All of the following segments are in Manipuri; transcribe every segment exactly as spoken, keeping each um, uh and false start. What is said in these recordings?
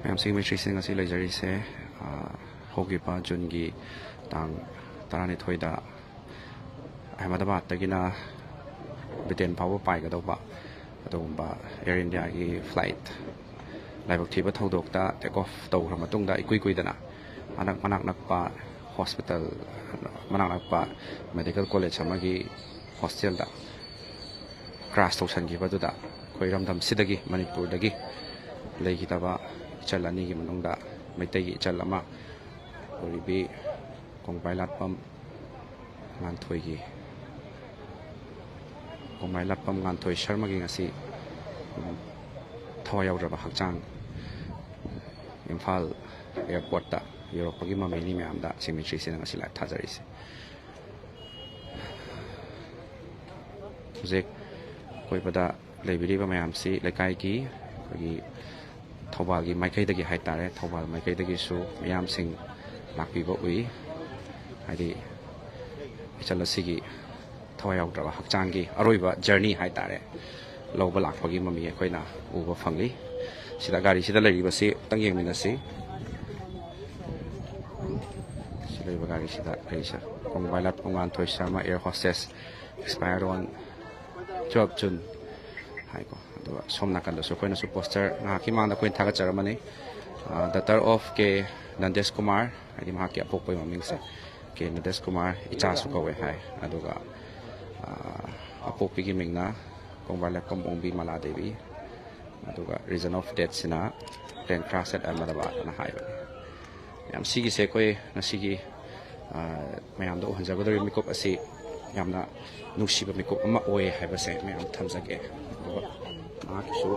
ꯃꯌꯥꯝꯁꯤꯒꯤ ꯃꯩꯇ꯭ꯔꯤꯁꯤꯡ ꯑꯁꯤ ꯂꯩꯖꯔꯤꯁꯦ, ꯑ, ꯍꯧꯈꯤꯕ ꯖꯨꯟꯒꯤ ꯇꯥꯡ ꯇꯔꯥꯅꯤꯊꯣꯏꯗ ꯑꯍꯃꯗꯥꯕꯥꯗꯇꯒꯤꯅ ꯕ꯭ꯔꯤꯇꯦꯟ ꯐꯥꯎꯕ ꯄꯥꯏꯒꯗꯧꯕ ꯑꯗꯨꯒꯨꯝꯕ ꯑꯦꯌꯔ ꯏꯟꯗꯤꯌꯥꯒꯤ ꯐ꯭ꯂꯥꯏꯠ ꯂꯥꯏꯕꯛ ꯊꯤꯕ ꯊꯧꯗꯣꯛꯇ ꯇꯦꯛ ꯑꯣꯐ ꯇꯧꯈ꯭ꯔ ꯃꯇꯨꯡꯗ, ꯏꯀꯨꯏ ꯀꯨꯏꯗꯅ ꯃꯅꯥꯛ, ꯃꯅꯥꯛ ꯅꯛꯄ ꯍꯣꯁꯄꯤꯇꯥꯜ, ꯃꯅꯥꯛ ꯅꯛꯄ ꯃꯦꯗꯤꯀꯦꯜ ꯀꯣꯂꯦꯖ ꯑꯃꯒꯤ ꯍꯣꯁꯇꯦꯜꯗ ꯀ꯭ꯔꯥꯁ ꯇꯧꯁꯟꯈꯤꯕꯗꯨꯗ, ꯑꯩꯈꯣꯏ ꯏꯔꯝꯗꯝꯁꯤꯗꯒꯤ, ꯃꯅꯤꯄꯨꯔꯗꯒꯤ ꯂꯩꯈꯤꯗꯕ ꯏꯆꯜ ꯑꯅꯤꯒꯤ ꯃꯅꯨꯡꯗ ꯃꯩꯇꯩꯒꯤ ꯏꯆꯜ ꯑꯃ ꯑꯣꯏꯔꯤꯕꯤ ꯀꯣꯡꯕꯥꯏ ꯂꯥꯠꯄꯝ ꯉꯥꯟꯊꯣꯏꯒꯤ, ꯀꯣꯡꯕꯥꯏ ꯂꯥꯠꯄꯝ ꯉꯥꯟꯊꯣꯏ ꯁꯔꯃꯒꯤ ꯉꯁꯤ, ꯎꯝ, ꯊꯋꯥꯏ ꯌꯥꯎꯗ꯭ꯔꯕ ꯍꯛꯆꯥꯡ ꯏꯝꯐꯥꯜ ꯑꯦꯌꯥꯔꯄꯣꯔꯠꯇ ꯌꯧꯔꯛꯄꯒꯤ ꯃꯃꯤꯅꯤ ꯃꯌꯥꯝꯗ ꯁꯤꯃꯤꯇ꯭ꯔꯤꯁꯤꯅ ꯉꯁꯤ ꯂꯥꯏꯚ ꯊꯥꯖꯔꯤꯁꯦ꯫ ꯍꯧꯖꯤꯛ ꯑꯀꯣꯏꯕꯗ ꯂꯩꯕꯤꯔꯤꯕ ꯃꯌꯥꯝꯁꯤ ꯂꯩꯀꯥꯏꯒꯤ, ꯑꯩꯈꯣꯏꯒꯤ ꯊꯧꯕꯥꯜꯒꯤ ꯃꯥꯏꯀꯩꯗꯒꯤ ꯍꯥꯏꯇꯥꯔꯦ, ꯊꯧꯕꯥꯜ ꯃꯥꯏꯀꯩꯗꯒꯤꯁꯨ ꯃꯤꯌꯥꯝꯁꯤꯡ ꯂꯥꯛꯄꯤꯕ ꯎꯏ꯫ ꯍꯥꯏꯗꯤ ꯏꯆꯜ ꯑꯁꯤꯒꯤ ꯊꯋꯥꯏ ꯌꯥꯎꯗ꯭ꯔꯕ ꯍꯛꯆꯥꯡꯒꯤ ꯑꯔꯣꯏꯕ ꯖꯔꯅꯤ ꯍꯥꯏꯇꯥꯔꯦ, ꯂꯧꯕ ꯂꯥꯛꯄꯒꯤ ꯃꯃꯤ ꯑꯩꯈꯣꯏꯅ ꯎꯕ ꯐꯪꯂꯤ꯫ ꯁꯤꯗ ꯒꯥꯔꯤꯁꯤꯗ ꯂꯩꯔꯤꯕꯁꯤ ꯑꯃꯨꯛꯇꯪ ꯌꯦꯡꯃꯤꯟꯅꯁꯤ꯫ ꯁꯤ ꯂꯩꯕ ꯒꯥꯔꯤꯁꯤꯗ ꯂꯩꯔꯤꯁꯦ ꯀꯣꯡꯕꯥꯏ ꯂꯥꯠꯄꯝ Ngamthoi Sharma, air hostess, expired on twelve June ꯍꯥꯏꯀꯣ꯫ ꯑꯗꯨꯒ ꯁꯣꯝ ꯅꯥꯀꯟꯗꯁꯨ ꯑꯩꯈꯣꯏꯅꯁꯨ ꯄꯣꯁꯇꯔ ꯉꯥꯏꯍꯥꯛꯀꯤ ꯃꯃꯥꯡꯗ ꯑꯩꯈꯣꯏꯅ ꯊꯥꯒꯠꯆꯔꯝꯕꯅꯤ꯫ ꯑ, daughter of K ꯅꯟꯗꯦꯁ ꯀꯨꯃꯥꯔ, ꯍꯥꯏꯗꯤ ꯃꯍꯥꯛꯀꯤ ꯑꯄꯣꯛꯄꯒꯤ ꯃꯃꯤꯡꯁꯦ ꯀꯦ ꯅꯟꯗꯦꯁ ꯀꯨꯃꯥꯔ, ꯏꯆꯥꯁꯨ ꯀꯧꯋꯦ ꯍꯥꯏ꯫ ꯑꯗꯨꯒ, ꯑ, ꯑꯄꯣꯛꯄꯤꯒꯤ ꯃꯤꯡꯅ ꯀꯣꯡꯕꯥꯏ ꯂꯥꯠꯄꯝ ꯑꯣꯡꯕꯤ ꯃꯂꯥ ꯗꯦꯕꯤ, ꯑꯗꯨꯒ reason of deathꯁꯤꯅ plane crash at Ahmedabad ꯑꯅ ꯍꯥꯏꯕꯅꯤ꯫ ꯌꯥꯝ ꯁꯤꯒꯤꯁꯦ ꯑꯩꯈꯣꯏ ꯉꯁꯤꯒꯤ, ꯑ, ꯃꯌꯥꯝꯗ ꯎꯍꯟꯖꯒꯗꯧꯔꯤꯕ ꯃꯤꯀꯨꯞ ꯑꯁꯤ ꯌꯥꯝꯅ ꯅꯨꯡꯁꯤꯕ ꯃꯤꯀꯨꯞ ꯑꯃ ꯑꯣꯏ ꯍꯥꯏꯕꯁꯦ ꯃꯌꯥꯝ ꯊꯝꯖꯒꯦ꯫ ꯑꯗꯨꯒ ꯃꯍꯥꯛꯀꯤꯁꯨ,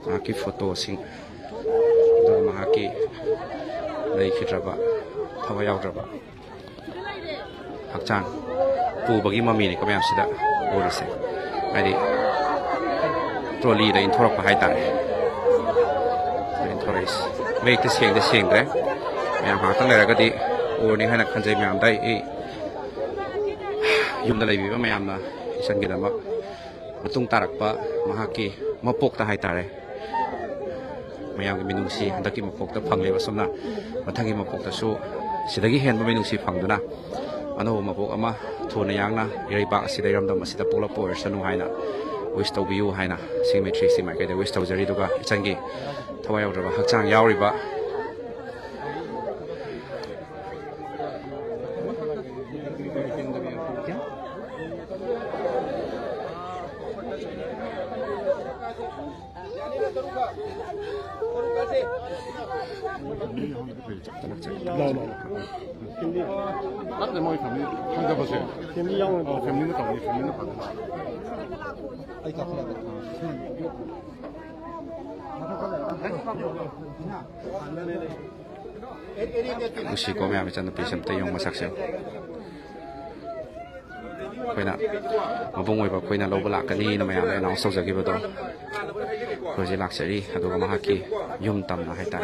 ꯃꯍꯥꯛꯀꯤ ꯐꯣꯇꯣꯁꯤꯡ, ꯑꯗꯨꯒ ꯃꯍꯥꯛꯀꯤ ꯂꯩꯈꯤꯗ꯭ꯔꯕ, ꯊꯋꯥꯏ ꯌꯥꯎꯗ꯭ꯔꯕ ꯍꯛꯆꯥꯡ ꯄꯨꯕꯒꯤ ꯃꯃꯤꯅꯤꯀꯣ ꯃꯌꯥꯝꯁꯤꯗ ꯎꯔꯤꯁꯦ꯫ ꯍꯥꯏꯗꯤ ꯇ꯭ꯔꯣꯂꯤꯗ ꯏꯟꯊꯣꯔꯛꯄ ꯍꯥꯏꯇꯥꯔꯦ꯫ ꯏꯟꯊꯣꯔꯛꯏꯁꯦ ꯃꯌꯦꯛꯇꯤ ꯁꯦꯡꯗꯤ ꯁꯦꯡꯗ꯭ꯔꯦ꯫ ꯃꯌꯥꯝ ꯉꯥꯏꯍꯥꯛꯇꯪ ꯂꯩꯔꯒꯗꯤ ꯎꯔꯅꯤ ꯍꯥꯏꯅ ꯈꯟꯖꯩ꯫ ꯃꯌꯥꯝꯗ ꯑꯩ, ꯑꯩ ꯌꯨꯝꯗ ꯂꯩꯕꯤꯕ ꯃꯌꯥꯝꯅ ꯏꯆꯟꯒꯤꯗꯃꯛ ꯃꯇꯨꯡ ꯇꯥꯔꯛꯄ ꯃꯍꯥꯛꯀꯤ ꯃꯄꯣꯛꯇ ꯍꯥꯏꯇꯥꯔꯦ, ꯃꯌꯥꯝꯒꯤ ꯃꯤꯅꯨꯡꯁꯤ ꯍꯟꯗꯛꯀꯤ ꯃꯄꯣꯛꯇ ꯐꯪꯂꯤꯕ ꯑꯁꯨꯝꯅ ꯃꯊꯪꯒꯤ ꯃꯄꯣꯛꯇꯁꯨ ꯁꯤꯗꯒꯤ ꯍꯦꯟꯕ ꯃꯤꯅꯨꯡꯁꯤ ꯐꯪꯗꯨꯅ ꯑꯅꯧꯕ ꯃꯄꯣꯛ ꯑꯃ ꯊꯨꯅ ꯌꯥꯡꯅ ꯏꯔꯩꯄꯥꯛ ꯑꯁꯤꯗ, ꯏꯔꯝꯗꯝ ꯑꯁꯤꯗ ꯄꯣꯛꯂꯛꯄ ꯑꯣꯏꯔꯁꯅꯨ ꯍꯥꯏꯅ wish ꯇꯧꯕꯤꯌꯨ ꯍꯥꯏꯅ ꯁꯤꯒꯤ ꯃꯩꯇ꯭ꯔꯤꯁꯤ ꯃꯥꯏꯀꯩꯗ wish ꯇꯧꯖꯔꯤ꯫ ꯑꯗꯨꯒ ꯏꯆꯟꯒꯤ ꯊꯋꯥꯏ ꯌꯥꯎꯗ꯭ꯔꯕ ꯍꯛꯆꯥꯡ ꯌꯥꯎꯔꯤꯕ ꯅꯠꯇꯦ, ꯃꯣꯏ ꯐꯦꯃꯤꯂꯤ ꯈꯪꯗꯕꯁꯦ꯫ ꯐꯦꯃꯤꯂꯤ ꯌꯥꯎꯅ ꯑꯣ, ꯐꯦꯃꯤꯂꯤꯅ ꯇꯧꯅꯤ, ꯐꯦꯃꯤꯂꯤꯅ ꯐꯖꯅ꯫ ꯑꯩ ꯀꯥꯈꯠꯂꯛꯑꯒꯦ꯫ ꯅꯨꯡꯁꯤꯀꯣ ꯃꯌꯥꯝ, ꯏꯆꯟꯅꯨꯄꯤꯁꯦ ꯑꯝꯇ ꯌꯦꯡꯉꯨ ꯃꯁꯛꯁꯦ꯫ ꯑꯩꯈꯣꯏꯅ ꯃꯕꯨꯡ ꯑꯣꯏꯕ ꯑꯩꯈꯣꯏꯅ ꯂꯧꯕ ꯂꯥꯛꯀꯅꯤꯅ ꯃꯌꯥꯝꯗ announce ꯇꯧꯖꯈꯤꯕꯗꯣ, ꯑꯩꯈꯣꯏ ꯍꯧꯖꯤꯛ ꯂꯥꯛꯆꯔꯤ꯫ ꯑꯗꯨꯒ ꯃꯍꯥꯛꯀꯤ ꯌꯨꯝ ꯇꯝꯅ ꯍꯥꯏꯇꯥꯔꯦ꯫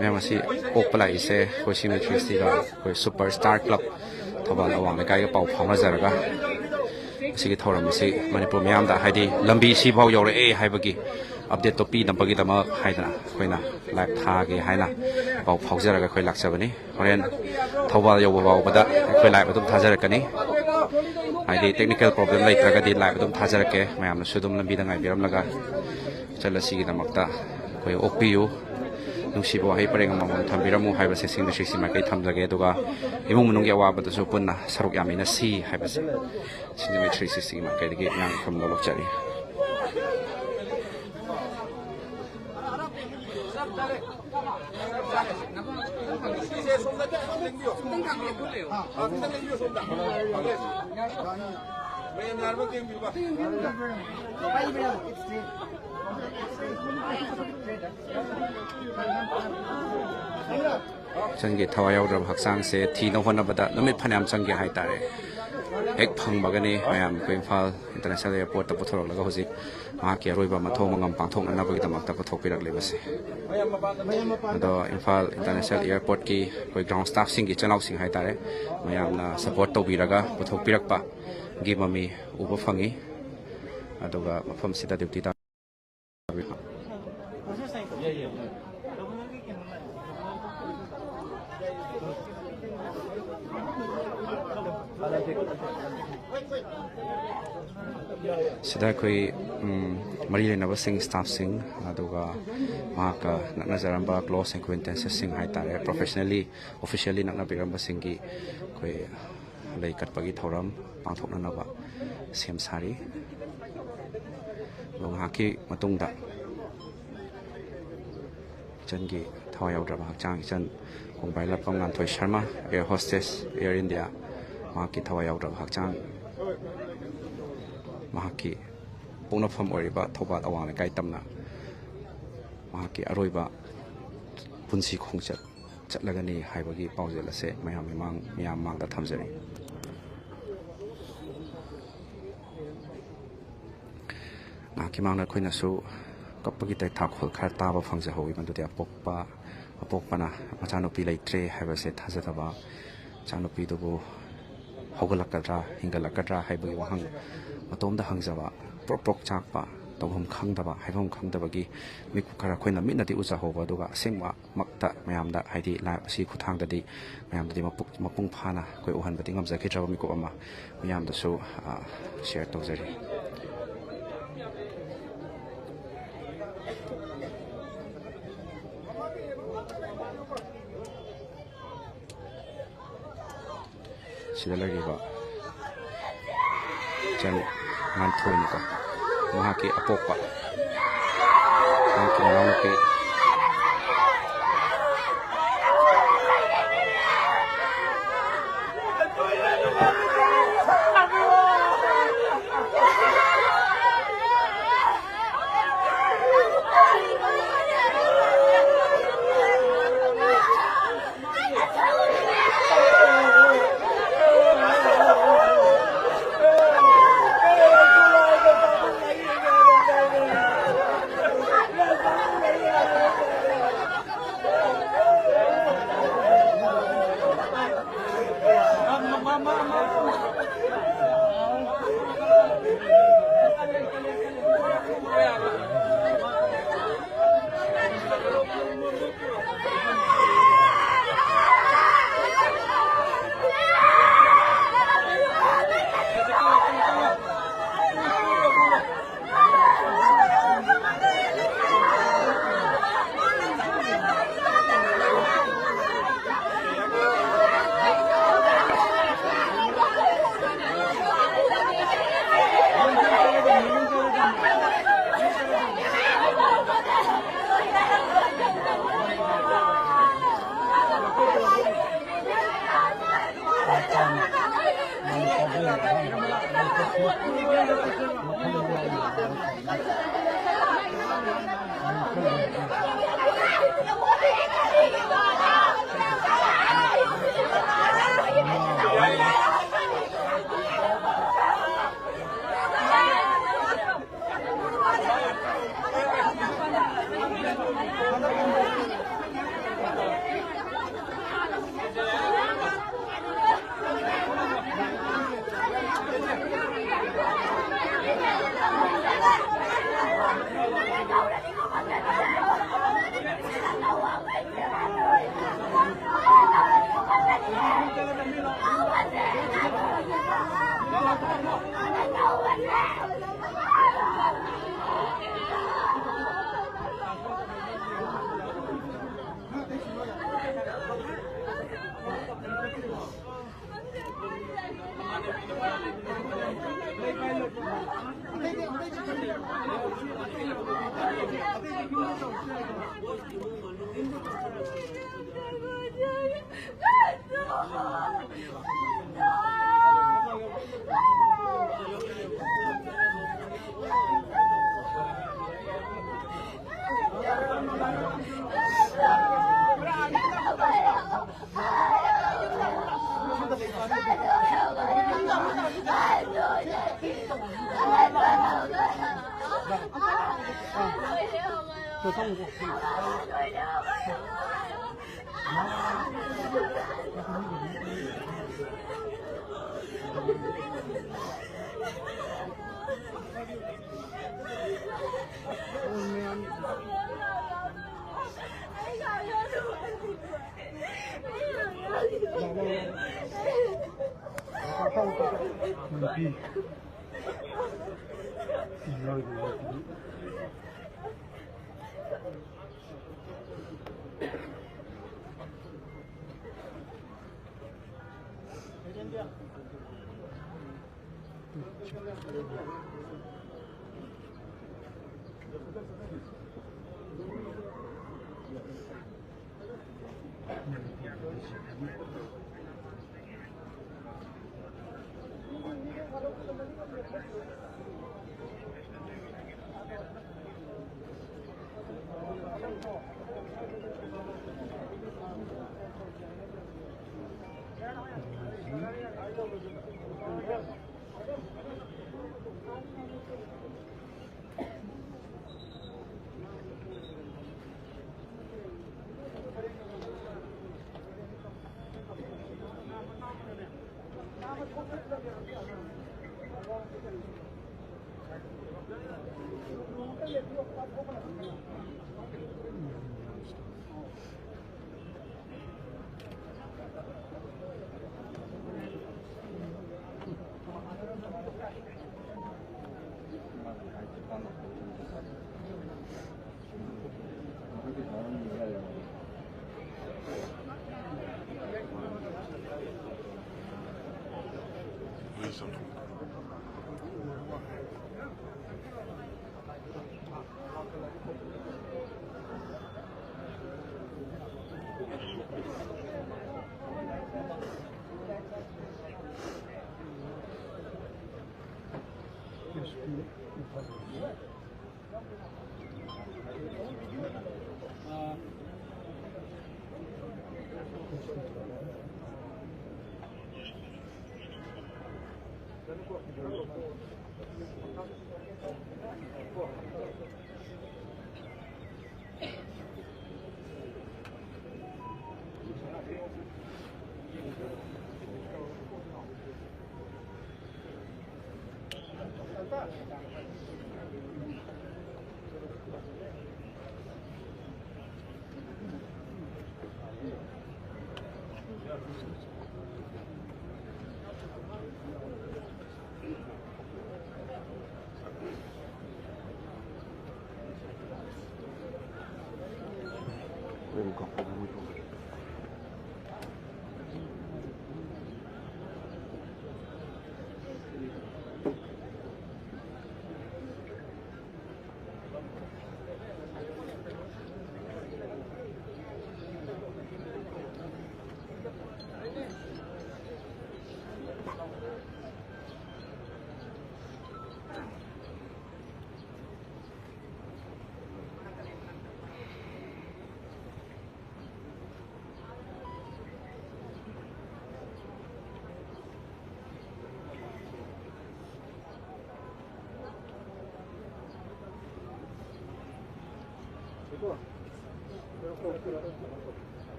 ꯃꯌꯥꯝ ꯑꯁꯤ ꯑꯣꯛꯄ ꯂꯥꯛꯏꯁꯦ ꯑꯩꯈꯣꯏ ꯁꯤꯃꯦꯇ꯭ꯔꯤꯁꯤꯒ ꯑꯩꯈꯣꯏ ꯁꯨꯄꯔ ꯁ꯭ꯇꯥꯔ ꯀ꯭ꯂꯕ ꯊꯧꯕꯥꯜ ꯑꯋꯥꯡ ꯂꯩꯀꯥꯏꯒ ꯄꯥꯎ ꯐꯥꯎꯅꯖꯔꯒ, ꯃꯁꯤꯒꯤ ꯊꯧꯔꯝ ꯑꯁꯤ ꯃꯅꯤꯄꯨꯔ ꯃꯤꯌꯥꯝꯗ, ꯍꯥꯏꯗꯤ ꯂꯝꯕꯤ ꯁꯤꯐꯥꯎ ꯌꯧꯔꯛꯑꯦ ꯍꯥꯏꯕꯒꯤ ꯑꯞꯗꯦꯠꯇꯣ ꯄꯤꯅꯕꯒꯤꯗꯃꯛ ꯍꯥꯏꯗꯅ ꯑꯩꯈꯣꯏꯅ ꯂꯥꯏꯚ ꯊꯥꯒꯦ ꯍꯥꯏꯅ ꯄꯥꯎ ꯐꯥꯎꯖꯔꯒ ꯑꯩꯈꯣꯏ ꯂꯥꯛꯆꯕꯅꯤ꯫ ꯍꯣꯔꯦꯟ ꯊꯧꯕꯥꯜ ꯌꯧꯕ ꯐꯥꯎꯕꯗ ꯑꯩꯈꯣꯏ ꯂꯥꯏꯚ ꯑꯗꯨꯝ ꯊꯥꯖꯔꯛꯀꯅꯤ꯫ ꯍꯥꯏꯗꯤ ꯇꯦꯛꯅꯤꯀꯦꯜ ꯄ꯭ꯔꯣꯕ꯭ꯂꯦꯝ ꯂꯩꯇ꯭ꯔꯒꯗꯤ ꯂꯥꯏꯚ ꯑꯗꯨꯝ ꯊꯥꯖꯔꯛꯀꯦ꯫ ꯃꯌꯥꯝꯅꯁꯨ ꯑꯗꯨꯝ ꯂꯝꯕꯤꯗ ꯉꯥꯏꯕꯤꯔꯝꯂꯒ ꯏꯆꯜ ꯑꯁꯤꯒꯤꯗꯃꯛꯇ ꯑꯩꯈꯣꯏ ꯑꯣꯛꯄꯤꯌꯨ꯫ ꯅꯨꯡꯁꯤꯕ ꯋꯥꯍꯩ ꯄꯔꯦꯡ ꯑꯃꯃꯝ ꯊꯝꯕꯤꯔꯝꯃꯨ ꯍꯥꯏꯕꯁꯦ ꯁꯤꯡ ꯊ꯭ꯔꯤ ꯁꯤꯛꯁꯇꯤ ꯃꯥꯏꯀꯩ ꯊꯝꯖꯒꯦ꯫ ꯑꯗꯨꯒ ꯏꯃꯨꯡ ꯃꯅꯨꯡꯒꯤ ꯑꯋꯥꯕꯗꯁꯨ ꯄꯨꯟꯅ ꯁꯔꯨꯛ ꯌꯥꯃꯤꯟꯅꯁꯤ ꯍꯥꯏꯕꯁꯦ ꯁꯤꯡ ꯊ꯭ꯔꯤ ꯁꯤꯛꯁꯇꯤꯒꯤ ꯃꯥꯏꯀꯩꯗꯒꯤ ꯉꯥꯡꯐꯝ ꯂꯧꯔꯛꯆꯔꯤ꯫ ꯏꯆꯟꯒꯤ ꯊꯋꯥꯏ ꯌꯥꯎꯗ꯭ꯔꯕ ꯍꯛꯆꯥꯡꯁꯦ ꯊꯤꯅ ꯍꯣꯠꯅꯕꯗ ꯅꯨꯃꯤꯠ ꯐꯅꯌꯥꯝ ꯆꯪꯒꯦ ꯍꯥꯏꯇꯥꯔꯦ꯫ ꯍꯦꯛ ꯐꯪꯕꯒꯅꯤ ꯃꯌꯥꯝ ꯑꯩꯈꯣꯏ ꯏꯝꯐꯥꯜ ꯏꯟꯇꯔꯅꯦꯁꯅꯦꯜ ꯑꯦꯌꯔꯄꯣꯔꯠꯇ ꯄꯨꯊꯣꯔꯛꯂꯒ ꯍꯧꯖꯤꯛ ꯃꯍꯥꯛꯀꯤ ꯑꯔꯣꯏꯕ ꯃꯊꯧ ꯃꯉꯝ ꯄꯥꯡꯊꯣꯛꯅꯅꯕꯒꯤꯗꯃꯛꯇ ꯄꯨꯊꯣꯛꯄꯤꯔꯛꯂꯤꯕꯁꯦ꯫ ꯑꯗꯣ ꯏꯝꯐꯥꯜ ꯏꯟꯇꯔꯅꯦꯁꯅꯦꯜ ꯑꯦꯌꯔꯄꯣꯔꯠꯀꯤ ꯑꯩꯈꯣꯏ ꯒ꯭ꯔꯥꯎꯟ ꯁ꯭ꯇꯥꯐꯁꯤꯡꯒꯤ ꯏꯆꯤꯜ ꯏꯅꯥꯎꯁꯤꯡ ꯍꯥꯏꯇꯥꯔꯦ, ꯃꯌꯥꯝꯅ ꯁꯄꯣꯔꯠ ꯇꯧꯕꯤꯔꯒ ꯄꯨꯊꯣꯛꯄꯤꯔꯛꯄꯒꯤ ꯃꯃꯤ ꯎꯕ ꯐꯪꯉꯤ꯫ ꯑꯗꯨꯒ ꯃꯐꯝꯁꯤꯗ ꯗ꯭ꯌꯨꯇꯤ ꯇꯥ ꯁꯤꯗ ꯑꯩꯈꯣꯏ, ꯎꯝ, ꯃꯔꯤ ꯂꯩꯅꯕꯁꯤꯡ, ꯁ꯭ꯇꯥꯐꯁꯤꯡ, ꯑꯗꯨꯒ ꯃꯍꯥꯛꯀ ꯅꯛꯅꯖꯔꯝꯕ ꯀ꯭ꯂꯣꯁ ꯑꯦꯀ꯭ꯋꯦꯟꯇꯦꯟꯁꯦꯁꯁꯤꯡ ꯍꯥꯏꯇꯥꯔꯦ, ꯄ꯭ꯔꯣꯐꯦꯁꯅꯦꯜꯂꯤ, ꯑꯣꯐꯤꯁꯤꯌꯦꯜꯂꯤ ꯅꯛꯅꯕꯤꯔꯝꯕꯁꯤꯡꯒꯤ ꯑꯩꯈꯣꯏ ꯂꯩ ꯀꯠꯄꯒꯤ ꯊꯧꯔꯝ ꯄꯥꯡꯊꯣꯛꯅꯅꯕ ꯁꯦꯝ ꯁꯥꯔꯤ꯫ ꯑꯗꯣ ꯉꯥꯏꯍꯥꯛꯀꯤ ꯃꯇꯨꯡꯗ ꯏꯆꯟꯒꯤ ꯊꯋꯥꯏ ꯌꯥꯎꯗ꯭ꯔꯕ ꯍꯛꯆꯥꯡ, ꯏꯆꯟ ꯈꯣꯡꯕꯥꯏ ꯂꯥꯠꯄꯝ Ngamthoi Sharma, air hostess, Air India, ꯃꯍꯥꯛꯀꯤ ꯊꯋꯥꯏ ꯌꯥꯎꯗ꯭ꯔꯕ ꯍꯛꯆꯥꯡ, ꯃꯍꯥꯛꯀꯤ ꯄꯣꯛꯅꯐꯝ ꯑꯣꯏꯔꯤꯕ ꯊꯧꯕꯥꯜ ꯑꯋꯥꯡ ꯂꯩꯀꯥꯏ ꯇꯝꯅ ꯃꯍꯥꯛꯀꯤ ꯑꯔꯣꯏꯕ ꯄꯨꯟꯁꯤ ꯈꯣꯡꯆꯠ ꯆꯠꯂꯒꯅꯤ ꯍꯥꯏꯕꯒꯤ ꯄꯥꯎꯖꯦꯜ ꯑꯁꯦ ꯃꯌꯥꯝ ꯃꯃꯥꯡ, ꯃꯌꯥꯝ ꯃꯥꯡꯗ ꯊꯝꯖꯔꯤ꯫ ꯉꯥꯏꯍꯥꯛꯀꯤ ꯃꯥꯡꯗ ꯑꯩꯈꯣꯏꯅꯁꯨ ꯀꯞꯄꯒꯤ ꯇꯩꯊꯥꯈꯣꯜ ꯈꯔ ꯇꯥꯕ ꯐꯪꯖꯍꯧꯋꯤ꯫ ꯃꯗꯨꯗꯤ ꯑꯄꯣꯛꯄ, ꯑꯄꯣꯛꯄꯅ ꯃꯆꯥꯅꯨꯄꯤ ꯂꯩꯇ꯭ꯔꯦ ꯍꯥꯏꯕꯁꯦ ꯊꯥꯖꯗꯕ, ꯃꯆꯥꯅꯨꯄꯤꯗꯨꯕꯨ ꯍꯧꯒꯠꯂꯛꯀꯗ꯭ꯔꯥ, ꯍꯤꯡꯒꯠꯂꯛꯀꯗ꯭ꯔꯥ ꯍꯥꯏꯕꯒꯤ ꯋꯥꯍꯪ ꯃꯇꯣꯝꯗ ꯍꯪꯖꯕ, ꯄ꯭ꯔꯣꯛ ꯄ꯭ꯔꯣꯛ ꯆꯥꯛꯄ, ꯇꯧꯐꯝ ꯈꯪꯗꯕ, ꯍꯥꯏꯐꯝ ꯈꯪꯗꯕꯒꯤ ꯃꯤꯀꯨꯞ ꯈꯔ ꯑꯩꯈꯣꯏꯅ ꯃꯤꯠꯅꯗꯤ ꯎꯖꯍꯧꯕ, ꯑꯗꯨꯒ ꯑꯁꯦꯡꯕ ꯃꯛꯇ ꯃꯌꯥꯝꯗ, ꯍꯥꯏꯗꯤ ꯂꯥꯏꯞ ꯑꯁꯤꯒꯤ ꯈꯨꯠꯊꯥꯡꯗꯗꯤ ꯃꯌꯥꯝꯗꯗꯤ ꯃꯄꯨꯛ-, ꯃꯄꯨꯡ ꯐꯥꯅ ꯑꯩꯈꯣꯏ ꯎꯍꯟꯕꯗꯤ ꯉꯝꯖꯈꯤꯗ꯭ꯔꯕ ꯃꯤꯀꯨꯞ ꯑꯃ ꯃꯌꯥꯝꯗꯁꯨ, ꯑ, ꯁꯤꯌꯔ ꯇꯧꯖꯔꯤ꯫ ꯁꯤꯗ ꯂꯩꯔꯤꯕ ꯏꯆꯟ ꯉꯥꯟꯊꯣꯏꯅꯤꯀꯣ, ꯃꯍꯥꯛꯀꯤ ꯑꯄꯣꯛꯄ, ꯃꯍꯥꯛꯀꯤ ꯃꯅꯥꯎꯅꯨꯄꯤ꯫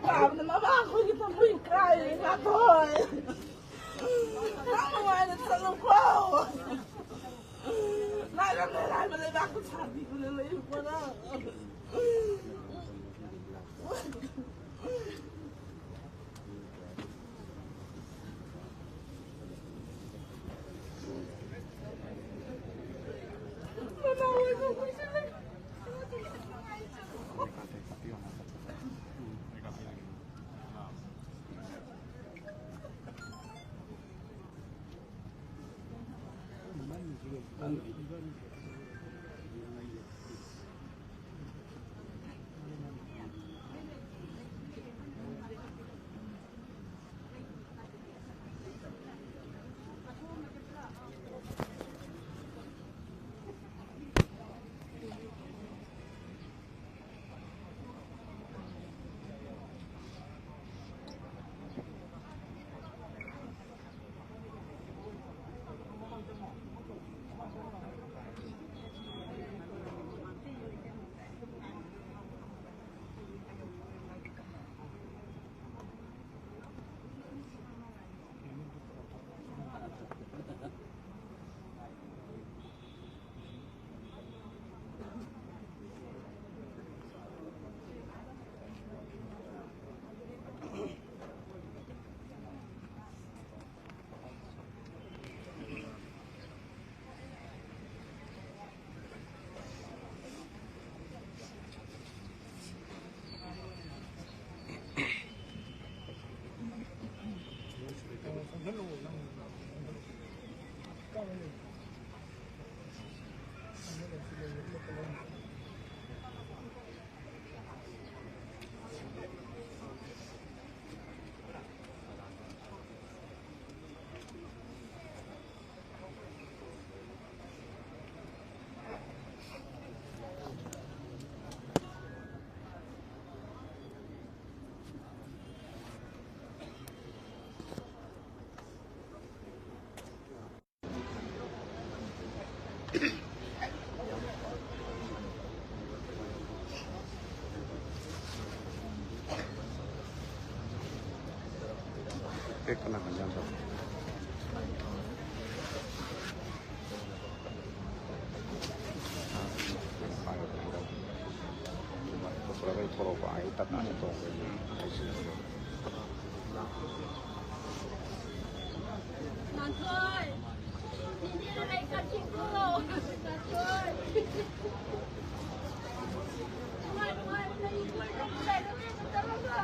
ꯄꯥꯕꯅ ꯃꯃꯥ ꯑꯩꯈꯣꯏꯒꯤ ꯊꯃꯣꯏ ꯀꯥꯏꯔꯦ ꯉꯥꯊꯣꯏ꯫ ꯅꯪ ꯅꯨꯡꯉꯥꯏꯅ ꯆꯠꯂꯨꯀꯣ꯫ ꯂꯥꯏꯔꯕ ꯂꯥꯏꯔꯕ ꯂꯩꯕꯥꯛꯇ ꯁꯥꯟꯇꯤꯗꯨꯅ ꯂꯩꯌꯨꯀꯣ ꯅꯪ꯫ ꯄꯦꯛ ꯀꯅꯥ ꯀꯅꯥ ꯌꯥꯝ ꯇꯧ? ꯄꯨꯔꯒ ꯊꯣꯛꯂꯛꯄ ꯑꯩ ꯇꯞꯅ ꯇꯣꯡꯕꯒꯤ ꯑꯩꯁꯨ ꯉꯥꯟꯊꯣꯏ! ꯅꯤꯅꯦꯅ ꯂꯩ ꯀꯠꯈꯤꯀꯣ! ꯉꯥꯟꯊꯣꯏ! ꯅꯨꯡꯉꯥꯏ ꯅꯨꯡꯉꯥꯏꯅ ꯂꯩ, ꯂꯩꯔꯒ ꯆꯠꯂꯒ꯫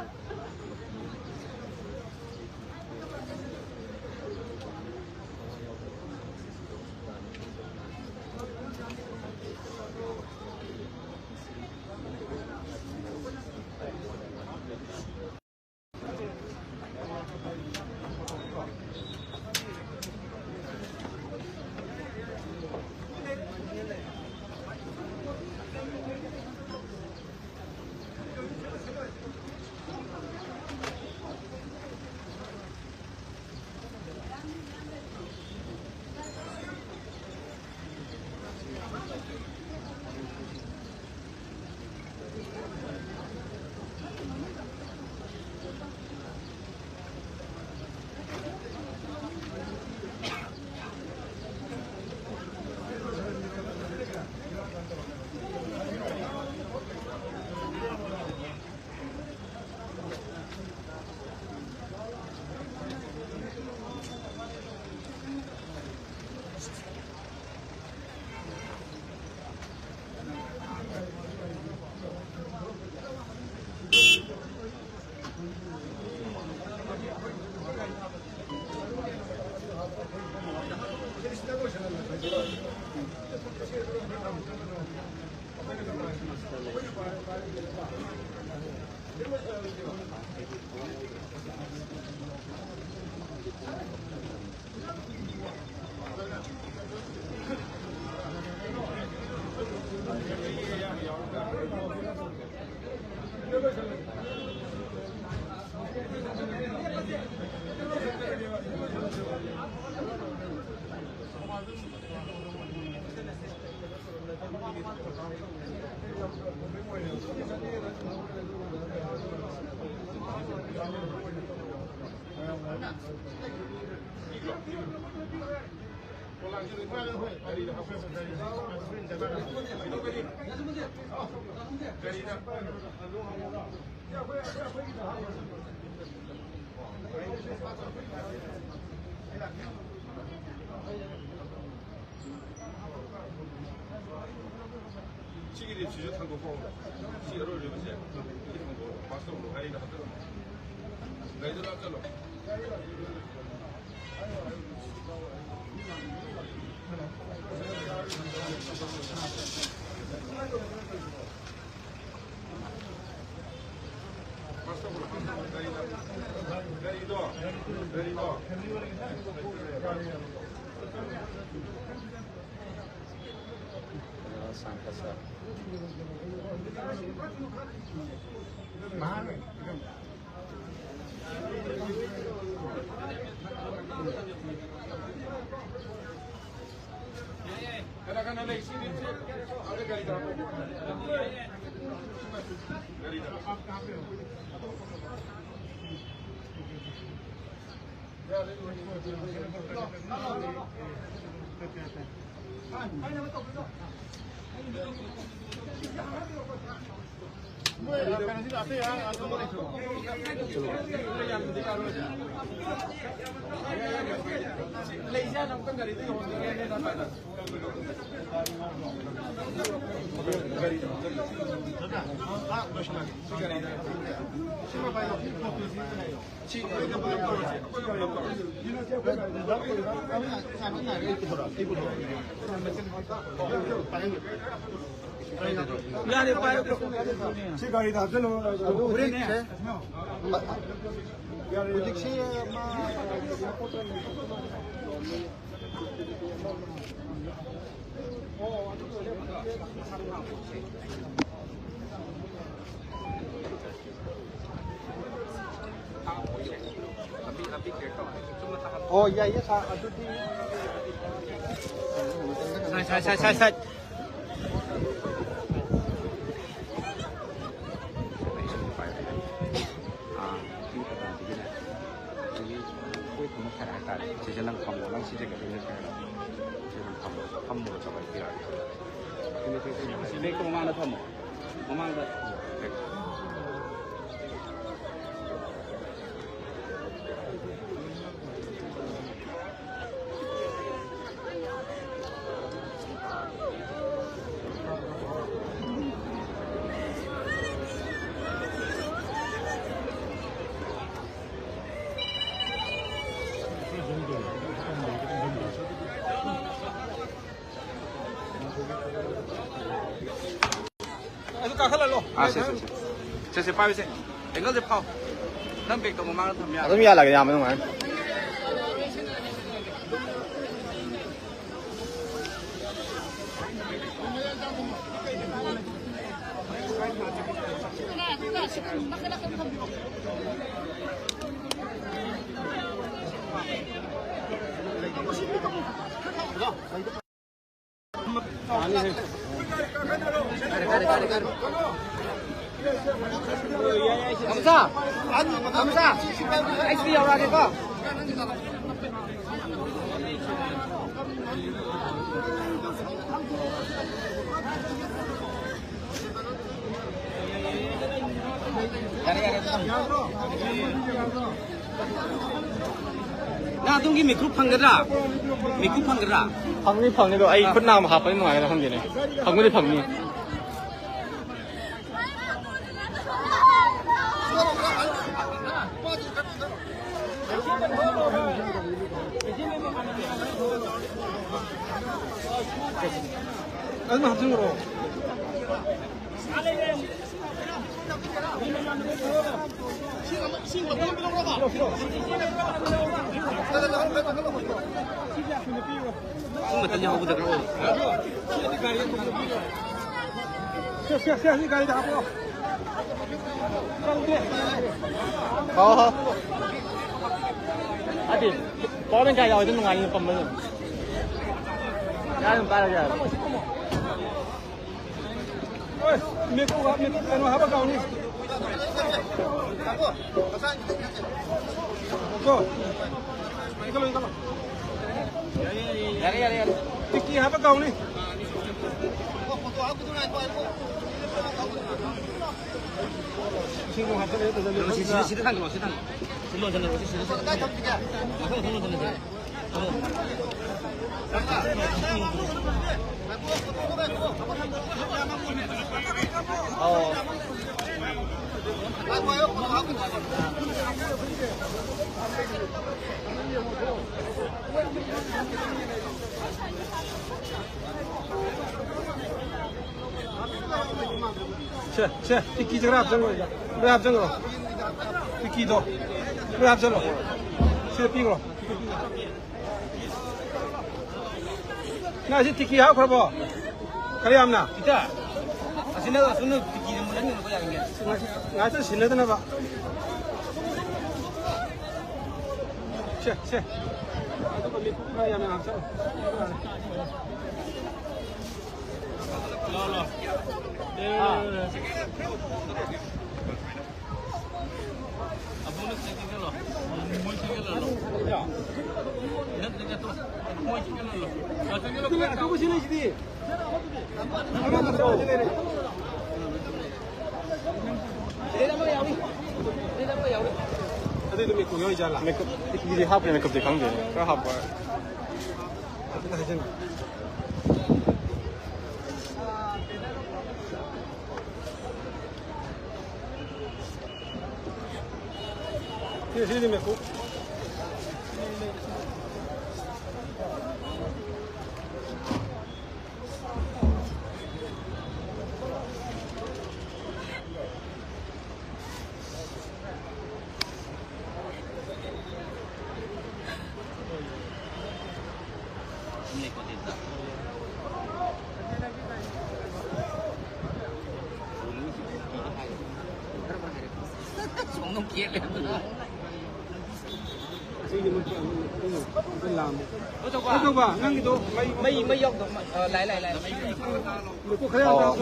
ꯁꯤꯒꯤꯗꯤ ꯁꯤꯁꯨ ꯊꯥꯡꯗꯣꯛꯈꯣ꯫ ꯁꯤ ꯑꯔꯣꯏꯕꯁꯦ ꯁꯤ ꯊꯥꯡꯗꯣꯛꯑꯣ꯫ ꯄꯥꯁ ꯇꯧꯔꯣ꯫ ꯒꯥꯔꯤꯗ ꯍꯥꯞꯆꯜꯂꯣ꯫ ꯒꯥꯔꯤꯗ ꯂꯥꯞꯆꯜꯂꯣ꯫ ꯌꯥꯔꯦ, ꯄꯥꯏꯔꯣ꯫ ꯁꯤ ꯒꯥꯔꯤꯗ ꯍꯥꯞꯆꯜꯂꯣ꯫ ꯑꯗꯨ ꯍꯧꯖꯤꯛꯁꯦ, ꯍꯧꯖꯤꯛꯁꯦ ꯃꯥ ꯑꯣ, ꯌꯥꯏꯌꯦ ꯁꯥꯔ, ꯑꯗꯨꯗꯤ꯫ ꯁꯥꯏ, ꯁꯥꯏ, ꯁꯥꯏ, ꯁꯥꯏ, ꯁꯥꯏ꯫ ꯑꯥ, ꯁꯤ ꯀꯩꯅꯣꯁꯤꯒꯤꯅꯦ꯫ ꯁꯤꯗ ꯅꯪ ꯐꯝꯃꯣ, ꯅꯪ ꯁꯤꯁꯦ ꯀꯩꯗꯧꯔꯤꯅꯣ? ꯁꯤꯗ ꯅꯪ ꯐꯝꯃꯣ, ꯐꯝꯃꯣ, ꯆꯠꯂꯣ, ꯄꯤꯔꯛꯑꯒꯦ꯫ ꯕꯦꯒꯇꯣ ꯃꯃꯥꯡꯗ ꯊꯝꯃꯣ, ꯃꯃꯥꯡꯗ꯫ ꯑꯗꯨ ꯀꯥꯈꯠꯍꯜꯂꯣ꯫ ꯑꯥ, ꯁꯦ, ꯁꯦ, ꯁꯦ꯫ ꯁꯦ, ꯁꯦ, ꯄꯥꯏꯌꯨꯁꯦ꯫ ꯑꯦꯡꯒꯜꯁꯦ ꯐꯥꯎ꯫ ꯅꯪ ꯕꯦꯒꯇꯣ ꯃꯃꯥꯡꯗ ꯊꯝ ꯌꯥ꯫ ꯑꯗꯨꯝ ꯌꯥꯜꯂꯒꯦ, ꯌꯥꯝꯕ ꯅꯨꯡꯉꯥꯏ꯫ ꯀꯝꯁꯥ! ꯀꯝꯁꯥ! ꯑꯩ ꯁꯤ ꯌꯧꯔꯛꯑꯒꯦꯀꯣ꯫ ꯌꯥꯔꯦ, ꯌꯥꯔꯦ, ꯑꯗꯨ ꯊꯝꯃꯣ꯫ ꯅꯪ ꯑꯗꯣꯝꯒꯤ ꯃꯤꯀ꯭ꯔꯨꯞ ꯐꯪꯒꯗ꯭ꯔꯥ? ꯃꯤꯀ꯭ꯔꯨꯞ ꯐꯪꯒꯗ꯭ꯔꯥ? ꯐꯪꯅꯤ, ꯐꯪꯅꯤ, ꯑꯗꯣ ꯑꯩ ꯈꯨꯠ ꯅꯥꯝꯃ ꯍꯥꯞꯄꯗꯤ ꯅꯨꯡꯉꯥꯏꯒꯗ꯭ꯔꯥ ꯈꯪꯗꯦꯅꯦ꯫ ꯐꯪꯕꯨꯗꯤ ꯐꯪꯅꯤ꯫ ꯑꯗꯨꯝ ꯍꯥꯞꯆꯤꯟꯈ꯭ꯔꯣ꯫ ꯁꯤ ꯃꯇꯝ ꯌꯥꯎꯕꯗ ꯈꯔ ꯑꯣꯏ꯫ ꯁꯦ, ꯁꯦ, ꯁꯦ, ꯁꯤ ꯒꯥꯔꯤꯗ ꯍꯥꯞꯄꯣ꯫ ꯍꯥꯎ, ꯍꯥꯎ꯫ ꯑꯗꯤ, power bank ꯀꯌꯥ ꯌꯥꯎꯔꯗꯤ ꯅꯨꯡꯉꯥꯏꯅꯤ ꯄꯝꯕꯗ꯫ ꯌꯥꯔꯦ, ꯑꯗꯨꯝ ꯄꯥꯏꯔꯒꯦ ꯌꯥꯔꯦ꯫ ꯍꯣꯏ, ꯃꯦꯀꯨꯞ ꯍꯥꯞ-, ꯃꯦꯀꯨꯞ ꯀꯩꯅꯣ ꯍꯥꯞꯄ ꯀꯥꯎꯅꯤ꯫ ꯀꯣ꯫ ꯌꯥꯔꯦ, ꯌꯥꯔꯦ, ꯌꯥꯔꯦ꯫ ꯇꯤꯛꯀꯤ ꯍꯥꯞꯄ ꯀꯥꯎꯅꯤ꯫ ꯏꯁꯤꯡ ꯍꯥꯞꯆꯤꯜꯂꯦ, ꯐꯖꯅ꯫ ꯁꯤꯗ, ꯁꯤꯗ, ꯁꯤꯗ ꯊꯥꯡꯒꯠꯂꯣ, ꯁꯤꯗ ꯊꯥꯡꯒꯠꯂꯣ꯫ ꯁꯤ ꯂꯣꯟꯁꯤꯜꯂꯣ, ꯁꯤ ꯁꯤꯗ ꯊꯥꯡꯒꯠꯂꯣ꯫ ꯃꯊꯪ, ꯃꯊꯪ ꯂꯣꯟꯁꯤꯜꯂꯣ꯫ ꯁꯦ, ꯁꯦ, ꯇꯤꯛꯀꯤꯁꯦ ꯈꯔ ꯍꯥꯞꯆꯜꯂꯣ, ꯈꯔ ꯍꯥꯞꯆꯜꯂꯣ꯫ ꯇꯤꯛꯀꯤꯗꯣ ꯈꯔ ꯍꯥꯞꯆꯜꯂꯣ꯫ ꯁꯤꯗ ꯄꯤꯈ꯭ꯔꯣ꯫ ꯅꯪ ꯑꯁꯤ ꯇꯤꯛꯀꯤ ꯍꯥꯞꯈ꯭ꯔꯕꯣ? ꯈꯔ ꯌꯥꯝꯅ? ꯏꯇꯥ, ꯑꯁꯤꯅ, ꯑꯁꯤꯅ ꯇꯤꯛꯀꯤꯗ ꯃꯨꯜꯍꯟꯒꯅꯨꯀꯣ, ꯌꯥꯔꯤꯉꯩ꯫ ꯉꯥꯏꯍꯥꯛꯇ ꯁꯤꯟꯅꯗꯅꯕ꯫ ꯁꯦ, ꯁꯦ꯫ ꯑꯗꯨꯒ ꯃꯤꯀꯨꯞ ꯈꯔ ꯌꯥꯝꯅ ꯍꯥꯞꯆꯜꯂꯣ꯫ ꯂꯥꯎ, ꯂꯥꯎ꯫ ꯑꯥ꯫ ꯑꯕꯨꯡꯅ ꯆꯤꯡ ꯆꯤꯡꯁꯤꯜꯂꯣ꯫ ꯃꯣꯏ ꯆꯤꯡꯁꯤꯜꯍꯜꯂꯣ꯫ ꯅꯪ ꯆꯤꯡ ꯆꯠꯇ꯭ꯔꯣ? ꯃꯣꯏ ꯆꯤꯡꯁꯤꯜꯍꯜꯂꯣ꯫ ꯆꯤꯡꯁꯤꯜꯍꯜꯂꯣ꯫ ꯑꯗꯨꯕꯨ ꯁꯤ ꯂꯩꯁꯤꯗꯤ꯫ ꯑꯃ ꯅꯠꯇ꯭ꯔꯣ? ꯁꯤ ꯂꯩꯔꯦ꯫ ꯑꯗꯨꯏꯗꯣ ꯃꯦꯀꯞ ꯌꯥꯎꯔꯤ ꯖꯥꯠꯂꯥ? ꯃꯦꯀꯞ, ꯇꯤꯛꯀꯤꯗꯤ ꯍꯥꯞꯄꯦ, ꯃꯦꯀꯞꯇꯤ ꯈꯪꯗꯦ꯫ ꯈꯔ ꯍꯥꯞꯄ꯫ ꯑꯗꯨꯗ ꯍꯥꯏꯖꯟꯒꯦ꯫ ꯁꯤ, ꯁꯤꯗꯤ ꯃꯦꯀꯨꯞ꯫ ꯁꯣꯝꯗ ꯀꯦꯠꯂꯦ ꯑꯗꯨꯅ꯫ ꯑꯁꯤꯒꯤ ꯃꯨꯠꯄ ꯑꯃ, ꯑꯃ, ꯑꯃ ꯂꯥꯝꯃꯦ꯫ ꯀꯩꯗꯧꯕ? ꯅꯪꯒꯤꯗꯣ ꯃꯩ, ꯃꯩ, ꯃꯩ ꯌꯥꯎꯗꯕ ꯃꯥ-, ꯑ, ꯂꯥꯏ, ꯂꯥꯏ, ꯂꯥꯏ꯫ ꯃꯩ ꯈꯔ ꯌꯥꯝ ꯊꯥꯔꯛꯑꯣ꯫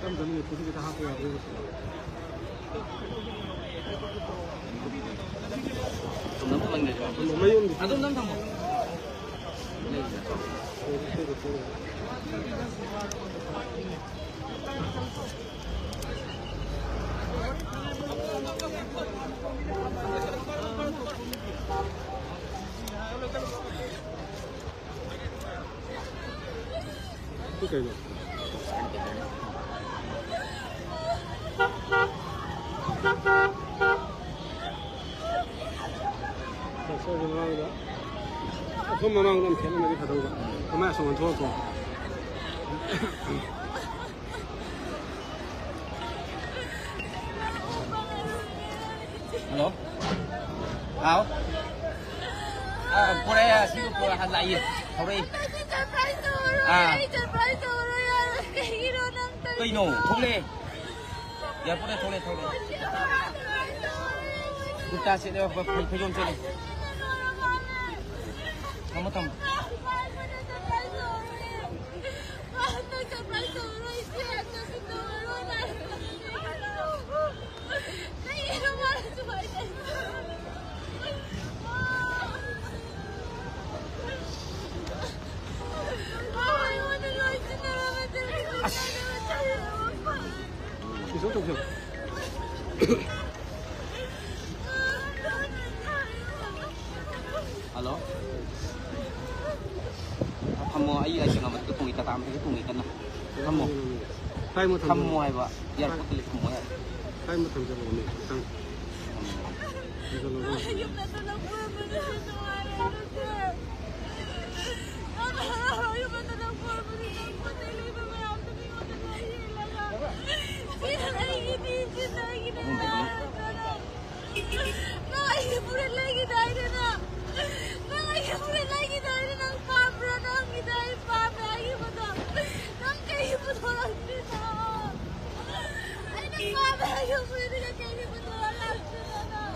ꯇꯞ ꯇꯞꯅ ꯂꯦꯞꯄꯨ, ꯁꯤ ꯈꯤꯇ ꯍꯥꯞꯄ ꯌꯥꯕ꯭ꯔꯥ ꯌꯦꯡꯁꯤ꯫ ꯑꯗꯨꯝ ꯅꯪ ꯊꯝꯃꯣ꯫ ꯁꯤ ꯀꯩꯅꯣ? ꯆꯥꯛꯆꯥꯕꯒꯤ ꯃꯃꯥꯡꯗ, ꯑꯁꯣꯝ ꯃꯃꯥꯡꯗ ꯑꯃ ꯈꯦꯠꯂꯝꯃꯗꯤ ꯐꯗꯧꯕ꯫ ꯀꯃꯥꯏ ꯑꯁꯣꯝ ꯑꯣꯟꯊꯣꯛꯑꯀꯣ? ꯍꯜꯂꯣ꯫ ꯍꯥꯎ꯫ ꯑ, ꯄꯨꯔꯛꯑꯦ, ꯑꯁꯤꯕꯨ ꯄꯨꯔꯛꯑꯦ, ꯂꯥꯛꯏꯌꯦ꯫ ꯊꯧꯔꯛꯏ꯫ ꯑꯥ꯫ ꯀꯩꯅꯣ? ꯊꯣꯛꯂꯛꯑꯦ꯫ ꯑꯦꯌꯥꯔꯄꯣꯔꯠꯇ ꯊꯣꯛꯂꯛꯑꯦ, ꯊꯣꯛꯂꯛꯑꯦ꯫ ꯀꯨꯔꯇꯥ ꯁꯦꯠꯂꯦ, ꯐꯩ-, ꯐꯩꯖꯣꯝ ꯁꯦꯠꯂꯦ꯫ ꯊꯝꯃꯣ, ꯊꯝꯃꯣ꯫ ꯑꯁ꯫ ꯁꯤ ꯁꯨꯝ ꯇꯧꯁꯦ꯫ ꯍꯜꯂꯣ꯫ ꯊꯝꯃꯣ, ꯑꯩ, ꯑꯩ ꯀꯩꯅꯣ ꯃꯊꯛꯇ ꯇꯣꯡꯉꯤ, ꯇꯥꯇꯥ ꯃꯊꯛꯇ ꯇꯣꯡꯉꯤ ꯀꯟꯅ꯫ ꯊꯝꯃꯣ꯫ ꯀꯥꯏ ꯃꯊꯝ-, ꯊꯝꯃꯣ ꯍꯥꯏꯕ, ꯑꯦꯌꯥꯔꯄꯣꯔꯠꯇ ꯂꯩ, ꯊꯝꯃꯣ ꯍꯥꯏꯕ꯫ ꯀꯥꯏ ꯃꯊꯝ ꯆꯠꯂꯨꯕꯅꯦ? ꯈꯤꯇꯪ꯫ ꯊꯝꯃꯣ꯫ ꯌꯨꯝꯗ ꯊꯣꯛꯂꯛꯄ ꯅꯨꯡꯉꯥꯏꯔꯦ꯫ ꯌꯨꯝꯗ ꯊꯣꯛꯂꯛꯄ ꯅꯨꯡꯉꯥꯏꯔꯦ꯫ ꯄꯣꯠ ꯆꯩ ꯂꯩꯕ ꯃꯌꯥꯝꯗꯣ ꯃꯤꯉꯣꯟꯗ ꯂꯣꯏ ꯌꯦꯜꯂꯒ꯫ ꯁꯤꯅ ꯑꯩꯒꯤꯅꯤ, ꯁꯤꯅ ꯑꯩꯒꯤꯅꯤ ꯍꯥꯏꯔꯒ꯫ ꯅꯪ ꯑꯩꯒꯤ ꯐꯨꯔꯤꯠ ꯂꯩꯈꯤꯗꯥꯏꯅꯦ ꯅꯪ? ꯅꯪ ꯑꯩꯒꯤ ꯐꯨꯔꯤꯠ ꯂꯩꯈꯤꯗꯥꯏꯅꯦ? ꯅꯪ ꯄꯥꯝꯕ꯭ꯔꯣ? ꯅꯪꯒꯤꯗꯣ ꯑꯩ ꯄꯥꯝꯃꯦ ꯍꯥꯏꯈꯤꯕꯗꯣ꯫ ꯅꯪ ꯀꯩꯒꯤ ꯄꯨꯊꯣꯔꯛꯇ꯭ꯔꯤꯅꯣ? ꯑꯩꯅ ꯄꯥꯝꯃꯦ ꯍꯥꯏꯈꯤꯕ ꯐꯨꯔꯤꯠꯇꯨꯅ ꯀꯩꯒꯤ ꯄꯨꯊꯣꯔꯛꯇ꯭ꯔꯤꯅꯣ ꯅꯪ?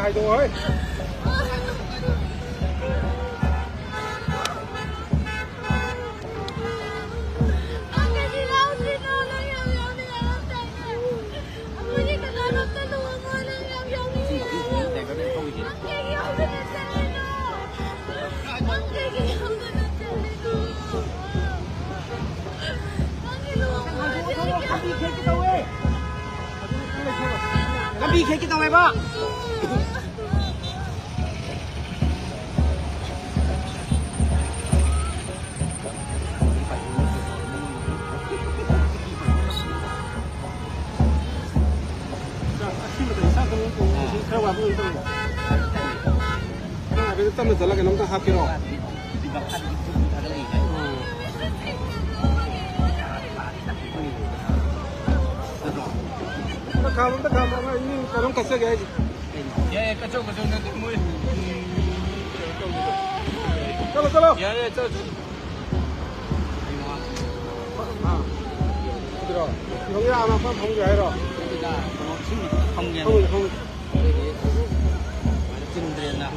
ꯍꯥꯏꯗꯣꯛꯑꯣ ꯍꯣꯏ꯫ ꯂꯝꯕꯤ ꯈꯦꯠꯀꯦ ꯇꯧꯋꯦꯕ꯫ ꯈꯔ ꯋꯥꯕ ꯑꯣꯏꯅ ꯇꯧꯔꯣ꯫ ꯅꯪ ꯍꯥꯏꯐꯦꯠ ꯇꯞꯅ ꯆꯠꯂꯒ ꯀꯩꯅꯣꯝꯇ ꯍꯥꯞꯀꯦꯔꯣ? ꯑꯥ꯫ ꯑꯝꯇ ꯈꯥꯝꯃꯣ, ꯑꯝꯇ ꯈꯥꯝꯃꯣ, ꯑꯉꯥꯡ ꯃꯤ ꯀꯩꯅꯣꯝ ꯀꯠꯆꯒꯦ ꯍꯥꯏꯁꯦ꯫ ꯌꯥꯏ, ꯌꯥꯏ, ꯀꯠꯆꯧ, ꯀꯠꯆꯧ, ꯅꯠꯇꯦ, ꯃꯣꯏ꯫ ꯆꯠꯂꯣ, ꯆꯠꯂꯣ꯫ ꯌꯥꯏ, ꯌꯥꯏ, ꯆꯠꯂꯣ, ꯆꯠꯂꯣ꯫ ꯑꯥ꯫ ꯑꯗꯨꯔꯣ? ꯐꯝꯒꯦ, ꯑꯥ, ꯃꯐꯝ ꯐꯝꯒꯦ ꯍꯥꯏꯔꯣ? ꯐꯝꯒꯦ, ꯐꯝꯒꯦ꯫ ꯐꯝꯒꯦ, ꯐꯝꯒꯦ꯫ ꯆꯤꯟꯗ꯭ꯔꯦꯅ꯫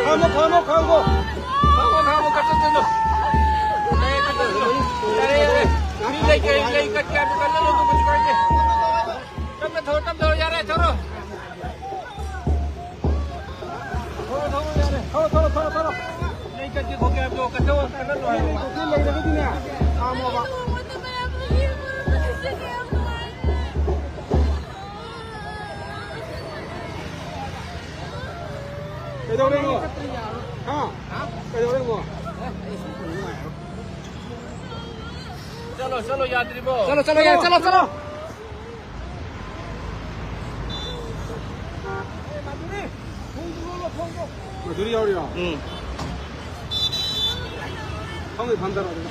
ꯈꯥꯝꯃꯣ, ꯈꯥꯝꯃꯣ, ꯈꯥꯝꯃꯣ꯫ ꯈꯥꯝꯃꯣ, ꯈꯥꯝꯃꯣ, ꯀꯛꯊꯠꯁꯅꯨ꯫ ꯌꯥꯔꯦ, ꯌꯥꯔꯦ꯫ ꯃꯤ ꯂꯩ, ꯂꯩ, ꯂꯩ ꯀꯠꯀꯦ ꯍꯥꯏꯕꯗꯨ ꯀꯠꯍꯜꯂꯣ, ꯑꯗꯨ ꯀꯩꯁꯨ ꯀꯥꯏꯗꯦ꯫ ꯇꯞꯅ ꯊꯧꯔꯣ, ꯇꯞꯅ ꯊꯧꯔꯣ, ꯌꯥꯔꯦ, ꯊꯧꯔꯣ꯫ ꯊꯧꯔꯣ, ꯊꯧꯔꯣ, ꯌꯥꯔꯦ꯫ ꯊꯧꯔꯣ, ꯊꯧꯔꯣ, ꯊꯧꯔꯣ, ꯊꯧꯔꯣ꯫ ꯂꯩ ꯀꯠꯀꯦ ꯈꯣꯠꯀꯦ ꯍꯥꯏꯕꯗꯣ ꯀꯠꯊꯧ-, ꯀꯠꯍꯜꯂꯣ ꯍꯥꯏꯌꯣ꯫ ꯂꯩ ꯀꯠꯀꯦ ꯂꯩꯔꯒꯗꯤꯅꯦ, ꯈꯥꯝꯃꯣꯕ꯫ ꯀꯩꯗꯧꯔꯦ ꯑꯃꯨꯛ? ꯍꯥ? ꯀꯩꯗꯧꯔꯦ ꯑꯃꯨꯛ? ꯆꯠꯂꯣ, ꯆꯠꯂꯣ, ꯌꯥꯗ꯭ꯔꯤꯕꯣ? ꯆꯠꯂꯣ, ꯆꯠꯂꯣ, ꯌꯥꯔꯦ, ꯆꯠꯂꯣ, ꯆꯠꯂꯣ꯫ ꯃꯗꯨꯔꯤ ꯌꯥꯎꯔꯤꯔꯣ? ꯎꯝ꯫ ꯐꯝꯒꯤ ꯐꯝꯗꯔꯣ ꯑꯗꯨꯗ꯫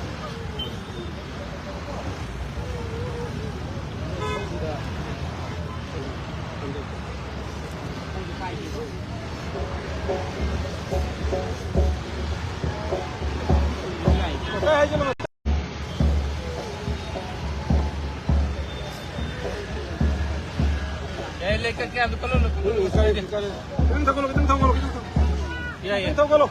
ꯌꯥꯏ, ꯂꯩ, ꯀꯛꯀꯦ ꯍꯥꯏꯕꯗꯣ ꯀꯛꯂꯛꯑꯣ, ꯀꯛꯂꯛꯑꯣ꯫ ꯎꯝ, ꯀꯛꯂꯛꯑꯦ, ꯀꯛꯂꯛꯑꯦ꯫ ꯈꯤꯇꯪ ꯊꯧꯒꯠꯂꯣ, ꯈꯤꯇꯪ ꯊꯧꯒꯠꯂꯣ, ꯈꯤꯇꯪ ꯊꯧꯒꯠꯂꯣ꯫ ꯌꯥꯏ, ꯌꯥꯏ꯫ ꯈꯤꯇꯪ ꯊꯧꯒꯠꯂꯣ꯫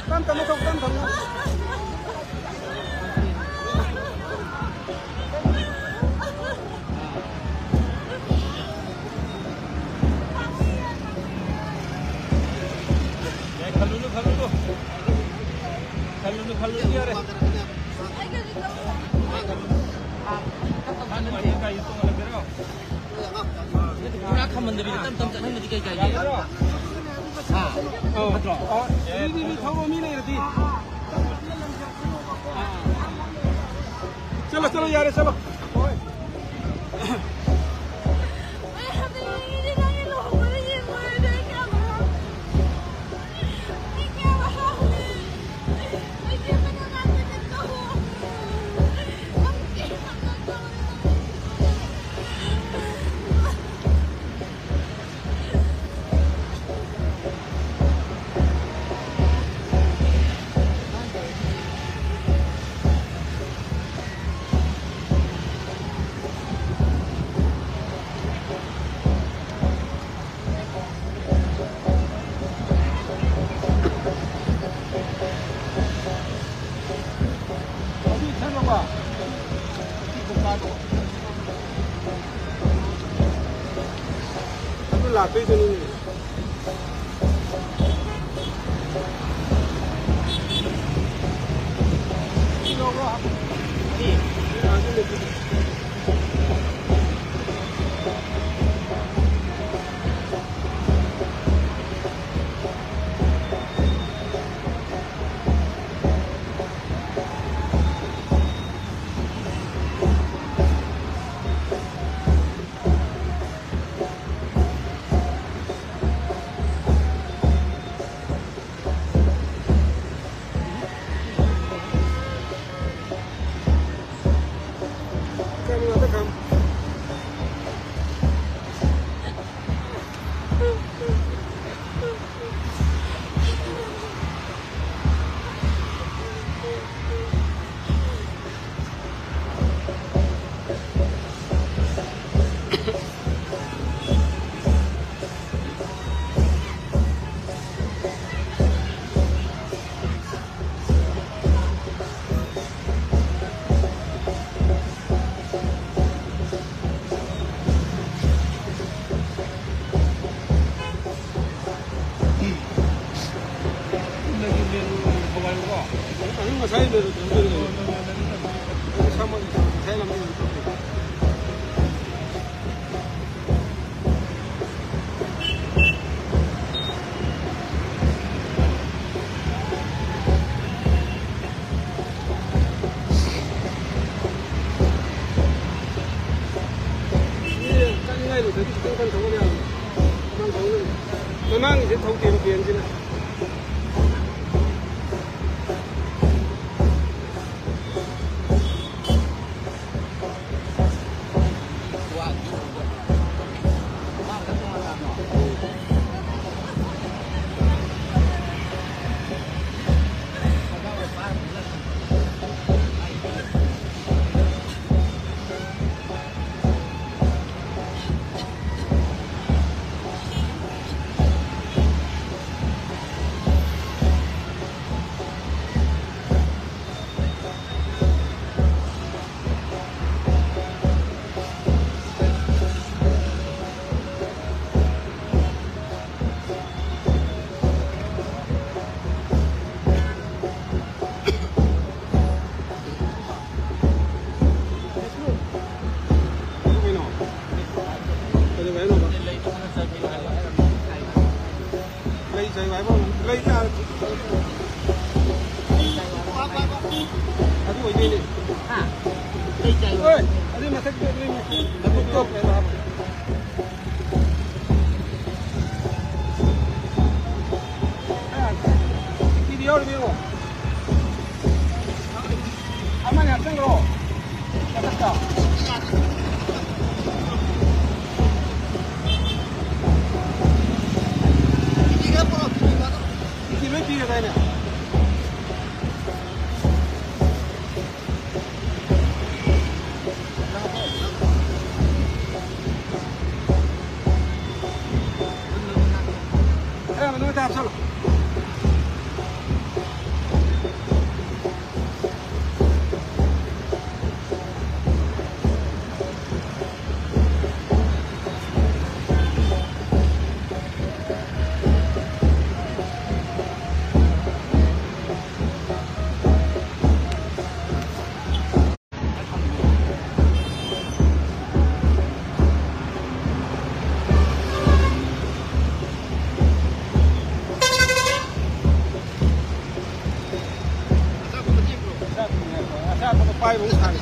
ꯇꯞ ꯇꯞꯅ ꯊꯧ, ꯇꯞ ꯇꯞꯅ꯫ ꯌꯥꯏ, ꯈꯜꯂꯨꯅꯨ, ꯈꯜꯂꯨꯅꯨ꯫ ꯈꯜꯂꯨꯅꯨ, ꯈꯜꯂꯨꯅꯨ, ꯌꯥꯔꯦ꯫ ꯄꯨꯔꯥ ꯈꯝꯍꯟꯗꯕꯤꯗ ꯇꯞ ꯇꯞ ꯆꯠꯍꯟꯕꯗꯤ ꯀꯩ ꯀꯥꯏꯒꯦ? ꯍꯥ? ꯐꯠꯇ꯭ꯔꯣ? ꯑꯣ, ꯃꯤ, ꯃꯤ, ꯃꯤ ꯊꯧꯔꯣ, ꯃꯤ ꯂꯩꯔꯗꯤ꯫ ꯆꯠꯂꯣ, ꯆꯠꯂꯣ, ꯌꯥꯔꯦ, ꯆꯠꯂꯣ꯫ ꯑꯗꯨ ꯂꯥꯛꯇꯣꯏꯗꯨꯅꯤꯅꯦ꯫ ꯑꯗꯨ ꯉꯁꯥꯏ ꯂꯩꯔꯨ-, ꯂꯩꯔꯨ-, ꯂꯩꯔꯨ-, ꯂꯩꯔꯨ-, ꯂꯩꯔꯨ-, ꯉꯁꯥꯏ ꯂꯝꯕꯤ ꯑꯗꯨꯝ ꯆꯠꯈ꯭ꯔꯦ꯫ ꯃꯤ ꯆꯠꯅꯤꯡꯉꯥꯏ ꯂꯩꯇ꯭ꯔꯗꯤ ꯈꯤꯇꯪ ꯀꯟꯅ ꯊꯧꯒꯠ ꯌꯥꯕꯅꯤ꯫ ꯃꯃꯥꯡ ꯊꯧꯒꯠꯂꯤ-, ꯃꯃꯥꯡꯒꯤꯁꯦ ꯊꯧꯗꯦꯕ ꯕꯦꯟꯁꯤꯅ꯫ ꯀꯩꯅꯣ? ꯀꯩꯗꯧꯕ ꯍꯥꯏꯅꯣꯕ? ꯂꯩ ꯆꯩꯕ ꯍꯥꯏꯕ ꯑꯃ ꯂꯩ ꯌꯥꯔꯦ꯫ ꯑꯗꯨ ꯑꯣꯏꯗꯣꯏꯅꯦ꯫ ꯍꯣꯏ, ꯑꯗꯨꯏ ꯃꯊꯛꯇ ꯑꯗꯨꯏ ꯃꯊꯛꯇ ꯀꯩꯅꯣ ꯍꯥꯞꯄ꯫ ꯇꯤꯛꯀꯤꯗꯤ ꯌꯥꯎꯔꯤꯕ ꯌꯦꯡꯉꯣ꯫ ꯑꯃꯅꯤ ꯍꯥꯞꯆꯤꯟꯈ꯭ꯔꯣ꯫ ꯃꯊꯛꯇ꯫ ꯇꯤꯛꯀꯤ ꯂꯣꯏ ꯄꯤꯔꯗꯥꯏꯅꯦ? ꯈꯔ ꯃꯅꯨꯡꯗ ꯍꯥꯞꯆꯜꯂꯣ꯫ ꯄꯥꯏꯕ ꯑꯃꯨꯛ ꯁꯥꯔꯦ꯫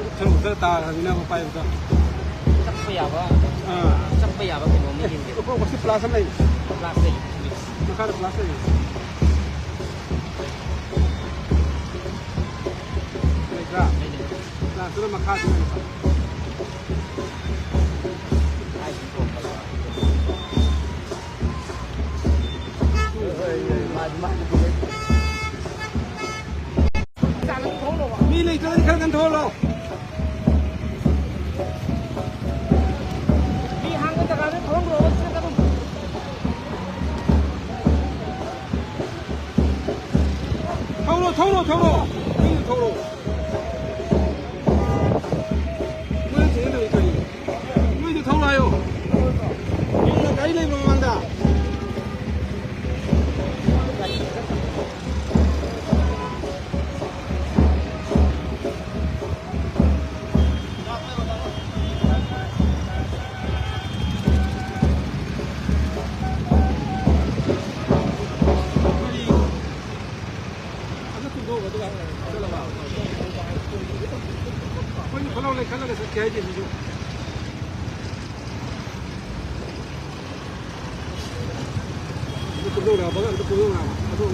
ꯎꯞꯁꯟ ꯎꯞꯁꯟ ꯇꯥꯈ꯭ꯔꯕꯅꯤꯅ ꯑꯃ ꯄꯥꯏꯕꯗ꯫ ꯆꯞꯄ ꯌꯥꯕ, ꯑꯥ꯫ ꯆꯞꯄ ꯌꯥꯕ ꯀꯩꯅꯣ ꯑꯃ ꯌꯦꯡꯒꯦ꯫ ꯑꯣ, ꯑꯣ, ꯁꯤ ꯄ꯭ꯂꯥꯁ ꯑꯃ ꯂꯩ꯫ ꯄ꯭ꯂꯥꯁ ꯂꯩ꯫ ꯃꯈꯥꯗ ꯄ꯭ꯂꯥꯁ ꯂꯩ꯫ ꯂꯩꯕ꯭ꯔꯥ? ꯂꯩ, ꯂꯩ꯫ ꯄ꯭ꯂꯥꯁꯇꯨꯅ ꯃꯈꯥꯗ ꯂꯩꯕ꯫ ꯃꯤ ꯂꯩꯇ꯭ꯔꯒꯗꯤ ꯈꯔ ꯀꯟ ꯊꯣꯛꯍꯜꯂꯣ꯫ ꯃꯤ ꯍꯥꯡꯕ ꯖꯒꯥꯗ ꯊꯣꯛꯍꯜꯂꯣ꯫ ꯊꯧꯔꯣ, ꯊꯧꯔꯣ, ꯊꯧꯔꯣ꯫ ꯅꯣꯏꯅ ꯊꯧꯔꯣ꯫ ꯅꯣꯏꯅ ꯊꯧꯔꯣ ꯍꯥꯏꯌꯣ꯫ ꯅꯣꯏꯗ ꯊꯧꯔꯣ ꯍꯥꯏꯌꯣ꯫ ꯌꯨꯝꯗ ꯒꯥꯔꯤ ꯂꯩꯕ꯭ꯔꯣ ꯃꯃꯥꯡꯗ? ꯑꯗꯨ ꯇꯨꯝꯊꯣꯛꯑꯒ ꯑꯗꯨꯒ ꯆꯠꯂꯕ? ꯑꯩꯈꯣꯏꯅ ꯈꯨꯂꯥꯎ ꯂꯩꯈꯠꯂꯒ ꯆꯠꯀꯦ ꯍꯥꯏꯗꯦ ꯁꯤꯁꯨ꯫ ꯑꯗꯨ ꯇꯨꯝꯊꯣꯛꯅꯕ, ꯑꯗꯨ ꯇꯨꯝꯊꯣꯛꯅꯕ꯫ ꯑꯗꯨ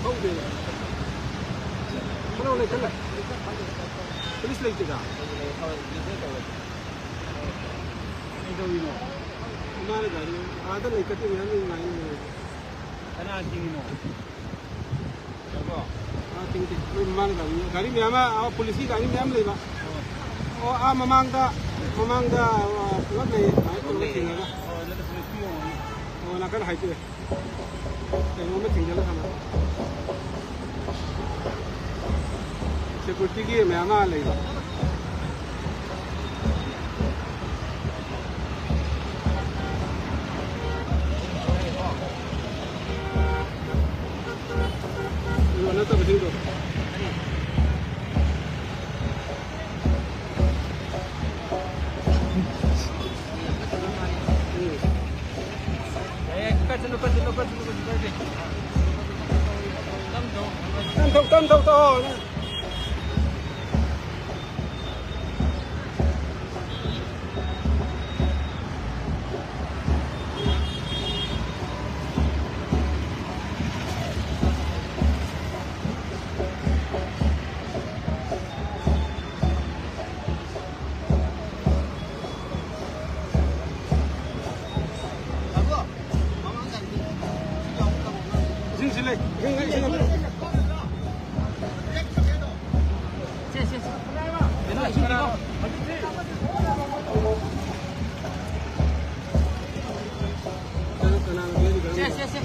ꯊꯧꯗꯦꯕ꯫ ꯈꯨꯂꯥꯎ ꯂꯩꯈꯠꯂꯦ꯫ ꯄꯨꯂꯤꯁ ꯂꯩꯇꯦꯗ꯫ ꯀꯩꯗꯧꯔꯤꯅꯣ? ꯏꯃꯥꯅ ꯒꯥꯔꯤ ꯑꯥꯗ ꯂꯩꯈꯠꯇꯦ, ꯃꯌꯥꯝ ꯉꯥꯏ ꯂꯩꯔꯦ꯫ ꯀꯅꯥ ꯊꯤꯡꯉꯤꯅꯣ? ꯑꯥ, ꯊꯤꯡꯗꯦ꯫ ꯃꯣꯏ ꯃꯃꯥꯡꯗ ꯒꯥꯔꯤ, ꯒꯥꯔꯤ ꯃꯌꯥꯝ ꯑꯃ, ꯑꯥ, ꯄꯨꯂꯤꯁꯀꯤ ꯒꯥꯔꯤ ꯃꯌꯥꯝ ꯂꯩꯕ꯫ ꯑꯣ, ꯑꯥ, ꯃꯃꯥꯡꯗ, ꯃꯃꯥꯡꯗ, ꯑꯥ, ꯄꯨꯂꯞ ꯂꯩꯌꯦ꯫ ꯑꯗꯨꯃꯥꯏꯅ ꯇꯧꯔꯒ ꯊꯤꯡꯉꯒ꯫ ꯑꯣ, ꯅꯥꯀꯟ ꯍꯥꯏꯗꯣꯛꯑꯦ꯫ ꯀꯩꯅꯣꯝꯃ ꯊꯤꯡꯖꯤꯜꯂ ꯊꯝꯃꯦ꯫ ꯁꯦꯀ꯭ꯌꯨꯔꯤꯇꯤꯒꯤ ꯃꯌꯥꯝ ꯑꯃ ꯂꯩꯕ꯫ ꯅꯠꯇꯕꯁꯤꯡꯗꯣ꯫ ꯁꯦ, ꯁꯦ, ꯁꯦ꯫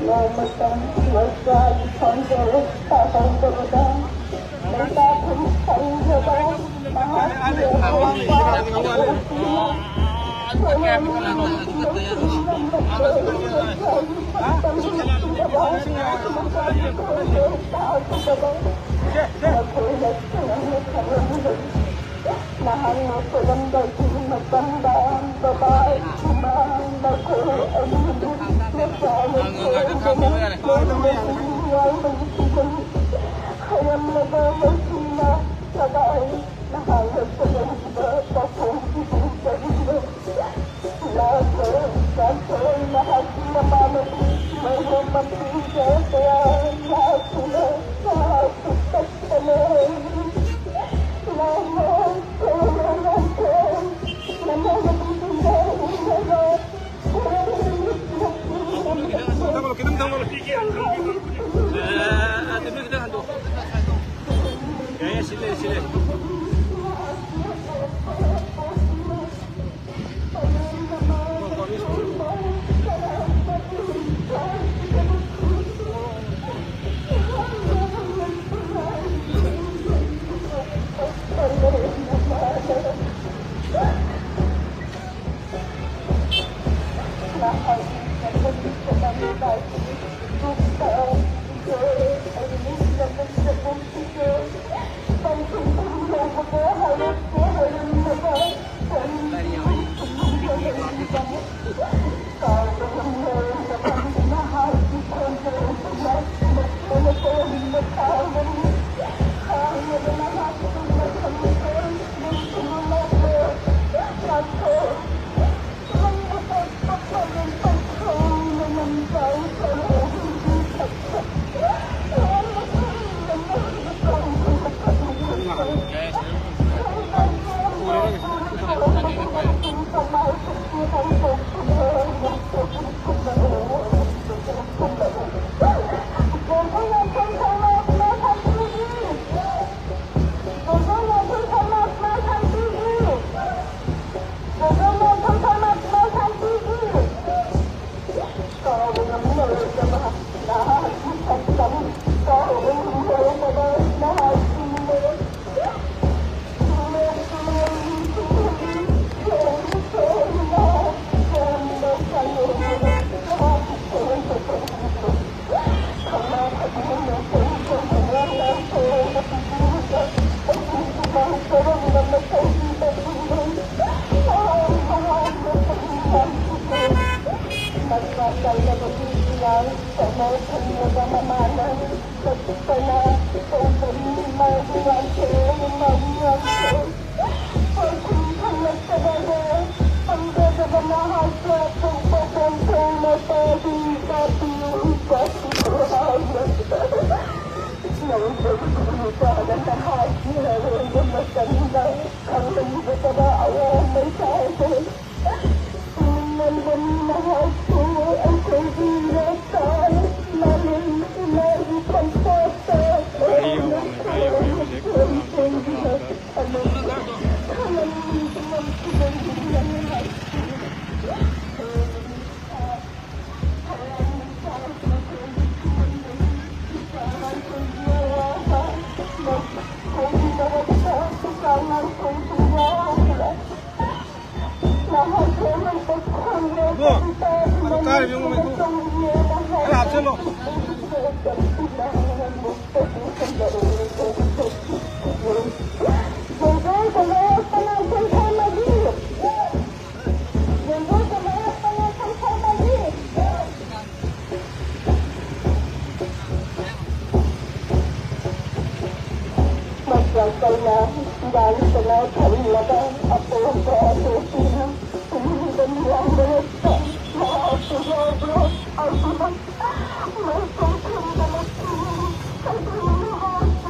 ꯅꯣꯡꯃꯇꯪ ꯂꯩꯀꯥꯏ ꯈꯪꯗꯕ ꯇꯥꯍꯧꯗꯕꯗ ꯂꯩꯕꯥꯛꯀꯤ ꯈꯪꯖꯕ ꯃꯍꯥꯛꯀꯤ ꯑꯋꯥꯕ ꯁꯣꯏꯍꯟꯗꯨꯅ ꯁꯤꯔꯝꯕꯗ ꯇꯥꯈꯤꯗꯕ ꯃꯈꯣꯏꯅ ꯁꯨꯃꯥꯏꯅ ꯈꯜꯂꯝꯕꯗꯒꯤ ꯅꯍꯥꯛꯅ ꯁꯣꯏꯔꯝꯕꯒꯤ ꯃꯇꯝꯗ ꯕꯕꯥ, ꯏꯃꯥ, ꯅꯈꯣꯏ ꯑꯅꯤꯕꯨ ꯅꯆꯥꯅ ꯁꯣꯏꯗꯅ ꯂꯣꯏꯅꯃꯛ ꯅꯨꯡꯉꯥꯏꯕ ꯅꯨꯡꯁꯤꯕꯅꯤ꯫ ꯈꯣꯏꯔꯝꯂꯕ ꯂꯩꯁꯤꯡꯅ ꯁꯗꯥꯏ ꯅꯍꯥꯛꯅ ꯁꯣꯏꯔꯝꯈꯤꯕ ꯄꯥꯎꯈꯨꯝꯒꯤꯗꯨ ꯀꯔꯤꯅꯣ? ꯂꯥꯛꯂꯣ, ꯂꯥꯛꯂꯣ, ꯅꯍꯥꯛꯀꯤ ꯃꯃꯥꯟꯅꯕꯤ ꯃꯥꯏꯕꯝ ꯃꯄꯤꯒ ꯀꯌꯥ ꯂꯥꯛꯇꯨꯅ ꯅꯍꯥꯛꯄꯨ ꯀꯞꯄꯅ ꯂꯩꯔꯤ꯫ ꯂꯥꯛꯂꯣ, ꯂꯥꯛꯂꯣ, ꯂꯥꯛꯂꯣ, ꯅꯃꯥꯟꯅꯕꯤꯁꯤꯡꯒ ꯎꯅꯔꯣ꯫ ꯈꯤꯇꯪ ꯊꯝꯒꯠꯂꯣ, ꯈꯤꯇꯪ ꯊꯝꯒꯠꯂꯣ꯫ ꯑꯦ, ꯑꯗꯨ ꯈꯤꯇꯪ ꯍꯟꯗꯣꯛꯑꯣ꯫ ꯌꯥꯏꯌꯦ, ꯁꯤ ꯂꯩ, ꯁꯤ ꯂꯩ꯫ ꯀꯅꯥ ꯇꯧꯕꯅꯤ ꯃꯥꯒꯤ ꯉꯥꯛꯇ, ꯃꯥꯒꯤ ꯉꯥꯛꯇ꯫ ꯄꯥꯎꯈꯨꯝ ꯐꯪꯂꯛꯇꯕꯗ ꯈꯪꯖꯗꯕ ꯃꯍꯥꯛꯁꯨ ꯑꯇꯣꯞꯄ ꯄꯣꯝꯊꯣꯡ ꯃꯄꯥꯗꯤ ꯀꯥꯞꯄꯤꯌꯨ, ꯀꯥꯞꯄꯤꯌꯨ ꯍꯥꯏꯅ ꯅꯧꯖꯕ ꯅꯨꯄꯥꯅ ꯃꯍꯥꯛꯀꯤ ꯍꯔꯣꯏꯕ ꯃꯇꯝꯗ ꯈꯪꯍꯟꯖꯗꯕ ꯑꯋꯥ ꯃꯩꯁꯥꯁꯦ꯫ ꯅꯪꯒꯤ ꯃꯍꯥꯛꯄꯨ ꯑꯩꯈꯣꯏꯒꯤ ꯏꯔꯥꯠꯄ ꯃꯥꯂꯦꯝ ꯏꯃꯥꯒꯤ ꯐꯝꯄꯥꯛꯇ ꯒꯥꯔꯤ ꯑꯃ ꯃꯥꯡꯉꯦ, ꯒꯥꯔꯤ ꯑꯃ ꯃꯥꯡꯉꯦ, ꯍꯧꯖꯤꯛ ꯀꯅꯥ ꯀꯅꯥ ꯀꯅꯥ ꯀꯅꯥ ꯈꯪꯍꯟꯅꯤꯡꯕ ꯉꯝꯈꯤꯕꯒꯤ ꯃꯍꯥꯛꯄꯨ ꯏꯕꯨꯡꯉꯣ, ꯑꯗꯨ ꯀꯥꯔꯤꯕ ꯌꯦꯡꯉꯨ, ꯏꯕꯨꯡꯉꯣ꯫ ꯈꯔ ꯍꯥꯞꯆꯜꯂꯣ꯫ ꯃꯆꯥꯛ ꯀꯧꯅ ꯏꯔꯥꯡ ꯇꯧꯅ ꯊꯝꯂꯕ ꯑꯄꯣꯝꯕ ꯑꯇꯣꯞꯄꯅ ꯇꯨꯝꯂꯤꯕ ꯃꯤꯌꯥꯝ ꯃꯔꯛꯇ ꯃꯍꯥꯛꯁꯨ ꯌꯥꯎꯕ꯭ꯔꯥ? ꯑꯗꯨꯅ ꯃꯩ ꯀꯣꯛꯊꯣꯡꯗꯅ ꯊꯤꯔꯤ꯫ ꯀꯩꯗꯧꯔꯤꯅꯣ?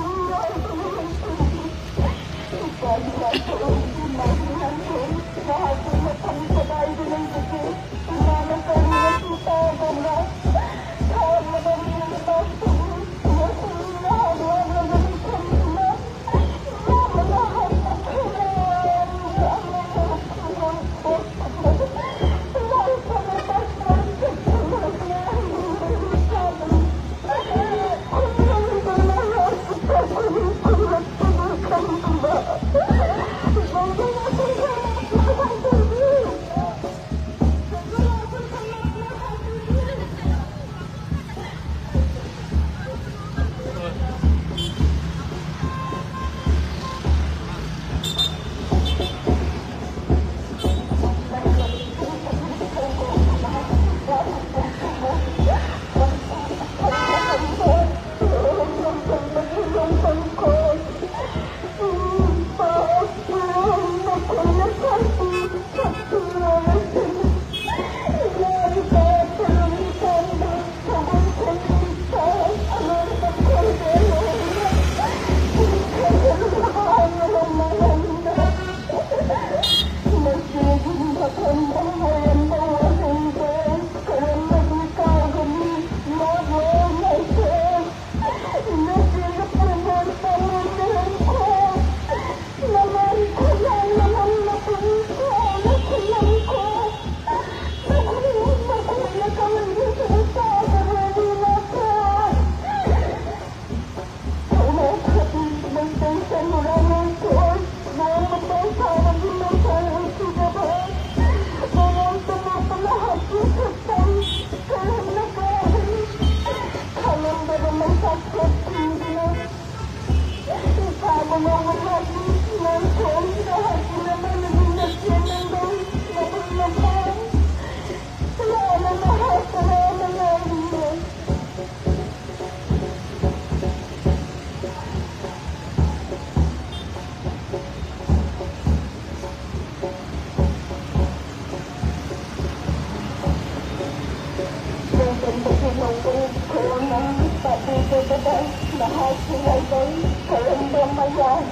ꯅꯍꯥꯛꯀꯤ ꯂꯥꯏꯕꯛ ꯀꯔꯝꯕ ꯃꯌꯥꯝ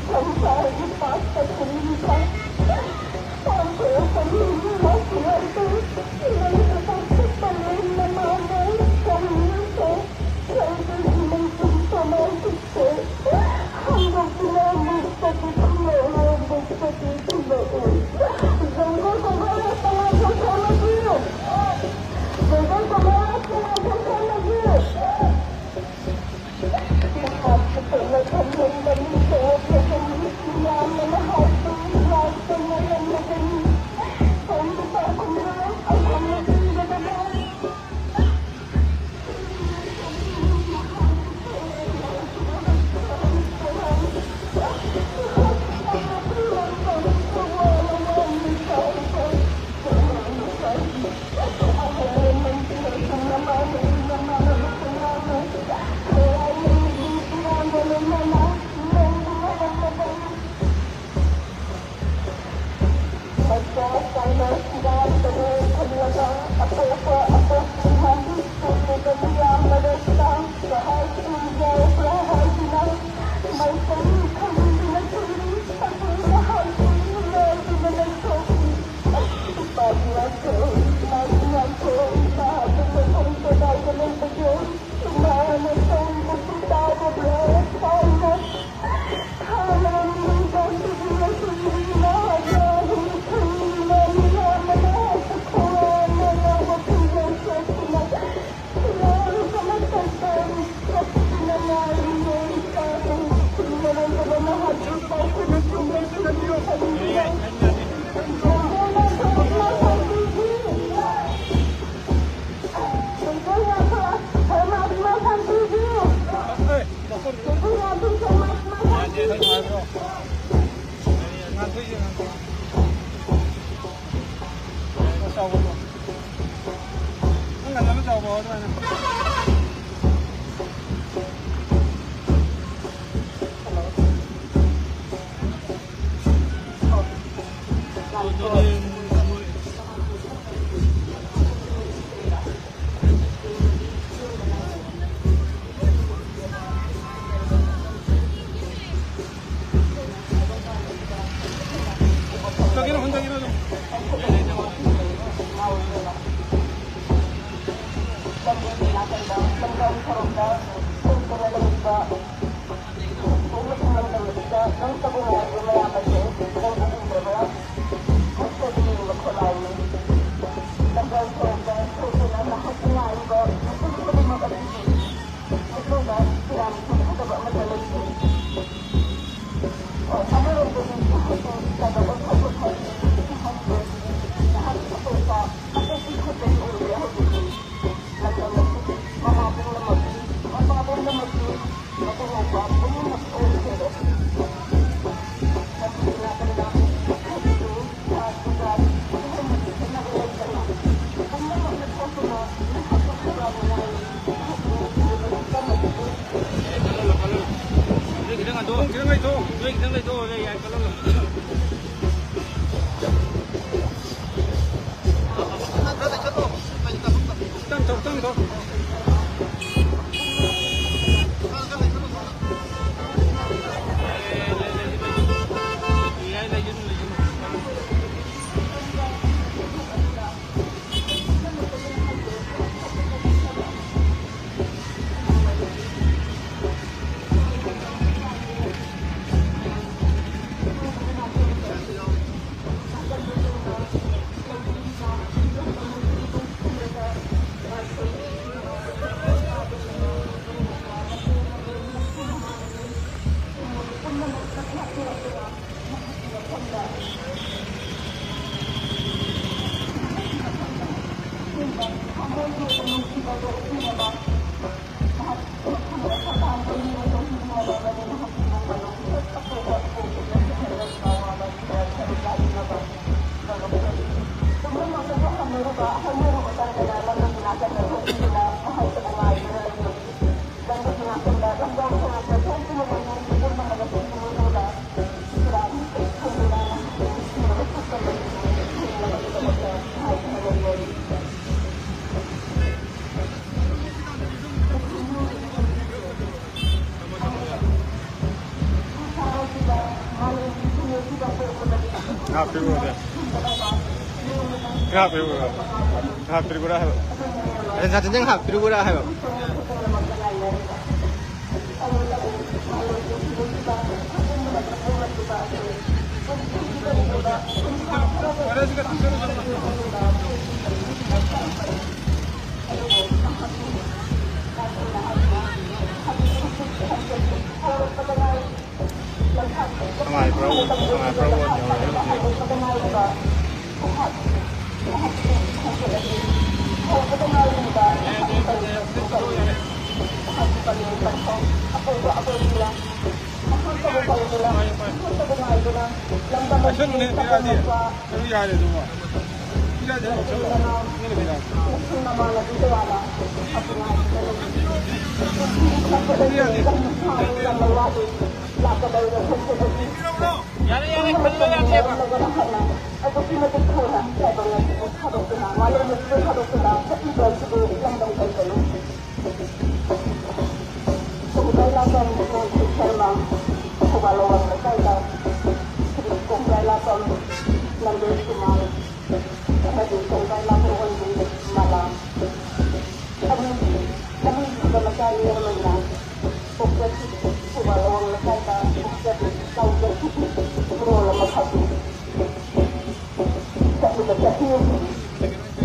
ꯁꯪꯁꯥꯔꯒꯤ ꯄꯥꯛꯇ ꯈꯨꯟꯕ ꯄꯥꯡꯊꯣꯛꯄꯅꯤ꯫ ꯅꯍꯥꯛꯀꯤ ꯂꯥꯏꯕꯛ ꯅꯪꯒꯤ ꯄꯥꯛꯊꯣꯛꯄ ꯂꯦꯝꯅ ꯃꯥꯡꯂꯣꯏ꯫ ꯀꯔꯤꯅꯣ ꯁꯦ? ꯂꯩꯕꯒꯤ ꯂꯩꯐꯝ ꯀꯃꯥꯏ ꯇꯧꯁꯦ? ꯍꯟꯗꯛꯇꯤ ꯂꯧ ꯃꯨꯛꯄꯗꯤ ꯊꯤꯜꯂꯛꯑꯣ, ꯃꯨꯛꯄꯗꯤ ꯊꯤꯜꯂꯛꯑꯣ꯫ ꯖꯪꯒꯜ ꯀꯃꯥꯏꯅ ꯇꯉꯥꯏ ꯐꯗꯅ ꯊꯣꯛꯂꯒꯦ? ꯖꯪꯒꯜ ꯀꯃꯥꯏꯅ ꯇꯉꯥꯏ ꯐꯗꯅ ꯊꯣꯛꯂꯒꯦ? ꯅꯪ ꯉꯟꯅ ꯑꯃ ꯆꯥꯎꯕ ꯑꯗꯨꯃꯥꯏꯅ꯫ ꯍꯨꯟꯗꯒꯤꯅꯣ, ꯍꯨꯟꯗꯒꯤꯅꯣ ꯑꯗꯨꯝ꯫ ꯅꯣꯏ ꯈꯤꯇꯪ ꯂꯩꯊꯣꯛꯑꯣ, ꯅꯣꯏ ꯈꯤꯇꯪ ꯂꯩꯊꯣꯛꯑꯣ, ꯌꯥꯏ, ꯀꯜꯍꯜꯂꯣ꯫ ꯈꯤꯇꯪ ꯊꯣꯛ, ꯈꯤꯇꯪ ꯊꯣꯛ꯫ ꯍꯥꯞꯄꯤꯔꯨꯔꯣ꯫ ꯍꯥꯞꯄꯤꯔꯨꯔꯣ꯫ ꯍꯥꯞꯄꯤꯔꯨꯔꯣ ꯍꯥꯏꯕ꯫ ꯑꯗ ꯁꯥꯇꯤꯟꯗꯪ ꯍꯥꯞꯄꯤꯔꯨꯔꯣ ꯍꯥꯏꯕ꯫ ꯁꯉꯥꯏ ꯄ꯭ꯔꯧ, ꯁꯉꯥꯏ ꯄ꯭ꯔꯧ ꯌꯧꯔꯦ ꯍꯧꯖꯤꯛ꯫ ꯑꯁꯟꯕꯅꯦ ꯄꯤꯔꯛꯑꯗꯤ꯫ ꯑꯗꯨ ꯌꯥꯔꯦ ꯑꯗꯨꯃ꯫ ꯄꯤꯔꯛꯑꯗꯤ ꯑꯗꯨꯝ ꯆꯠꯂꯣ꯫ ꯃꯤꯅ ꯄꯤꯔꯛꯑꯗꯤ꯫ ꯄꯤꯔꯛꯑꯗꯤ꯫ ꯌꯥꯔꯦ, ꯌꯥꯔꯦ, ꯈꯜꯂꯣ ꯌꯥꯗꯦꯕ꯫ ꯈꯣꯡꯖꯥꯏ ꯂꯥꯟꯕꯝ ꯃꯣꯟꯁꯤꯠ ꯁꯔꯃ, ꯊꯧꯕꯥꯜ ꯑꯋꯥꯡ ꯂꯩꯀꯥꯏꯗ ꯈꯣꯡꯖꯥꯏ ꯂꯥꯟꯕꯝ ꯅꯟꯗꯦꯁ ꯀꯨꯃꯥꯔ ꯑꯃꯗꯤ ꯈꯣꯡꯖꯥꯏ ꯂꯥꯟꯕꯝ ꯑꯣꯟꯕꯤ ꯃꯂꯥ꯫ ꯑꯅꯤ, ꯑꯅꯤꯁꯨꯕ ꯃꯆꯥꯅꯤ ꯑꯃꯅ ꯄꯣꯛꯆꯈꯤ꯫ ꯊꯧꯕꯥꯜ ꯑꯋꯥꯡ ꯂꯩꯀꯥꯏꯗ ꯄꯣꯛꯆꯈꯤ꯫ ꯆꯥꯎꯖꯈꯤ꯫ ꯃꯔꯣꯜ ꯑꯃ ꯈꯪꯗꯦ꯫ ꯆꯠꯂꯤꯕ ꯆꯍꯤ ꯑꯁꯤ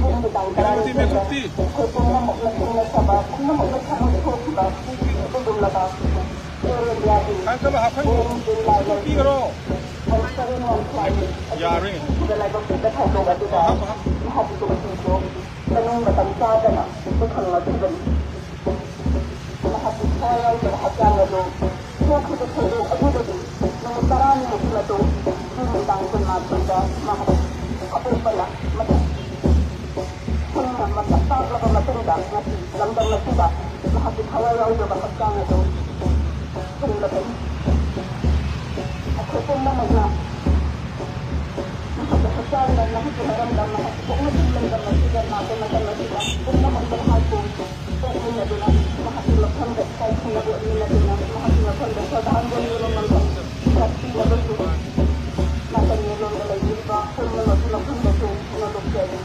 ꯖꯨꯟꯒꯤ ꯇꯥꯡ ꯇꯔꯥꯅꯤꯊꯣꯏꯗ ꯑꯩꯈꯣꯏ ꯄꯨꯝꯅꯃꯛꯅ ꯊꯦꯡꯅꯖꯕ, ꯄꯨꯝꯅꯃꯛꯅ ꯊꯃꯣꯏ ꯁꯣꯛꯈꯤꯕ ꯑꯗꯨꯒꯨꯝꯂꯕ ꯑꯦꯌꯔ ꯏꯟꯗꯤꯌꯥꯒꯤ Boeing jetliner L seven one five ꯑꯗꯨ ꯁꯤꯈꯤꯕ ꯂꯥꯏꯕꯛ ꯐꯕ ꯊꯧꯗꯣꯛ ꯑꯗꯨꯗ ꯃꯍꯥꯛꯀꯤ ꯄꯨꯟꯁꯤꯁꯨ ꯃꯅꯨꯡ ꯃꯇꯝ ꯆꯥꯗꯅ ꯄꯨꯈꯪꯂꯛꯈꯤꯕꯅꯤ꯫ ꯃꯍꯥꯛꯀꯤ ꯊꯋꯥꯏ ꯌꯥꯎꯗꯕ ꯍꯛꯆꯥꯡ ꯑꯗꯨ ꯁꯣꯛꯈꯤꯕ ꯊꯧꯗꯣꯛ ꯑꯗꯨꯗꯒꯤ ꯅꯨꯃꯤꯠ ꯇꯔꯥꯅꯤꯃꯨꯛꯀꯤ ꯃꯇꯨꯡ ꯖꯨꯟꯒꯤ ꯇꯥꯡ ꯀꯨꯟꯃꯥꯄꯟꯗ ꯃꯍꯥꯛ ꯑꯄꯣꯛꯄꯅ ꯃꯊꯪ ꯂꯥꯛꯂꯕ ꯃꯇꯨꯡꯗ ꯉꯁꯤ ꯂꯝꯗꯝ ꯑꯁꯤꯗ ꯃꯍꯥꯛꯀꯤ ꯊꯋꯥꯏ ꯌꯥꯎꯖꯕ ꯍꯛꯆꯥꯡ ꯑꯗꯨ ꯊꯨꯡꯂꯕꯅꯤ꯫ ꯑꯩꯈꯣꯏ ꯄꯨꯝꯅꯃꯛꯅ ꯃꯍꯥꯛꯀꯤ ꯍꯛꯆꯥꯡꯗ, ꯃꯍꯥꯛꯀꯤ ꯃꯔꯝꯗ, ꯃꯍꯥꯛꯀꯤ ꯄꯣꯛꯅꯐꯝ ꯂꯝꯗꯝ ꯑꯁꯤꯗ ꯂꯥꯛꯄ ꯃꯇꯝ ꯑꯁꯤꯗ ꯄꯨꯝꯅꯃꯛꯅ ꯃꯍꯥꯛꯄꯨ ꯄꯣꯛꯃꯤꯟꯅꯗꯨꯅ, ꯃꯍꯥꯛꯀꯤ ꯂꯧꯐꯝꯗ ꯏꯀꯥꯏ ꯈꯨꯝꯅꯕ ꯎꯠꯃꯤꯟꯅꯗꯨꯅ, ꯃꯍꯥꯛꯀꯤ ꯃꯐꯝꯗ ꯁ꯭ꯔꯗꯥꯟꯖꯂꯤ ꯉꯝꯐꯝ ꯆꯠꯄꯤꯅꯕꯁꯨ ꯅꯥꯀꯟ ꯌꯦꯠꯂꯣꯝꯗ ꯂꯩꯕꯤꯔꯤꯕ ꯄꯨꯝꯅꯃꯛꯀꯤ ꯃꯐꯝꯗꯁꯨ ꯅꯣꯂꯨꯛꯆꯔꯤ꯫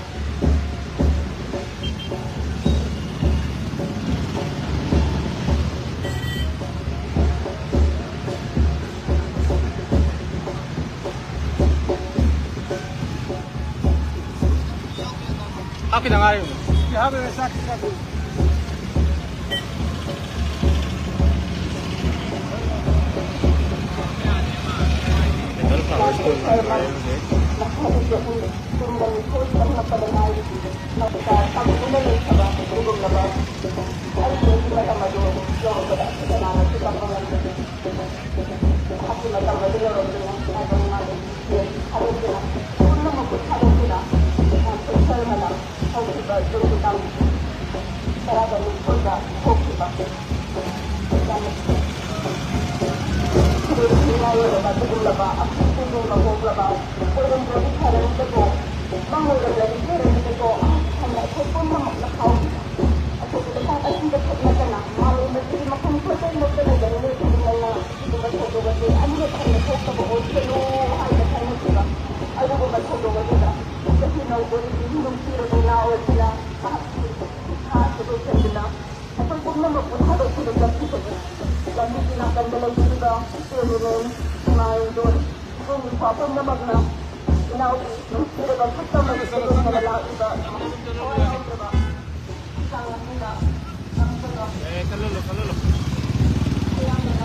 Akin na nga yun. You have a recycling. Ito na sa first call na tayo, eh. ꯍꯧꯈꯤꯕ ꯖꯨꯟꯒꯤ ꯇꯥꯡ ꯇꯔꯥꯒ ꯅꯤꯊꯣꯏꯗ ꯊꯣꯛꯈꯤꯕ ꯁꯤꯗꯒꯤ ꯃꯤꯑꯣꯏꯕ ꯑꯗꯨꯒꯨꯝꯂꯕ ꯑꯐꯨ ꯄꯣꯛꯂꯕ ꯑꯣꯏꯔꯝꯗ꯭ꯔꯗꯤ ꯐꯔꯅꯤꯗꯀꯣ, ꯃꯪ ꯑꯣꯏꯔꯝꯂꯗꯤ ꯐꯔꯅꯤꯗꯀꯣ ꯍꯥꯏꯅ ꯑꯩꯈꯣꯏ ꯄꯨꯝꯅꯃꯛꯅ ꯐꯥꯎꯈꯤ꯫ ꯑꯩꯈꯣꯏꯒꯤ ꯂꯩꯄꯥꯛ ꯑꯁꯤꯗ ꯈꯛ ꯅꯠꯇꯅ ꯃꯥꯂꯦꯝ ꯑꯁꯤꯒꯤ ꯃꯐꯝ ꯈꯨꯗꯤꯡꯃꯛꯇ ꯂꯩꯕ ꯃꯤꯑꯣꯏ ꯈꯨꯗꯤꯡꯃꯛꯅ ꯑꯁꯤꯒꯨꯝꯕ ꯊꯧꯗꯣꯛ ꯑꯁꯤ ꯑꯅꯤꯔꯛ ꯍꯟꯅ ꯊꯣꯛꯇꯕ ꯑꯣꯏꯁꯅꯨ ꯍꯥꯏꯅ ꯈꯟꯅꯈꯤꯕ꯫ ꯑꯗꯨꯒꯨꯝꯕ ꯊꯧꯗꯣꯛ ꯑꯗꯨꯗ ꯆꯍꯤ ꯅꯧꯕꯒꯤ ꯅꯨꯡꯁꯤꯔꯕ ꯏꯅꯥꯎ ꯑꯁꯤꯅ ꯃꯍꯥꯛꯀꯤ ꯁꯥ ꯁꯤꯗꯣꯛꯁꯤꯟꯗꯨꯅ ꯑꯩꯈꯣꯏ ꯄꯨꯝꯅꯃꯛꯄꯨ ꯊꯥꯗꯣꯛꯇꯨꯅ ꯆꯠꯈꯤꯕꯅꯤ꯫ ꯂꯝꯕꯤꯒꯤ ꯅꯥꯀꯟꯗ ꯂꯩꯕꯤꯔꯤꯕ ꯏꯆꯦ ꯃꯤꯔꯦꯝ, ꯏꯃꯥ ꯏꯟꯗꯣꯟ, ꯏꯕꯨꯡ ꯏꯄ꯭ꯋꯥ ꯄꯨꯝꯅꯃꯛꯅ ꯏꯅꯥꯎꯒꯤ ꯅꯨꯡꯁꯤꯔꯕ ꯁꯛꯇꯝ ꯑꯁꯤ ꯁꯤꯗꯣꯛꯇꯅ ꯂꯥꯛꯂꯤꯕ ꯊꯋꯥꯏ ꯌꯥꯎꯖꯕ ꯍꯛꯆꯥꯡ ꯑꯁꯤꯅ ꯅꯝꯗꯨꯅ ꯑꯌꯥꯝꯕꯅ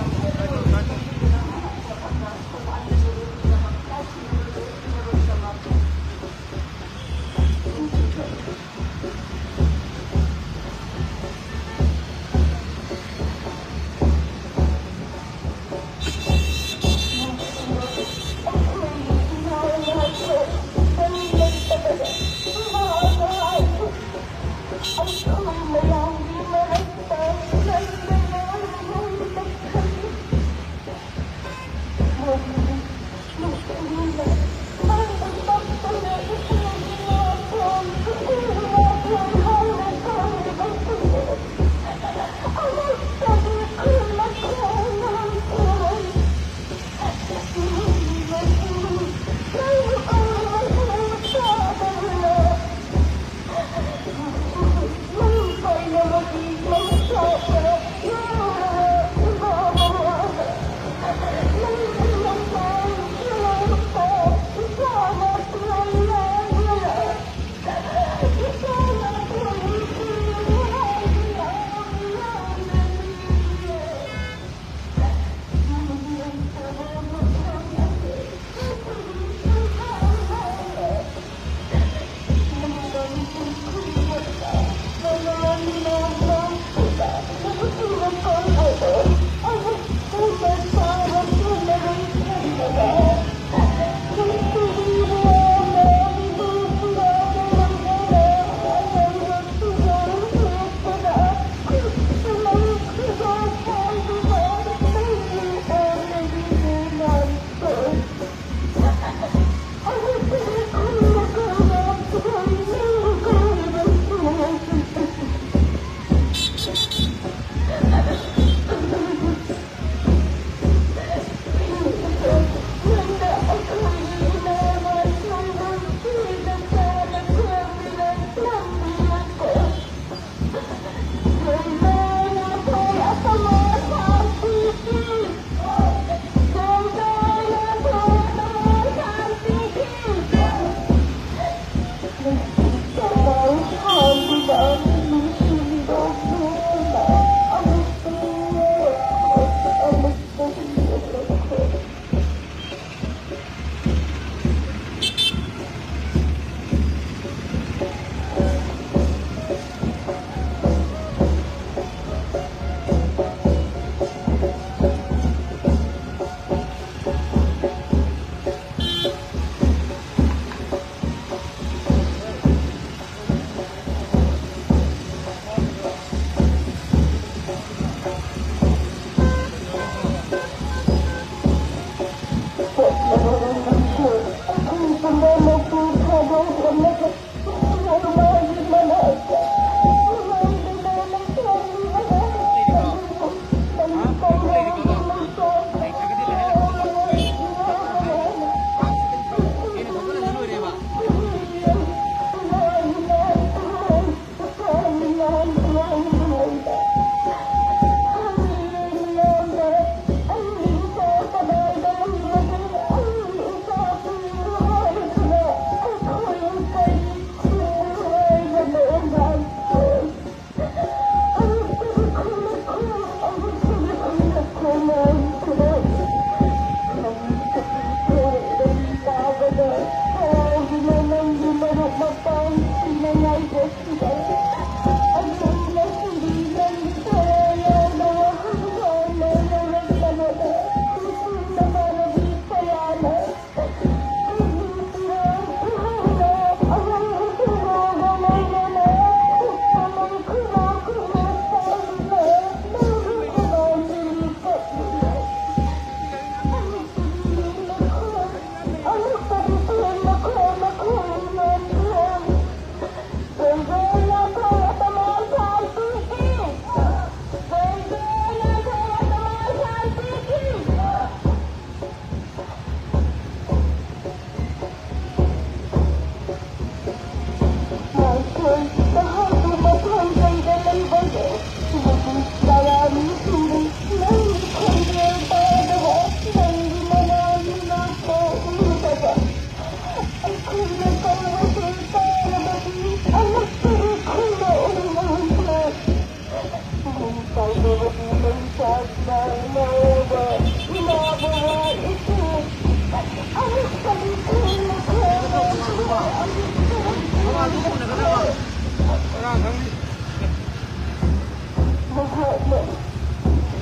ꯃꯍꯥꯛꯅ,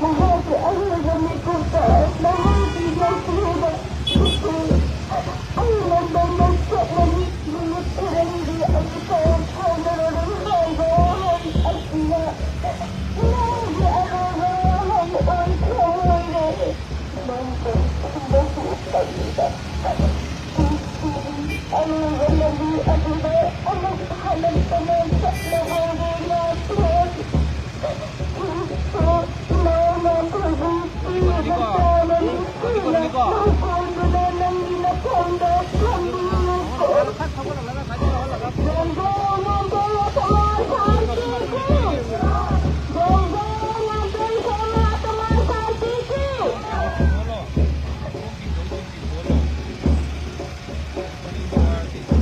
ꯃꯍꯥꯛꯀꯤ ꯑꯔꯣꯏꯕ ꯃꯤꯀꯨꯞꯇ ꯃꯍꯥꯛꯀꯤ ꯅꯨꯡꯁꯤꯕ ꯏꯆꯦ ꯑꯩꯅ ꯅꯪꯅ ꯆꯠꯂꯅꯤ꯫ ꯅꯨꯃꯤꯠ ꯈꯨꯗꯤꯡꯒꯤ ꯑꯩ ꯄꯥꯎ ꯐꯥꯎꯅꯔꯔꯣꯏ ꯍꯥꯏꯕ ꯋꯥꯍꯩ ꯑꯁꯤꯅ ꯅꯪꯒꯤ ꯑꯔꯣꯏꯕ ꯋꯥꯍꯩ ꯑꯣꯏꯈ꯭ꯔꯦ꯫ ꯅꯪ ꯀꯔꯤꯒꯨꯝꯕ ꯍꯧꯔꯛꯂꯤꯕ ꯑꯔꯣꯏꯕ ꯂꯝꯕꯤ ꯑꯗꯨꯗ ꯑꯃꯨꯛ ꯍꯜꯂꯛꯇꯅ ꯆꯠꯂꯔꯣꯏ ꯃꯥꯁꯨ꯫ ꯀꯔꯤꯒꯨꯝꯕ ꯍꯧꯔꯛꯂꯤꯕ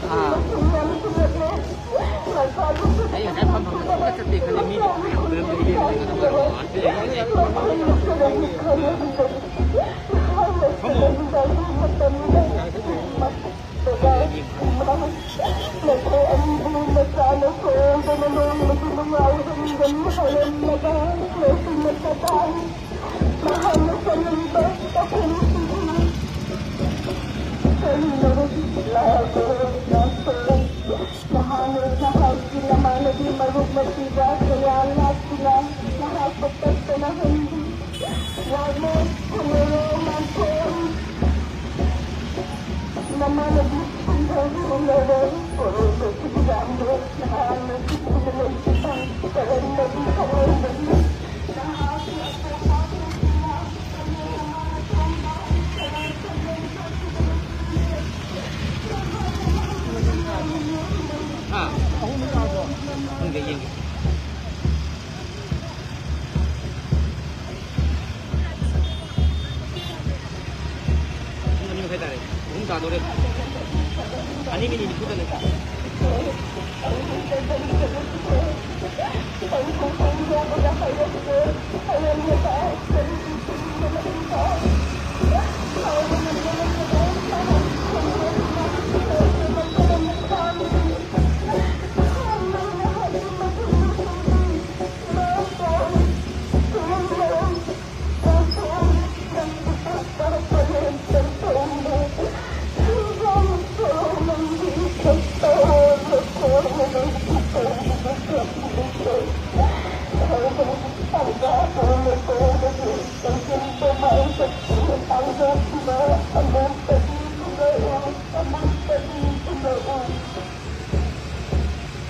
ꯑꯥ꯫ ꯑꯩ ꯉꯁꯥꯏ ꯐꯝꯐꯝꯗ ꯁꯨꯡꯆꯠ ꯆꯠꯇꯦ ꯈꯜꯂꯤ, ꯃꯤꯗꯤ ꯃꯌꯥꯝ ꯎꯅꯔꯝꯕꯗꯒꯤ ꯂꯦꯞꯄꯒ ꯂꯩꯔꯦ꯫ ꯐꯝꯃꯣ꯫ ꯃꯈꯣꯏ ꯑꯅꯤꯕꯨ ꯃꯆꯥꯅ ꯁꯣꯏꯗꯅ ꯅꯣꯡꯃꯗꯤ ꯅꯨꯡꯉꯥꯏꯍꯟꯒꯅꯤ ꯍꯥꯏꯔꯝꯂꯒ ꯂꯣꯏꯁꯤꯟꯅꯕ ꯇꯥꯏ꯫ ꯃꯍꯥꯛꯅ ꯆꯠꯂꯝꯕ ꯄꯥꯈꯪꯁꯤꯡ ꯀꯔꯤꯅꯣ ꯂꯥꯛꯂꯣ ꯂꯥꯛꯂꯣ꯫ ꯃꯍꯥꯛꯅ ꯃꯍꯥꯛꯀꯤ ꯃꯃꯥꯟꯅꯕꯤ ꯃꯔꯨꯞ ꯃꯄꯤꯒ ꯀꯌꯥ ꯂꯥꯛꯇꯨꯅ ꯃꯍꯥꯛꯄꯨ ꯇꯠꯇꯅ ꯍꯟꯈꯤ꯫ ꯂꯥꯛꯂꯣ ꯊꯦꯡꯅꯔꯣ ꯂꯥꯛꯂꯣ꯫ ꯅꯃꯥꯟꯅꯕꯤꯁꯤꯡꯒ ꯎꯅꯔꯣ꯫ ꯋꯥꯔꯧꯕꯁꯨ ꯌꯥꯝꯂꯦ꯫ ꯅꯍꯥꯛꯅ ꯆꯤꯛꯇꯨꯅ ꯂꯩꯈꯤꯕ ꯀꯔꯝꯕꯒꯤ ꯊꯃꯣꯏꯗꯒꯤ ꯅꯍꯥꯛꯀꯤ ꯑꯇꯣꯞꯄ ꯍꯥ? ꯑꯍꯨꯝ ꯇꯥꯔꯕꯣ? ꯈꯪꯗꯦ, ꯌꯦꯡꯒꯦ꯫ ꯄꯨꯡ ꯑꯅꯤ ꯃꯈꯥꯏ ꯇꯥꯔꯦ꯫ ꯑꯍꯨꯝ ꯇꯥꯗꯣꯔꯦ꯫ ꯑꯅꯤ ꯃꯤꯅꯤꯠ ꯅꯤꯐꯨꯗ ꯂꯩ꯫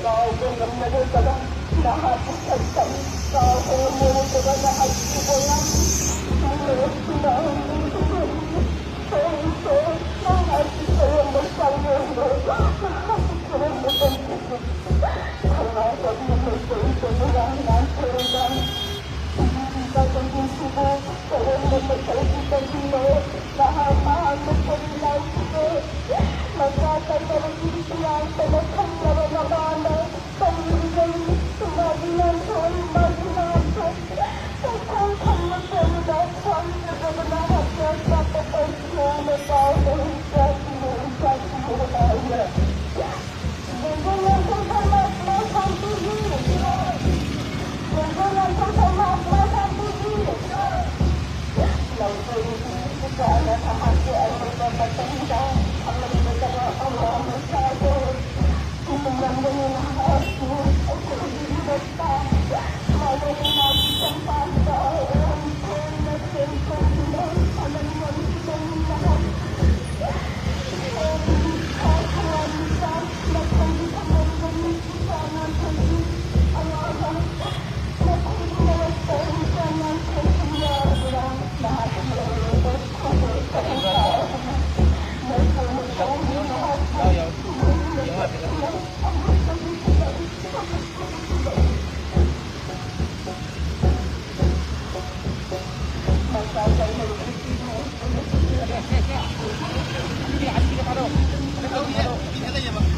ꯀꯥꯎꯕ ꯉꯝꯂꯔꯣꯏꯗꯕ ꯅꯍꯥꯛꯀꯤ ꯁꯛꯇꯝ, ꯀꯥꯎꯕ ꯉꯝꯂꯔꯣꯏꯗꯕ ꯅꯍꯥꯛꯀꯤ ꯋꯥꯉꯥꯡ, ꯅꯍꯥꯛꯀꯤ ꯀꯔꯝꯕ ꯆꯥꯡꯌꯦꯡꯅꯣ, ꯅꯍꯥꯛꯀꯤ ꯀꯔꯝꯕ ꯄꯟꯊꯨꯡꯅꯣ? ꯈꯪꯍꯧꯗꯕ ꯃꯇꯝꯗ ꯉꯥꯡꯊꯣꯔꯛꯄ ꯇꯥꯏꯕꯪ ꯄꯨꯟꯁꯤꯕꯨ ꯀꯔꯝꯕ ꯃꯈꯜꯒꯤ ꯄꯟꯊꯨꯡꯅꯣ? ꯅꯍꯥꯛ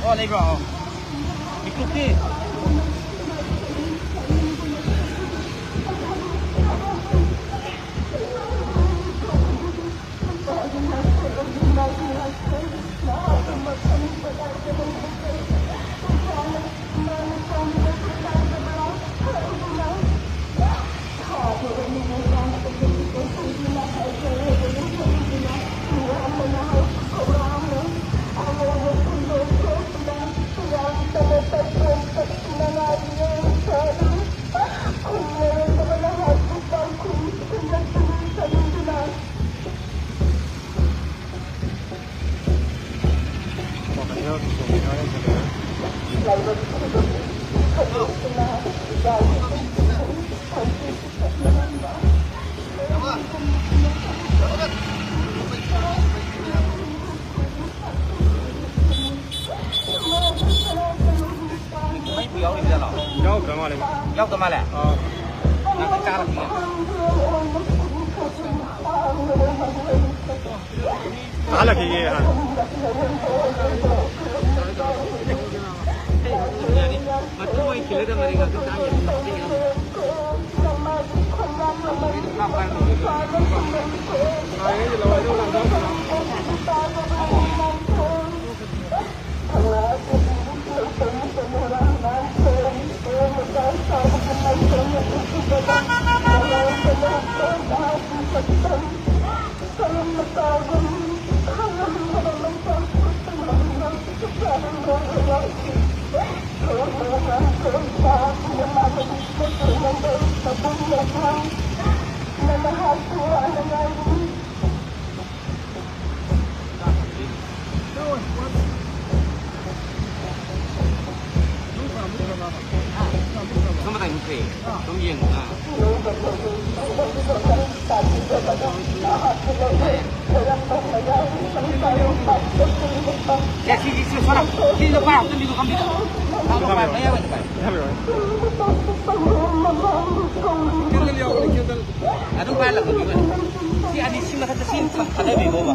ꯑꯣ, ꯂꯩꯕ꯭ꯔꯣ? ꯑꯣ꯫ ꯃꯤꯀꯨꯞꯇꯤ? ꯌꯥꯎꯗ꯭ꯔ ꯃꯥꯜꯂꯦ꯫ ꯌꯥꯎꯗ ꯃꯥꯜꯂꯦ? ꯑꯥ꯫ ꯉꯥꯛꯇꯪ ꯆꯥꯔꯛꯈꯤꯒꯦ꯫ ꯆꯥꯍꯜꯂꯛꯈꯤꯒꯦ ꯍꯥꯟꯅ꯫ ꯁꯣꯝ ꯃꯇꯥꯏ ꯃꯨꯠꯈ꯭ꯔꯦ꯫ ꯁꯣꯝ ꯌꯦꯡꯉꯨ꯫ ꯑꯥ꯫ ꯁꯦ, ꯁꯤ, ꯁꯤ, ꯁꯤ, ꯁꯣꯝ ꯅꯥꯀꯟ꯫ ꯁꯤ ꯅꯨꯄꯥ ꯑꯝꯇ ꯃꯤꯗꯣ ꯈꯪꯕꯤꯗꯣ꯫ ꯑꯥ, ꯅꯨꯄꯥ ꯃꯌꯥꯏ ꯑꯣꯏ ꯅꯨꯄꯥ꯫ ꯀꯦꯟꯗꯜ ꯌꯥꯎꯕꯅꯦ, ꯀꯦꯟꯗꯜ꯫ ꯑꯗꯨꯝ ꯄꯥꯏꯍꯜꯂꯛꯄꯅꯤ ꯀꯩꯅꯣ꯫ ꯁꯤ ꯑꯅꯤ, ꯁꯤ ꯃꯊꯛꯇ ꯁꯤ ꯑꯃ ꯊꯥꯗꯕꯤꯈꯣꯕ꯫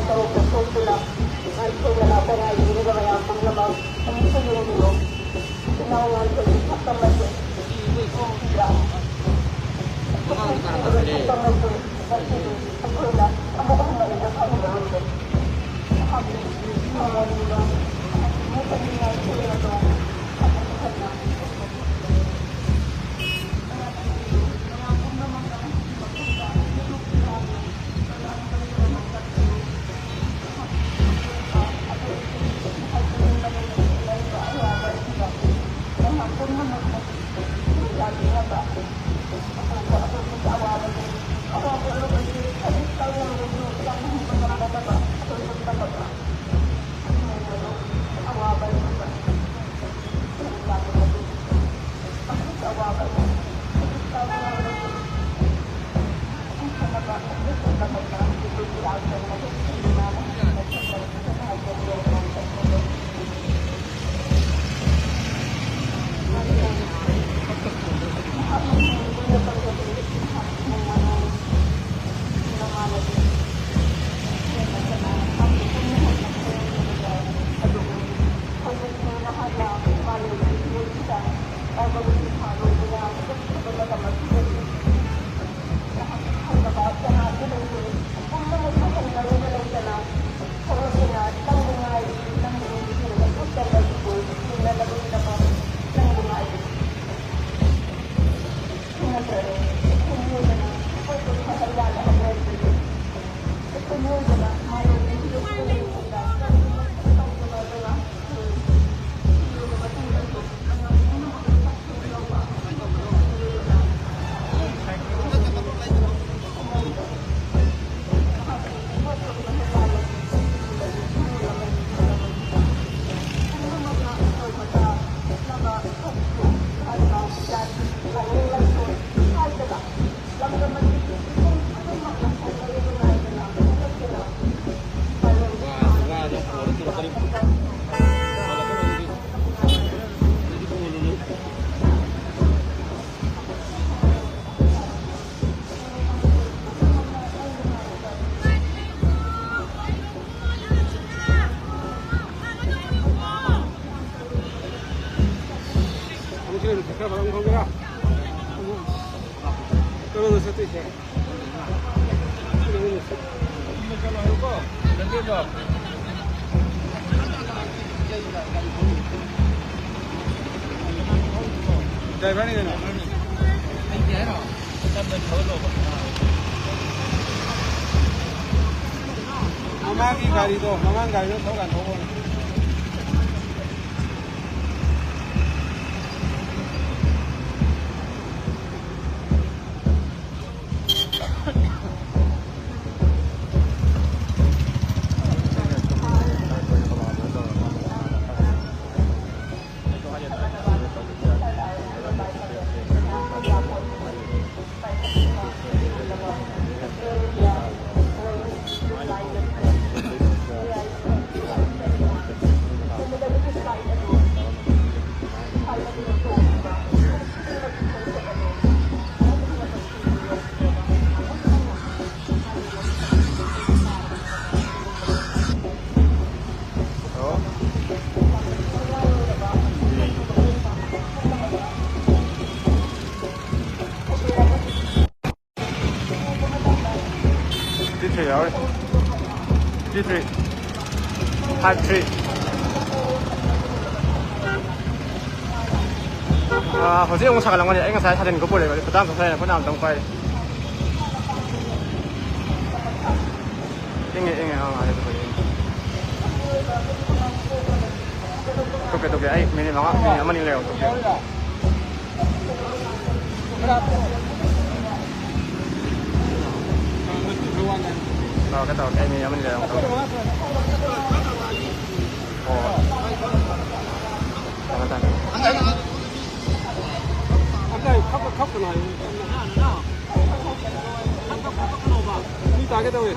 ꯇꯧꯔꯛꯄ ꯁꯣꯏꯗꯅ ꯉꯥꯏꯊꯣꯏꯅ ꯂꯥꯛꯄ ꯉꯥꯏꯕꯤꯔꯤꯕ ꯃꯌꯥꯝ ꯄꯨꯝꯅꯃꯛ ꯑꯃꯨꯛꯁꯨ ꯌꯦꯡꯕꯤꯌꯨ꯫ ꯏꯅꯥꯎ ꯉꯥꯏꯊꯣꯏꯒꯤ ꯁꯛꯇꯝ ꯑꯁꯤ ꯎꯕꯤꯕ꯭ꯔꯥ? ꯁꯛꯇꯝ ꯑꯁꯤ ꯉꯁꯤꯗꯤ ꯑꯩꯈꯣꯏꯅ ꯑꯃꯨꯛ ꯍꯟꯅ ꯎꯕ ꯐꯪꯂꯔꯣꯏꯗꯦ꯫ ꯃꯍꯥꯛꯀꯤ ꯃꯃꯣꯟꯒ ꯅꯣꯛꯀꯅꯤ ꯉꯥꯏꯊꯣꯏ ꯑꯗꯣ ꯑꯃꯨꯛ ꯍꯟꯅ ꯗ꯭ꯔꯥꯏꯚꯔꯅꯤ ꯀꯩꯅꯣ꯫ ꯃꯃꯥꯡꯒꯤ ꯒꯥꯔꯤꯗꯣ, ꯃꯃꯥꯡ ꯒꯥꯔꯤꯗꯣ ꯊꯧꯀꯥꯟ ꯊꯧꯕꯅꯦ꯫ ꯇꯤ ꯊ꯭ꯔꯤ ꯌꯥꯎꯔꯤ꯫ T three. Five three. ꯑꯥ, ꯍꯧꯖꯤꯛ ꯑꯃꯨꯛ ꯁꯥꯒꯠꯂꯝꯒꯅꯤ꯫ ꯑꯩ ꯉꯁꯥꯏ ꯁꯥꯇꯤꯟ ꯈꯔ ꯄꯨꯔꯦꯕ, ꯈꯨꯗꯥꯡ ꯆꯣꯛꯊꯔꯦꯅ ꯈꯨꯗꯥꯡ ꯑꯝꯇꯪ ꯄꯥꯏꯔꯤ꯫ ꯏꯪꯉꯦ, ꯏꯪꯉꯦ, ꯑꯥ, ꯉꯥꯏꯍꯥꯛ ꯂꯩꯔꯒ ꯏꯪꯉꯦ꯫ ꯇꯣꯛꯀꯦ, ꯇꯣꯛꯀꯦ꯫ ꯑꯩ ꯃꯤꯅꯤꯠ ꯃꯉꯥ, ꯃꯤꯅꯤꯠ ꯑꯃꯅꯤ ꯂꯩꯔꯒ ꯇꯣꯛꯀꯦ꯫ ꯇꯧꯔꯛꯀꯦ, ꯇꯧꯔꯛꯀꯦ꯫ ꯑꯩ ꯃꯤꯅꯤꯠ ꯑꯃꯅꯤ ꯂꯩꯔꯒ ꯑꯃꯨꯛ ꯇꯧꯔꯛꯀꯦ꯫ ꯍꯣꯏ, ꯍꯣꯏ꯫ ꯊꯝꯃꯦ, ꯊꯝꯃꯦ꯫ ꯑꯇꯩ ꯈꯞꯄ ꯈꯞꯀꯅꯣ ꯍꯥꯏꯌꯨ꯫ ꯃꯤ ꯇꯥꯒꯦ ꯇꯧꯋꯦ꯫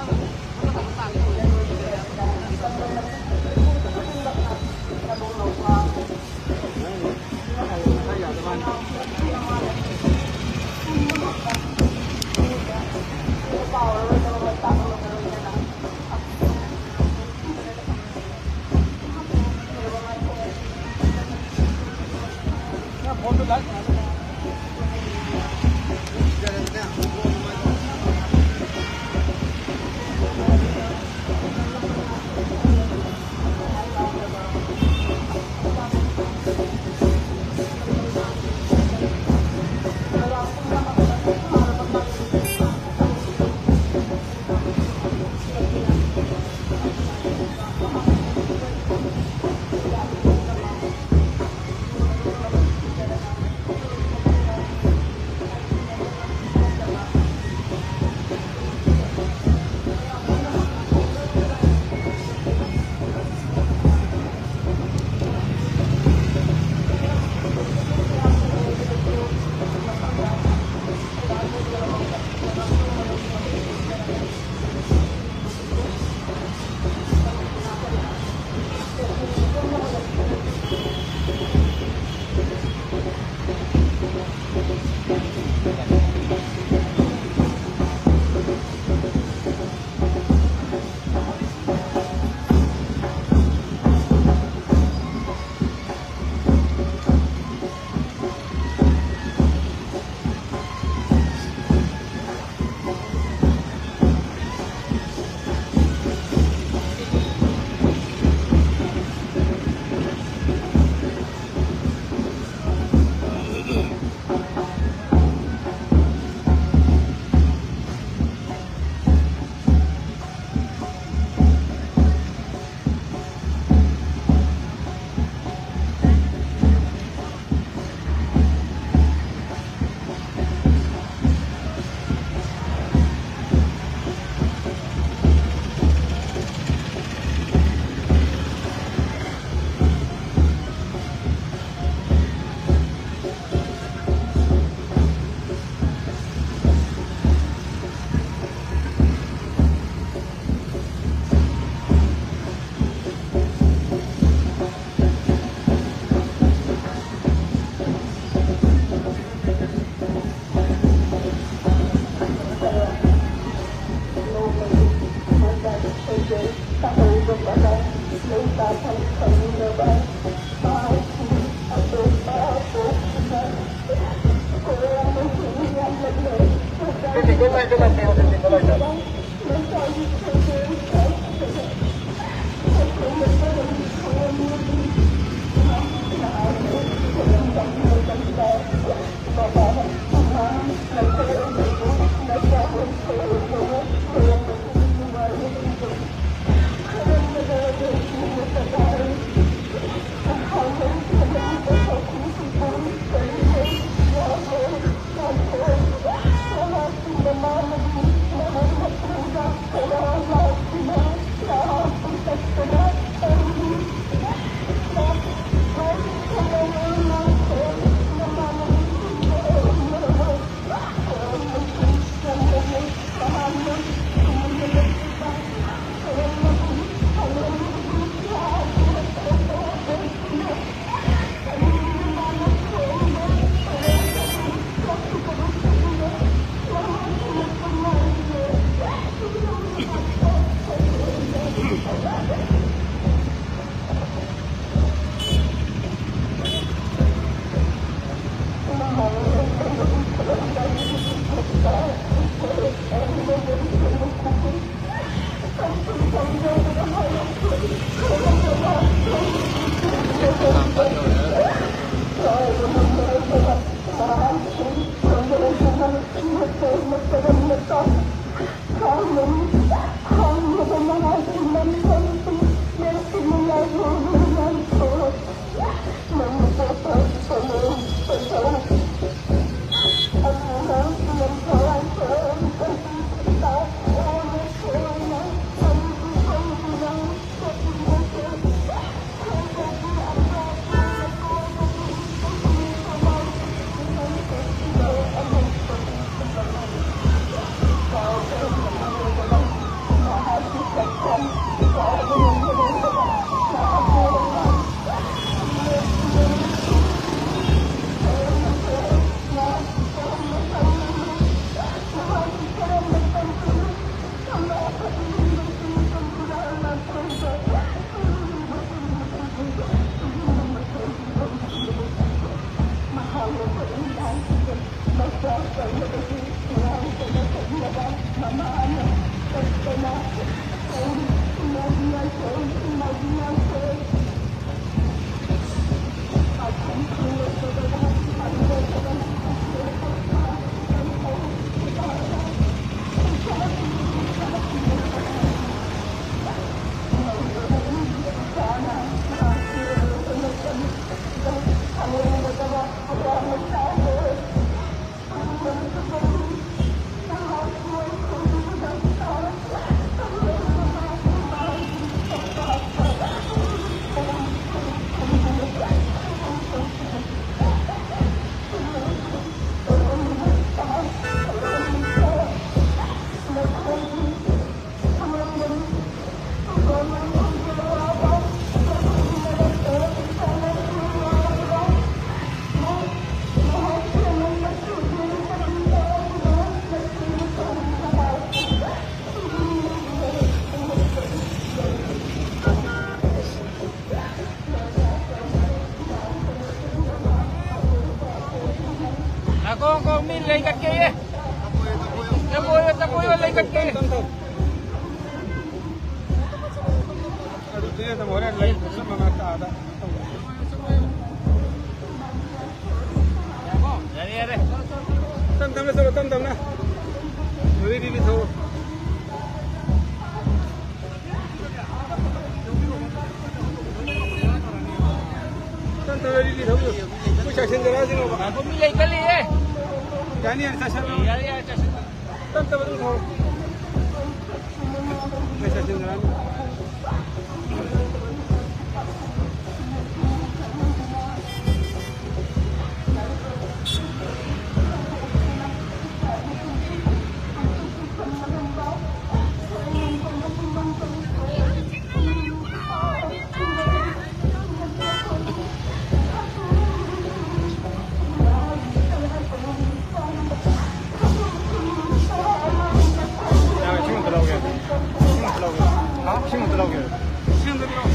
ꯇꯞ ꯇꯞ ꯇꯧ꯫ ꯑꯗꯨ ꯇꯨꯔꯦꯟ ꯑꯃ ꯍꯣꯔꯦꯟ ꯂꯩ, ꯆꯞ ꯃꯥꯟꯅ ꯇꯥꯗ꯫ ꯌꯥꯔꯦ, ꯌꯥꯔꯦ꯫ ꯇꯞ ꯇꯞꯅ ꯆꯠꯂꯣ, ꯇꯞ ꯇꯞꯅ꯫ ꯔꯤꯂꯤ ꯔꯤꯂꯤ ꯊꯧꯔꯣ꯫ ꯇꯞ ꯇꯞꯅ ꯔꯤꯂꯤ ꯊꯧꯔꯣ꯫ ꯑꯩꯈꯣꯏ ꯆꯥꯛꯁꯤꯟ ꯖꯒꯥꯁꯤꯅꯣꯕ꯫ ꯉꯥꯏꯈꯣ, ꯃꯤ ꯂꯩꯈꯠꯂꯤꯌꯦ꯫ ꯌꯥꯅꯤ, ꯌꯥꯅꯤ, ꯆꯥꯛꯁꯤꯟ꯫ ꯌꯥꯔꯦ, ꯌꯥꯔꯦ, ꯆꯥꯛꯁꯤꯟ꯫ ꯇꯞ ꯇꯞꯅ ꯑꯗꯨꯝ ꯊꯧꯔꯣ꯫ ꯌꯥꯔꯦ, ꯁꯤ ꯑꯝꯇ ꯂꯧꯒꯦ꯫ ꯁꯤ ꯑꯝꯇ ꯂꯧꯒꯦ꯫ ꯍꯥ? ꯁꯤ ꯑꯝꯇ ꯂꯧꯒꯦ꯫ ꯁꯤ ꯑꯝꯇ ꯄꯤꯔꯛꯑꯣ꯫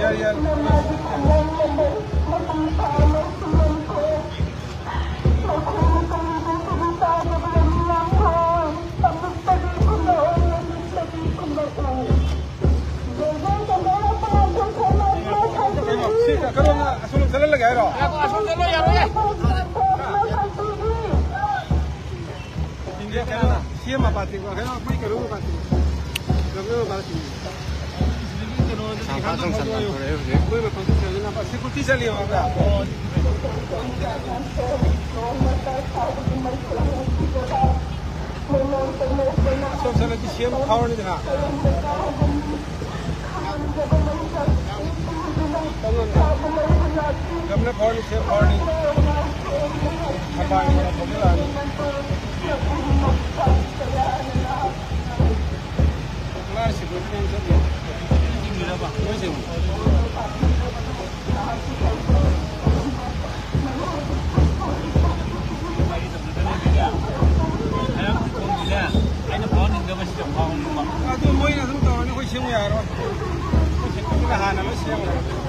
ꯌꯥꯔꯦ, ꯌꯥꯔꯦ꯫ ꯀꯩꯅꯣ, ꯁꯤ ꯀꯔꯣꯝꯗ ꯑꯁꯣꯝ ꯆꯠꯍꯜꯂꯒꯦ ꯍꯥꯏꯔꯣ? ꯑꯁꯣꯝ ꯆꯠꯂꯣ, ꯌꯥꯔꯣꯏꯌꯦ꯫ ꯏꯟꯗꯤꯌꯥ ꯀꯩꯅꯣ, ꯁꯤ ꯑꯦꯝ ꯃꯄꯥ ꯇꯤꯡꯉꯣ꯫ ꯀꯩꯅꯣ, ꯑꯩꯈꯣꯏ ꯀꯩꯅꯣ ꯃꯄꯥ ꯇꯤꯡꯉꯣ꯫ ꯒꯚꯔꯅꯔ ꯃꯄꯥ ꯇꯤꯡꯉꯣ꯫ ꯁꯥꯡꯐꯥ ꯆꯪꯁꯟ ꯇꯥꯟꯊꯣꯔꯛꯑꯦ ꯍꯧꯖꯤꯛ꯫ ꯃꯣꯏ ꯃꯐꯝꯗꯨ ꯐꯖꯅ ꯁꯦꯀ꯭ꯌꯨꯔꯤꯇꯤ ꯆꯠꯂꯤꯕ ꯈꯪꯕ꯭ꯔꯥ? ꯑꯁꯣꯝ ꯆꯠꯂꯗꯤ ꯁꯤ ꯑꯦꯝ ꯐꯥꯎꯔꯅꯤꯗꯅ꯫ ꯒꯚꯔꯅꯔ ꯐꯥꯎꯔꯅꯤ, ꯁꯤ ꯑꯦꯝ ꯐꯥꯎꯔꯅꯤ꯫ ꯃꯄꯥꯟꯒꯤ ꯊꯣꯛꯆꯤꯜꯂꯛꯑꯅꯤ꯫ ꯃꯥ ꯁꯦꯀ꯭ꯌꯨꯔꯤꯇꯤ ꯃꯌꯥꯝ ꯆꯠꯂꯤ꯫ ꯃꯣꯏꯁꯤꯡ꯫ ꯑꯗꯨ ꯃꯣꯏꯅ ꯑꯗꯨꯝ ꯇꯧꯔꯅꯤ, ꯑꯩꯈꯣꯏ ꯁꯦꯝꯕ ꯌꯥꯔꯣꯏ꯫ ꯑꯩꯈꯣꯏ ꯁꯦꯀ꯭ꯌꯨꯔꯤꯇꯤꯅ ꯍꯥꯟꯅ ꯂꯣꯏ ꯁꯦꯝꯈ꯭ꯔꯦ꯫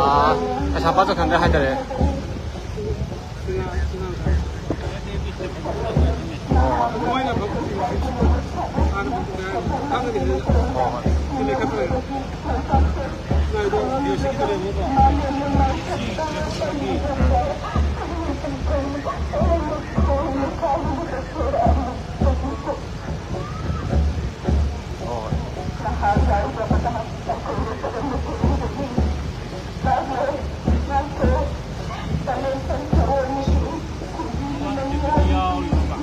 ꯑꯥ, ꯀꯩꯁꯥꯝꯄꯥꯠ ꯖꯪꯁꯟꯗ ꯍꯥꯏꯊꯔꯦ꯫ ꯍꯣꯏ, ꯍꯣꯏ꯫ ꯍꯣꯏ꯫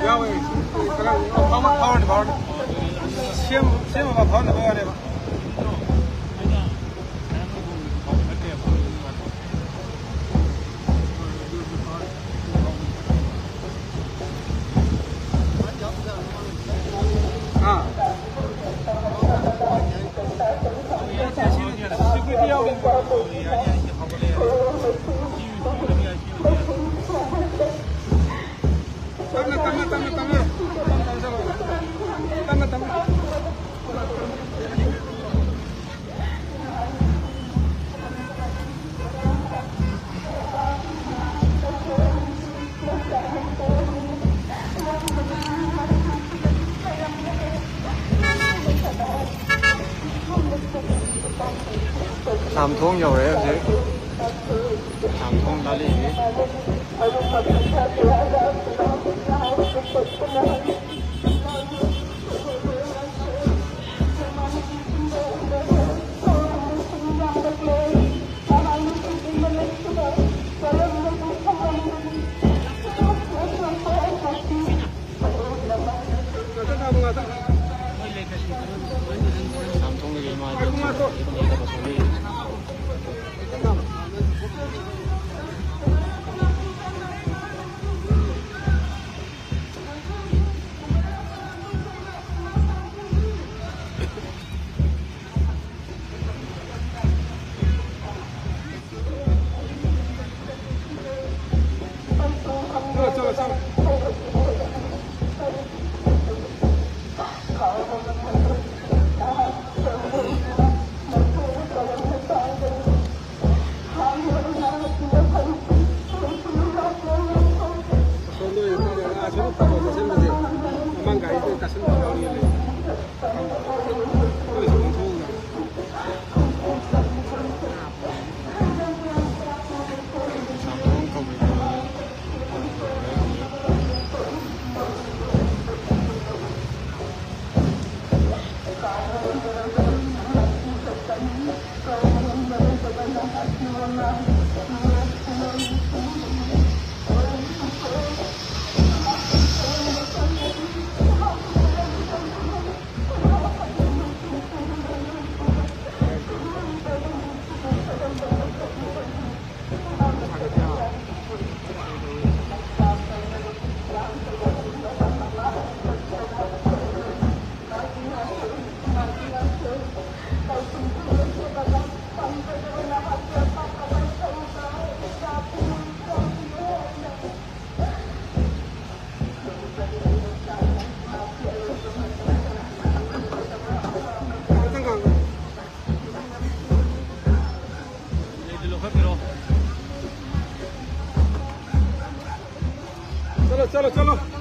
ꯌꯥꯎꯋꯦ꯫ ꯐꯥꯎꯔꯅꯤ, ꯐꯥꯎꯔꯅꯤ꯫ ꯁꯦꯝ-, ꯁꯦꯝꯃꯕ ꯐꯥꯎꯅꯕ ꯌꯥꯔꯦꯕ꯫ ꯑꯥ꯫ ꯇꯞꯅ, ꯇꯞꯅ, ꯇꯞꯅ, ꯇꯞꯅ꯫ ꯇꯞꯅ, ꯇꯞꯅ꯫ ꯂꯥꯝꯊꯣꯡ ꯌꯧꯔꯦ ꯍꯧꯖꯤꯛ꯫ ꯂꯥꯝꯊꯣꯡ ꯂꯥꯜꯂꯛꯏ꯫ चलो, चलो, चलो।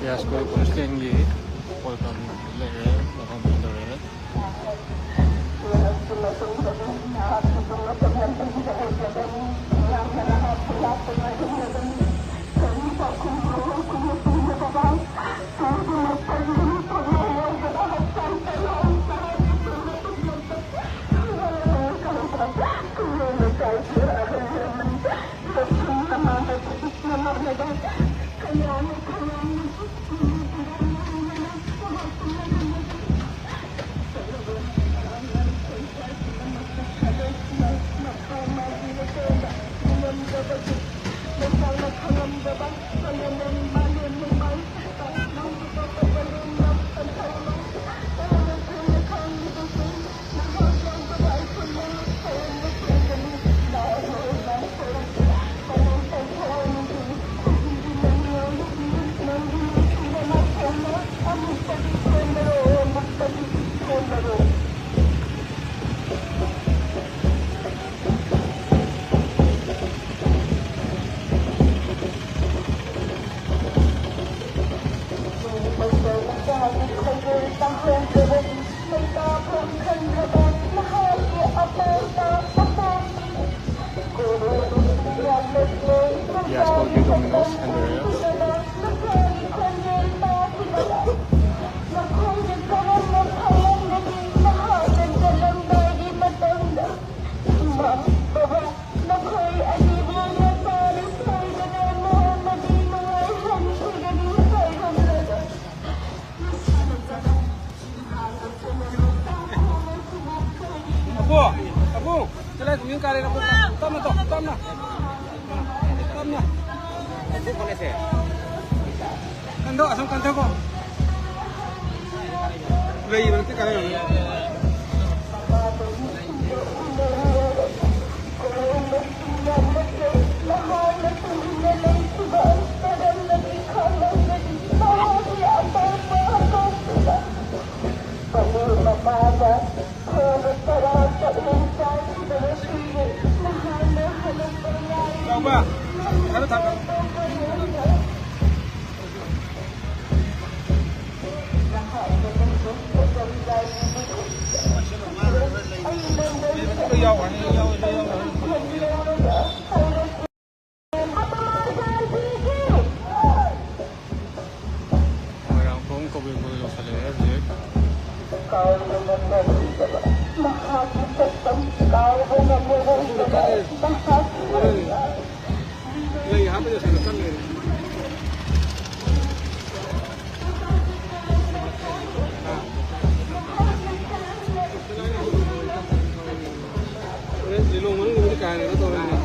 ꯌꯥꯁꯀꯣ ꯄꯨꯂꯤꯁ ꯂꯦꯟꯒꯤ ꯄꯣꯜ ꯄꯝ ꯂꯩꯔꯦ, ꯃꯐꯝ ꯇꯧꯔꯦ꯫ Yes, go to Domino's and there. Abu, Abu, ꯆꯠꯂꯣ, ꯌꯨꯝ ꯀꯥꯔꯦ, ꯑꯕꯨ, ꯇꯞꯅ ꯀꯟꯊꯧ, ꯑꯁꯣꯝ ꯀꯟꯊꯧꯀꯣ꯫ ꯂꯩꯕ ꯅꯠꯇꯦ, ꯀꯥꯏ ꯂꯩꯔꯝꯒꯅꯤ? ꯆꯥꯎꯕ, ꯈꯔ ꯊꯥꯡꯒꯠꯂꯣ꯫ ꯂꯣꯏ ꯌꯥꯎꯈ꯭ꯔꯅꯤ, ꯂꯣꯏ ꯌꯥꯎꯈ꯭ꯔꯅꯤ꯫ ꯃꯣꯏꯔꯥꯡꯈꯣꯡ ꯀꯕꯨꯏ ꯈꯨꯜ ꯌꯧꯁꯜꯂꯛꯑꯦ ꯍꯧꯖꯤꯛ꯫ ꯂꯩ ꯍꯥꯞꯄ ꯌꯧꯁꯜꯂꯛꯑꯦ꯫ ꯍꯣꯔꯦꯟ ꯂꯤꯂꯣꯡ ꯃꯅꯨꯡꯗꯕꯨꯗꯤ ꯀꯥ ꯍꯦꯟꯅ ꯀꯩꯅꯣ ꯇꯧꯔꯣꯏꯅꯦ꯫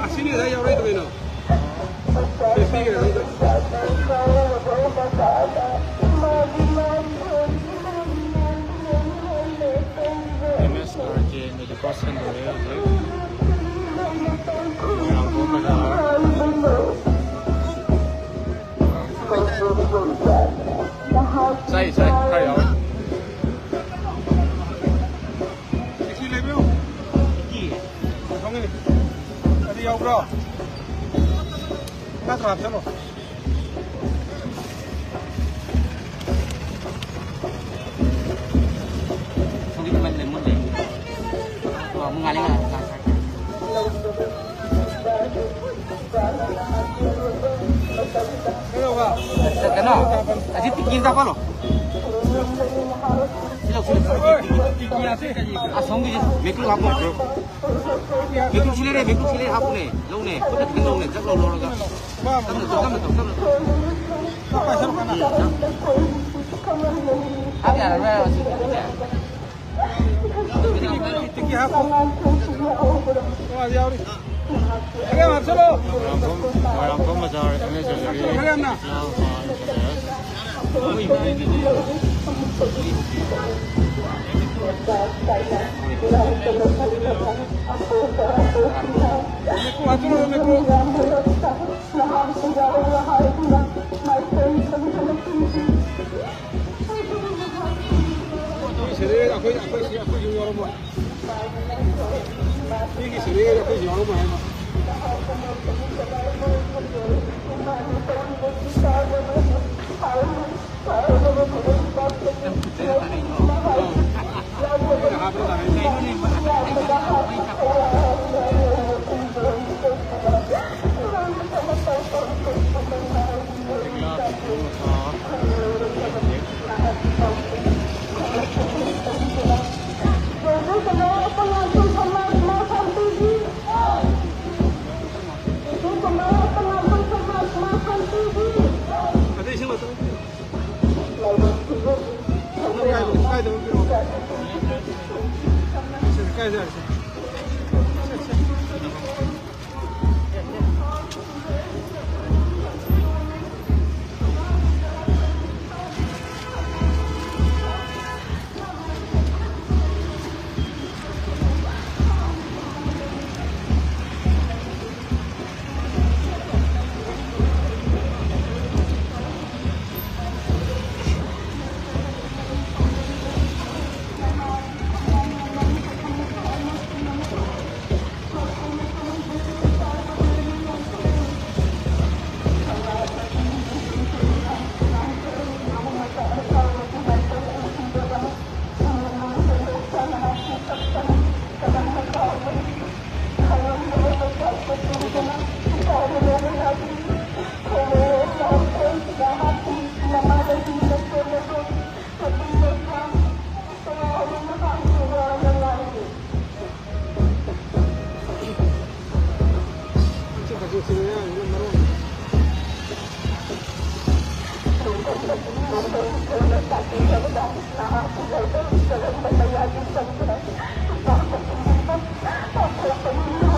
ꯑꯁꯤꯅꯤ ꯉꯁꯥꯏ ꯌꯥꯎꯔꯛꯏꯗꯣ ꯀꯩꯅꯣ? ꯄꯤꯈ꯭ꯔꯦ ꯑꯗꯨꯝ꯫ ꯑꯦꯝ ꯑꯦꯁ ꯑꯥꯔ ꯀꯦ ꯃꯦꯗꯤꯀꯣ ꯁꯟꯗꯣꯔꯦ ꯍꯧꯖꯤꯛ꯫ ꯃꯣꯏꯔꯥꯡ ꯄꯣꯛꯄꯗ꯫ ꯆꯥꯏ, ꯆꯥꯏ, ꯈꯔ ꯌꯥꯎꯋꯦ꯫ ꯇꯦꯛꯁꯤ ꯂꯩꯕ꯭ꯔꯣ? ꯂꯩꯇꯤꯌꯦ꯫ ꯁꯣꯝꯒꯤꯅꯤ꯫ ꯑꯗꯨ ꯌꯥꯎꯕ꯭ꯔꯣ? ꯉꯥ ꯈꯔ ꯍꯥꯞꯆꯜꯂꯣ꯫ ꯉꯥꯜꯂꯦ, ꯉꯥꯜꯂꯦ, ꯉꯥꯜꯂꯦ꯫ ꯀꯩꯅꯣ, ꯑꯁꯤ ꯇꯤꯀꯤ ꯑꯝꯇ ꯍꯥꯞꯄꯛꯑꯣ꯫ ꯁꯤꯜꯂꯣ, ꯁꯤꯜꯂꯣ, ꯁꯤꯜꯂꯣ꯫ ꯑꯁꯣꯝꯒꯤꯁꯦ ꯃꯦꯀ꯭ꯔꯨ ꯍꯥꯞꯄꯣ꯫ ꯃꯦꯀ꯭ꯔꯨ ꯁꯤ ꯂꯩꯔꯦ, ꯃꯦꯀ꯭ꯔꯨ ꯁꯤ ꯂꯩꯔꯦ, ꯍꯥꯞꯄꯨꯅꯦ꯫ ꯂꯧꯅꯦ꯫ ꯈꯨꯠꯇ ꯈꯤꯇꯪ ꯂꯧꯅꯦ꯫ ꯖꯛ ꯂꯥꯎ ꯂꯧꯔꯒ꯫ ꯇꯞꯅ ꯇꯧ, ꯇꯞꯅ ꯇꯧ, ꯇꯞꯅ ꯇꯧ꯫ ꯍꯥꯞ ꯌꯥꯔꯔꯣꯏ ꯍꯥꯏꯔꯣ ꯁꯤ꯫ ꯇꯤꯀꯤ ꯍꯥꯞꯄꯣ꯫ ꯇꯣꯉꯥꯟ ꯌꯥꯎꯔꯤ꯫ ꯈꯔ ꯌꯥꯝ ꯍꯥꯞꯆꯜꯂꯣ꯫ ꯃꯣꯏꯔꯥꯡꯈꯣꯝ, ꯃꯣꯏꯔꯥꯡꯈꯣꯝ ꯕꯖꯥꯔ ꯑꯦꯝ ꯑꯦꯁ ꯖ꯭ꯋꯦꯂꯔꯤ꯫ ꯈꯔ ꯌꯥꯝꯅ꯫ ꯃꯦꯀ꯭ꯔꯣ ꯍꯥꯞꯆꯜꯂꯣ, ꯃꯦꯀ꯭ꯔꯣ꯫ ꯁꯤꯗꯩ ꯑꯩꯈꯣꯏ, ꯑꯩꯈꯣꯏ, ꯑꯩꯈꯣꯏꯁꯨ ꯌꯥꯎꯔꯝꯃꯣ꯫ ꯃꯤꯒꯤ ꯁꯦꯂꯔꯤ ꯑꯩꯈꯣꯏꯁꯨ ꯌꯥꯎꯔꯝꯃꯣ ꯍꯥꯏꯕ꯫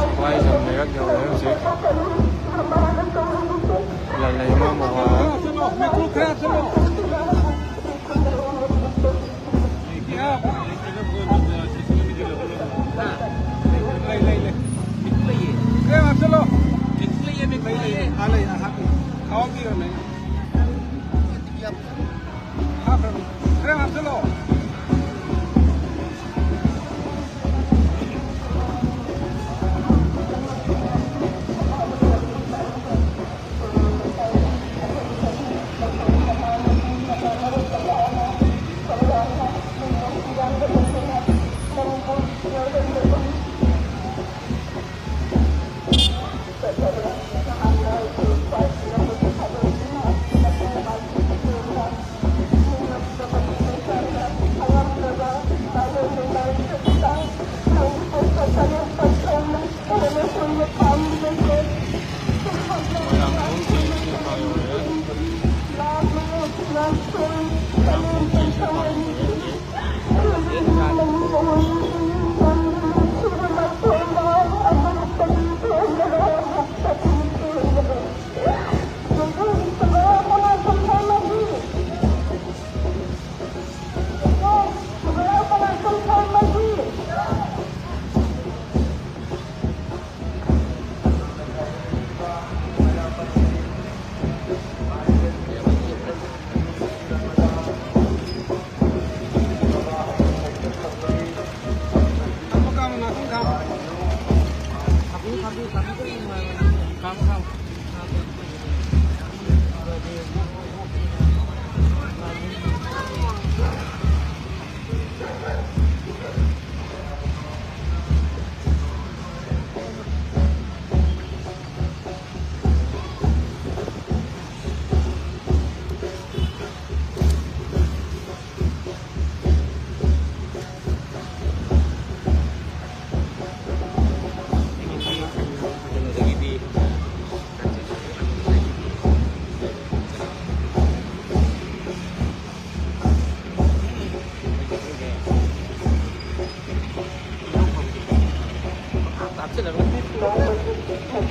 ꯁꯤꯐꯥꯏꯁꯤꯡ ꯂꯩꯔꯛ ꯌꯧꯔꯦ ꯍꯧꯖꯤꯛ꯫ ꯂꯥꯏꯂꯩꯃ ꯃꯣꯍꯣꯏ꯫ ꯂꯩ, ꯂꯩ, ꯂꯩ꯫ ꯈꯔ ꯍꯥꯞꯆꯜꯂꯣ꯫ ꯂꯩ, ꯂꯩ, ꯂꯩ꯫ ꯑꯥ, ꯂꯩ, ꯑꯥ, ꯍꯥꯞꯄꯤ꯫ ꯈꯥꯛꯑꯝꯒꯦ꯫ ꯍꯥꯞꯈ꯭ꯔꯕꯅꯤ꯫ ꯈꯔ ꯍꯥꯞꯆꯜꯂꯣ꯫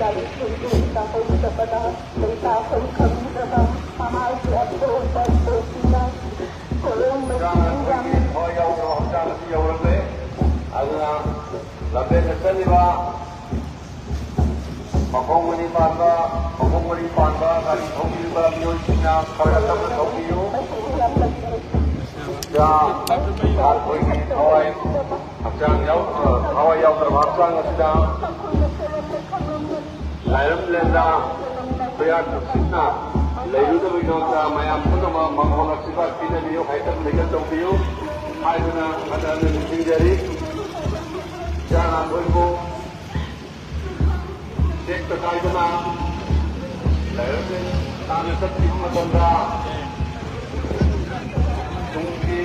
ꯍꯧꯒꯗꯕꯗ ꯂꯩꯇꯥꯐꯝ ꯈꯪꯗ꯭ꯔꯕ ꯃꯃꯥꯒꯤ ꯑꯄꯣꯛꯄ ꯄꯣꯛꯄꯤꯅ ꯀꯣꯂꯣꯝ ꯍꯛꯆꯥꯡ ꯑꯁꯤ ꯊꯋꯥꯏ ꯌꯥꯎꯗ꯭ꯔꯕ ꯍꯛꯆꯥꯡ ꯑꯁꯤ ꯌꯧꯔꯝꯂꯦ꯫ ꯑꯗꯨꯅ ꯂꯝꯕꯦꯟꯗ ꯆꯠꯂꯤꯕ ꯃꯈꯣꯡ ꯃꯔꯤ ꯄꯥꯟꯕ, ꯃꯈꯣꯡ ꯃꯔꯤ ꯄꯥꯟꯕ ꯒꯥꯔꯤ ꯊꯧꯕꯤꯔꯤꯕ ꯃꯤꯑꯣꯏꯁꯤꯡꯅ ꯈꯔ ꯇꯞꯅ ꯊꯧꯕꯤꯌꯨ꯫ ꯏꯆꯥ ꯑꯩꯈꯣꯏꯒꯤ ꯊꯋꯥꯏ ꯍꯛꯆꯥꯡ ꯌꯥꯎ-, ꯊꯋꯥꯏ ꯌꯥꯎꯗ꯭ꯔꯕ ꯍꯛꯆꯥꯡ ꯑꯁꯤꯗ ꯂꯥꯏꯔꯝꯂꯦꯟꯗ ꯈꯨꯌꯥ ꯅꯨꯡꯁꯤꯠꯅ ꯂꯩꯔꯨꯗꯕꯒꯤꯗꯃꯛꯇ ꯃꯌꯥꯝ ꯄꯨꯝꯅꯃꯛ ꯃꯉꯣꯟꯗ ꯐꯤꯕꯥꯛ ꯄꯤꯅꯕꯤꯌꯨ, ꯍꯥꯏꯇꯝ ꯂꯩꯇꯝ ꯇꯧꯕꯤꯌꯨ ꯍꯥꯏꯗꯨꯅ ꯍꯟꯅ ꯍꯟꯅ ꯅꯤꯡꯁꯤꯡꯖꯔꯤ꯫ ꯏꯆꯥ ꯑꯩꯈꯣꯏꯕꯨ ꯇꯦꯛꯇ ꯀꯥꯏꯗꯅ ꯂꯥꯏꯔꯝꯂꯦꯟ ꯇꯥꯟꯅ ꯆꯠꯈꯤꯕ ꯃꯇꯝꯗ ꯇꯨꯡꯒꯤ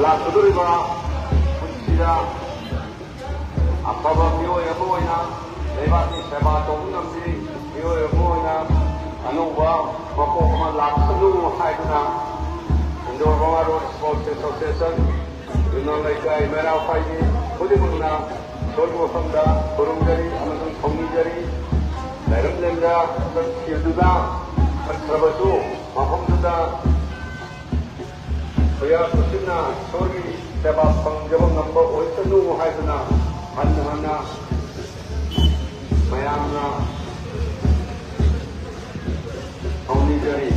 ꯂꯥꯛꯀꯗꯧꯔꯤꯕ ꯄꯨꯟꯁꯤꯗ ꯑꯐꯕ ꯃꯤꯑꯣꯏ ꯑꯃ ꯑꯣꯏꯅ ꯂꯩꯕꯥꯛꯀꯤ ꯁꯦꯕꯥ ꯇꯧꯕ ꯉꯝꯕꯤ ꯃꯤꯑꯣꯏ ꯑꯃ ꯑꯣꯏꯅ ꯑꯅꯧꯕ ꯃꯄꯣꯛ ꯑꯃ ꯂꯥꯛꯁꯅꯨ ꯍꯥꯏꯗꯨꯅ ꯏꯟꯗꯣ ꯕꯪꯒꯥꯂꯣ ꯁ꯭ꯄꯣꯔꯠꯁ ꯑꯦꯁꯣꯁꯤꯌꯦꯁꯟ ꯌꯨꯝꯅꯥꯝ ꯂꯩꯀꯥꯏ ꯃꯩꯔꯥ ꯄꯥꯏꯕꯤ ꯈꯨꯗꯤꯡꯃꯛꯅ ꯏꯁꯣꯔꯒꯤ ꯃꯐꯝꯗ ꯈꯨꯔꯨꯝꯖꯔꯤ ꯑꯃꯁꯨꯡ ꯊꯧꯅꯤꯖꯔꯤ꯫ ꯂꯥꯏꯔꯝꯂꯦꯟꯗ ꯆꯠꯈꯤꯕꯗꯨꯗ ꯆꯠꯈ꯭ꯔꯕꯁꯨ ꯃꯐꯝꯗꯨꯗ ꯈꯨꯌꯥ ꯈꯨꯠꯁꯤꯟꯅ ꯏꯁꯣꯔꯒꯤ ꯁꯦꯕꯥ ꯐꯪꯖꯕ ꯉꯝꯕ ꯑꯣꯏꯁꯅꯨ ꯍꯥꯏꯗꯨꯅ ꯍꯟꯅ ꯍꯟꯅ ꯃꯌꯥꯝꯅ ꯊꯧꯅꯤꯖꯔꯤ꯫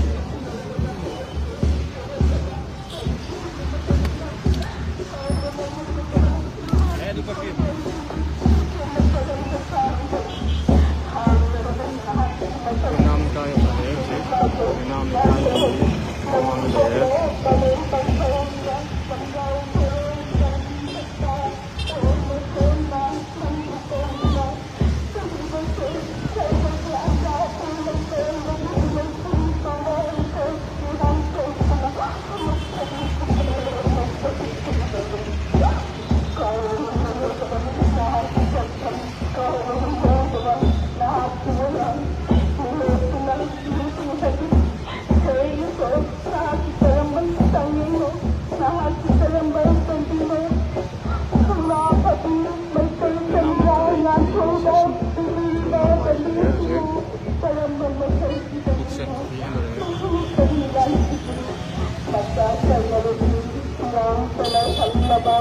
ꯈꯜꯂꯕ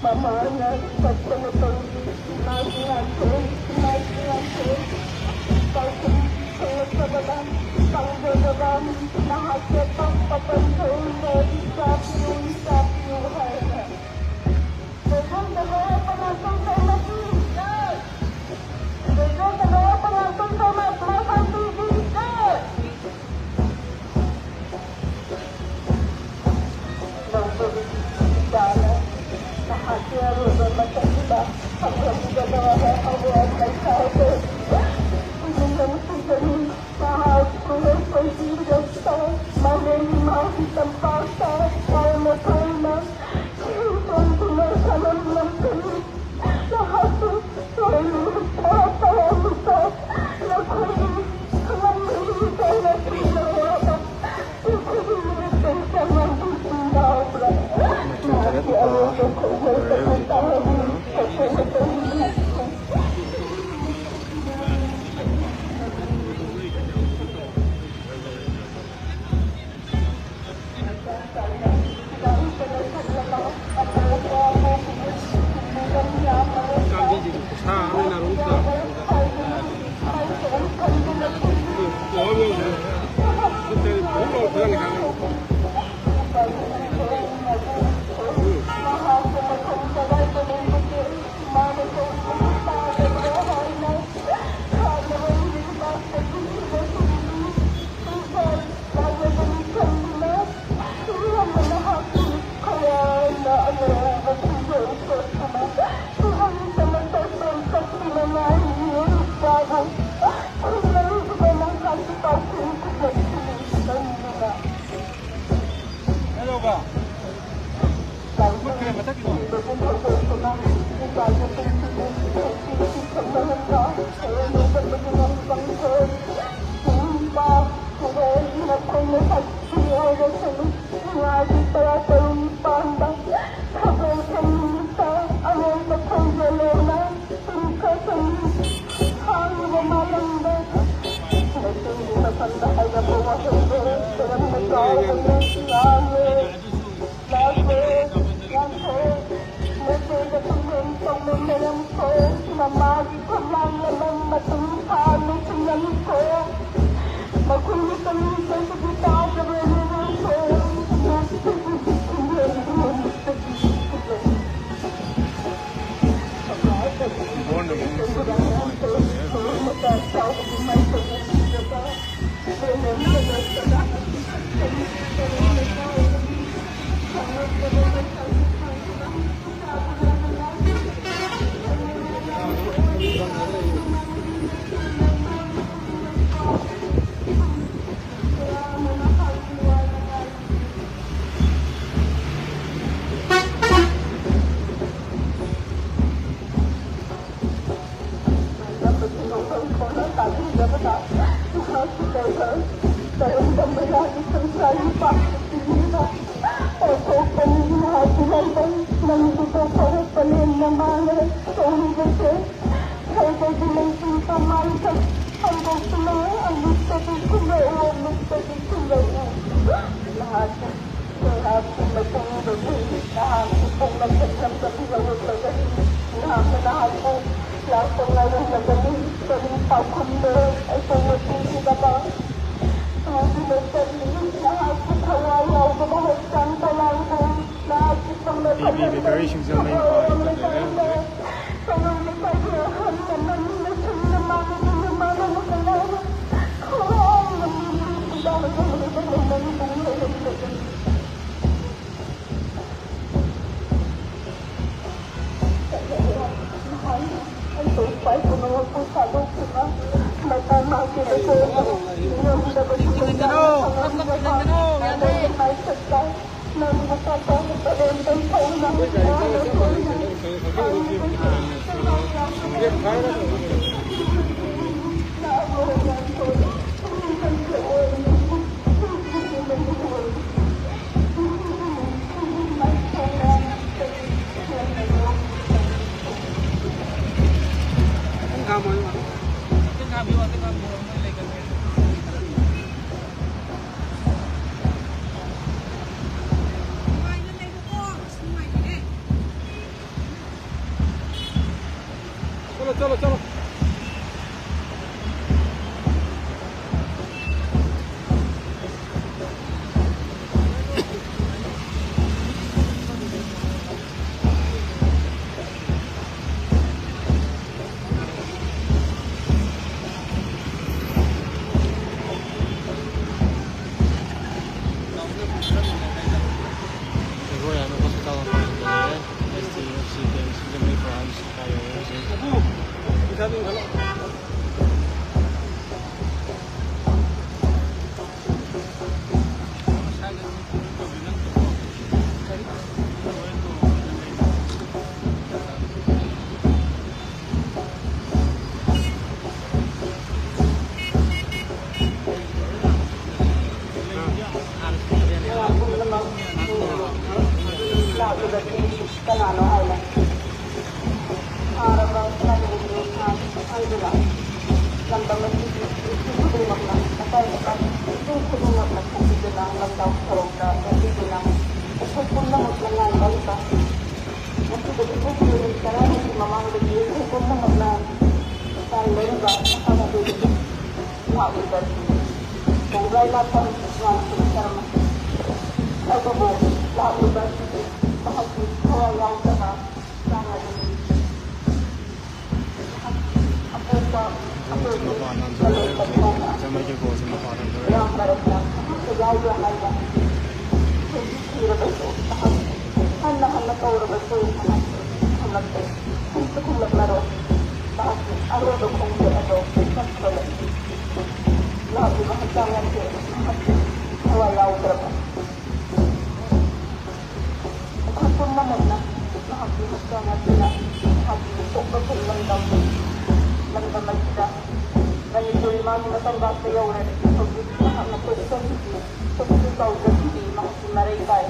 ꯃꯃꯥꯅ ꯆꯠꯄ ꯃꯇꯝꯒꯤ ꯏꯃꯥꯒꯤ ꯉꯥꯟꯊꯣꯏ, ꯏꯃꯥꯒꯤ ꯉꯥꯟꯊꯣꯏ꯫ ꯄꯥꯎꯈꯨꯝ ꯐꯪꯂꯛꯇꯕꯗ ꯄꯥꯝꯖꯗꯕ ꯃꯍꯥꯛꯀꯤ ꯑꯄꯥꯝꯕ ꯄꯟꯊꯧꯅ ꯏꯆꯥ ꯄꯤꯌꯨ, ꯏꯆꯥ ꯄꯤꯌꯨ ꯍꯥꯏꯅ꯫ ꯂꯩꯀꯥꯏꯗ ꯂꯣꯏꯔꯛꯄ ꯉꯥꯛꯇꯪ ꯇꯧꯔꯛꯈꯤ꯫ ꯂꯩꯀꯥꯏꯗ ꯂꯣꯏꯔꯛꯄ ꯉꯥꯛꯇꯪ ꯇꯧꯔꯛꯄ ꯉꯥꯛꯇꯪ ꯄꯤꯕꯤꯒꯦ꯫ ꯅꯍꯥꯛꯀꯤ ꯑꯔꯣꯏꯕ ꯃꯇꯝꯗ ꯐꯪꯖꯈꯤꯒꯗꯕ ꯑꯋꯥꯕ ꯄꯩꯁꯥ ꯑꯗꯨ ꯄꯤꯅꯤꯡꯕ ꯅꯨꯡꯁꯤꯖꯔꯤ꯫ ꯃꯍꯥꯛ ꯄꯨꯟꯁꯤꯗ ꯃꯥꯂꯦꯝꯒꯤ ꯃꯍꯥꯛꯀꯤ ꯇꯝꯄꯥꯛꯇ ꯇꯥꯎꯅ ꯇꯥꯎꯅ ꯇꯣꯡꯗꯨꯅ ꯁꯥꯟꯅꯃꯤꯟꯅꯔꯛꯀꯅꯤ꯫ ꯃꯍꯥꯛꯄꯨ ꯇꯥꯎꯅ ꯇꯥꯎꯅ ꯅꯈꯣꯏꯒꯤ ꯈꯪꯂꯝꯒꯅꯤ ꯇꯥꯎꯅ ꯄꯤꯅꯕ꯫ ꯂꯩꯕ ꯅꯪꯒꯤꯗ ꯊꯣꯛꯂꯛꯄꯅꯦꯅ ꯃꯥꯅ ꯇꯧꯔꯤꯕꯁꯦ꯫ ꯍꯥꯏꯕꯗꯤ ꯂꯩꯁꯤꯡ ꯀꯃꯥꯏꯅ ꯍꯟꯗꯣꯛꯇꯨꯅ ꯑꯃꯨꯛꯇꯗꯤ ꯊꯤꯜꯂꯛꯎ, ꯑꯃꯨꯛꯇꯗꯤ ꯊꯤꯜꯂꯛꯎ꯫ ꯅꯍꯥꯛꯀꯤ ꯅꯍꯥꯛꯀꯤ ꯃꯇꯨꯡꯗꯒꯤ ꯅꯍꯥꯛꯀꯤ ꯄꯣꯛꯅꯐꯝ ꯂꯝꯗꯝ ꯌꯧꯔꯛꯂꯒꯅꯤ꯫ ꯅꯍꯥꯛꯅ ꯅꯍꯥꯛꯄꯨ ꯂꯥꯛꯄ ꯉꯥꯏꯔꯝꯂꯒꯅꯤ꯫ ꯀꯔꯤ ꯄꯥꯎꯈꯨꯝꯅꯣ ꯑꯩꯈꯣꯏꯅ ꯄꯤꯒꯗꯕ? ꯅꯍꯥꯛꯀꯤ ꯂꯩꯇꯕꯤ, ꯅꯍꯥꯛꯀꯤ ꯊꯋꯥꯏ ꯌꯥꯎꯗꯕ ꯍꯛꯆꯥꯡ ꯀꯌꯥꯕꯨ ꯅꯍꯥꯛꯀꯤ ꯄꯣꯛꯅꯐꯝ ꯂꯝꯗꯝ ꯌꯧꯔꯛꯂꯀꯥꯟꯗ ꯀꯩꯅꯣ ꯂꯩꯀꯥꯏꯒꯤ ꯑꯍꯜ ꯂꯃꯟ ꯅꯆꯤꯟ ꯅꯅꯥꯎ ꯅꯨꯄꯤ ꯅꯨꯄꯥ ꯂꯣꯏꯅ ꯉꯥꯏꯔꯦ꯫ ꯈꯣꯡ ꯆꯠꯂꯣ, ꯆꯠꯂꯣ, ꯆꯠꯂꯣ꯫ ꯀꯅꯥꯅꯣ ꯍꯥꯏꯅ ꯊꯥꯔꯕ ꯂꯥꯏꯔꯦꯝꯕꯤ ꯍꯥꯏꯗꯨꯅ ꯂꯝꯗꯝ ꯑꯁꯤꯒꯤ ꯃꯤꯄꯨꯝ ꯈꯨꯗꯤꯡꯃꯛꯅ, ꯑꯀꯟꯕ ꯃꯤꯄꯨꯝ ꯈꯨꯗꯤꯡꯃꯛꯅ ꯊꯣꯛꯄꯤꯗꯨꯅ ꯂꯝꯖꯥꯎ ꯁꯣꯔꯣꯛꯇ ꯂꯦꯞꯄꯤꯗꯨꯅ ꯑꯩꯈꯣꯏ ꯄꯨꯝꯅꯃꯛꯅ ꯉꯥꯏꯅꯔꯤꯕ, ꯉꯁꯤꯗꯒꯤ ꯅꯨꯃꯤꯠ ꯇꯔꯥꯅꯤꯒꯤ ꯃꯃꯥꯡꯗꯒꯤ ꯑꯩꯈꯣꯏ ꯄꯨꯝꯅꯃꯛꯅ ꯉꯥꯏꯅꯔꯤꯕ ꯃꯐꯝ ꯑꯗꯨꯗꯒꯤ ꯂꯥꯛꯂꯤꯕ ꯈꯣꯡꯖ꯭ꯔꯥꯏ ꯂꯥꯛꯐꯝ ꯉꯥꯟꯊꯣꯏ ꯁꯔꯃ꯫ ꯑꯗꯨꯕꯨ ꯂꯥꯛꯂꯤꯕ ꯑꯁꯤꯗꯤ ꯃꯍꯥꯛꯀꯤ ꯊꯋꯥꯏ ꯌꯥꯎꯗꯕ ꯆꯥꯡ ꯑꯗꯨꯅꯤ꯫ ꯑꯄꯣꯛꯄ ꯑꯄꯣꯛꯄ ꯃꯄꯥꯟ ꯂꯝꯗ ꯂꯩꯔꯝꯃꯤ꯫ ꯖꯃꯩꯀ ꯀꯣꯜꯁꯦ ꯃꯄꯥꯟ ꯂꯝꯗ ꯂꯩꯔꯝꯃꯤ꯫ ꯃꯌꯥꯝ ꯃꯔꯛꯇ ꯃꯍꯥꯛꯁꯨ ꯌꯥꯎꯕ꯭ꯔꯥ ꯍꯥꯏꯅ ꯍꯧꯖꯤꯛ ꯊꯤꯔꯕꯁꯨ ꯃꯍꯥꯛ ꯍꯟꯅ ꯍꯟꯅ ꯀꯧꯔꯕꯁꯨ ꯃꯍꯥꯛ ꯈꯨꯝꯂꯛꯇꯦ꯫ ꯈꯨꯝꯁꯨ ꯈꯨꯝꯂꯛꯂꯔꯣꯏ꯫ ꯃꯍꯥꯛꯀꯤ ꯑꯔꯣꯏꯕ ꯈꯣꯡꯆꯠ ꯑꯗꯣ ꯆꯠꯈ꯭ꯔꯕꯅꯤ꯫ ꯂꯥꯛꯂꯤꯕ ꯍꯛꯆꯥꯡ ꯑꯁꯦ ꯃꯍꯥꯛꯀꯤ ꯊꯋꯥꯏ ꯌꯥꯎꯗ꯭ꯔꯕ꯫ ꯑꯩꯈꯣꯏ ꯄꯨꯝꯅꯃꯛꯅ ꯃꯍꯥꯛꯀꯤ ꯍꯛꯆꯥꯡ ꯑꯁꯤꯅ ꯃꯍꯥꯛꯀꯤ ꯄꯣꯛꯅꯐꯝ ꯂꯝꯗꯝ, ꯂꯝꯗꯝ ꯑꯁꯤꯗ ꯃꯅꯤꯄꯨꯔ ꯏꯃꯥꯒꯤ ꯃꯇꯝꯕꯥꯛꯇ ꯌꯧꯔꯦ꯫ ꯍꯧꯖꯤꯛ ꯃꯍꯥꯛꯅ ꯄꯣꯛꯆꯈꯤꯕꯤ, ꯄꯣꯛꯆ ꯆꯥꯎꯖꯈꯤꯕꯤ ꯃꯍꯥꯛꯀꯤ ꯃꯔꯩ ꯄꯥꯏ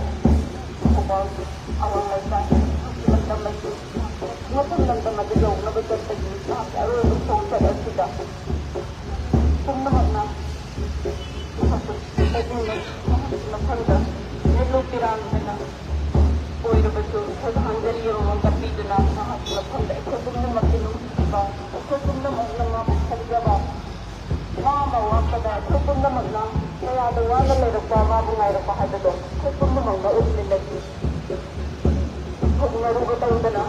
ꯊꯧꯕꯥꯜ ꯑꯋꯥꯡ ꯂꯩꯀꯥꯏ ꯃꯍꯥꯛꯀꯤ ꯂꯝꯗꯝ ꯑꯁꯤ ꯃꯐꯝ ꯂꯝꯗꯝ ꯑꯗꯨ ꯌꯧꯅꯕ ꯆꯠꯄꯒꯤ ꯃꯍꯥꯛꯀꯤ ꯑꯔꯣꯏꯕ ꯈꯣꯡꯆꯠ ꯑꯁꯤꯗ ꯄꯨꯝꯅꯃꯛꯅ ꯃꯍꯥꯛꯄꯨ ꯃꯐꯝꯗ ꯅꯦꯂꯨ ꯄꯤꯔꯥꯡ ꯍꯥꯏꯅ ꯑꯣꯏꯔꯕꯁꯨ ꯁꯗꯥꯟꯖꯂꯤ ꯑꯃꯃꯝ ꯀꯠꯄꯤꯗꯨꯅ ꯃꯍꯥꯛꯀꯤ ꯃꯐꯝꯗ ꯑꯩꯈꯣꯏ ꯄꯨꯝꯅꯃꯛꯀꯤ ꯅꯨꯡꯁꯤꯕ, ꯑꯩꯈꯣꯏ ꯄꯨꯝꯅꯃꯛꯅ ꯃꯥꯕꯨ ꯈꯟꯖꯕ, ꯃꯥ ꯑꯃ ꯋꯥꯠꯄꯗ ꯑꯩꯈꯣꯏ ꯄꯨꯝꯅꯃꯛꯅ ꯀꯌꯥꯗ ꯋꯥꯅ ꯂꯩꯔꯛꯄ, ꯃꯥꯕꯨ ꯉꯥꯏꯔꯛꯄ ꯍꯥꯏꯕꯗꯣ ꯑꯩꯈꯣꯏ ꯄꯨꯝꯅꯃꯛꯅ ꯎꯠꯃꯤꯟꯅꯈꯤ꯫ ꯊꯣꯛꯅꯔꯨꯕ ꯇꯧꯗꯅ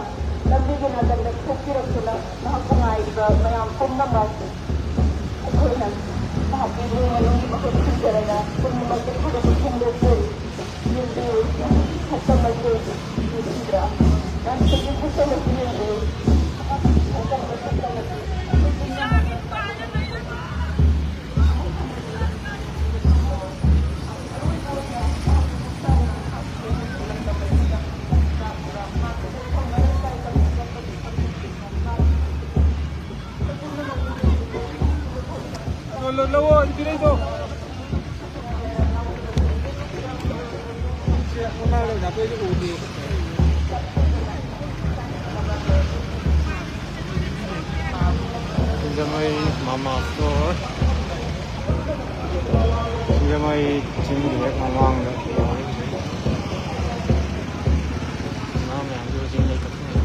ꯂꯝꯕꯤꯒꯤ ꯅꯥꯀꯟꯗ ꯊꯣꯛꯄꯤꯔꯛꯇꯨꯅ ꯃꯍꯥꯛꯄꯨ ꯉꯥꯏꯔꯤꯕ ꯃꯌꯥꯝ ꯄꯨꯝꯅꯃꯛ ꯑꯩꯈꯣꯏꯅ ꯃꯍꯥꯛꯀꯤ ꯏꯃꯨꯡ ꯃꯅꯨꯡꯒꯤ ꯃꯍꯨꯠ ꯁꯤꯟꯖꯔꯒ ꯄꯨꯝꯅꯃꯛꯀꯤ ꯊꯥꯒꯠꯄ ꯐꯣꯡꯗꯣꯛꯆꯔꯤ꯫ ꯌꯦꯡꯕꯤꯌꯨ, ꯁꯛꯇꯝ ꯑꯁꯤ ꯅꯨꯡꯁꯤꯗ꯭ꯔꯥ? ꯃꯍꯥꯛꯀꯤ ꯁꯛꯇꯝ ꯑꯁꯤ ꯌꯦꯡꯕꯤꯌꯨ꯫ ꯃꯍꯥꯛꯀꯤ ꯁꯛꯇꯝ ꯑꯁꯤ ꯁꯤꯡꯖꯃꯩ ꯃꯃꯥ store꯫ ꯁꯤꯡꯖꯃꯩ ꯆꯤꯡꯒꯤ ꯍꯦꯛ ꯃꯃꯥꯡꯗ ꯉꯥ ꯃꯌꯥꯝꯁꯦ ꯍꯧꯖꯤꯛ ꯂꯩꯇꯛ ꯂꯩꯇꯛ꯫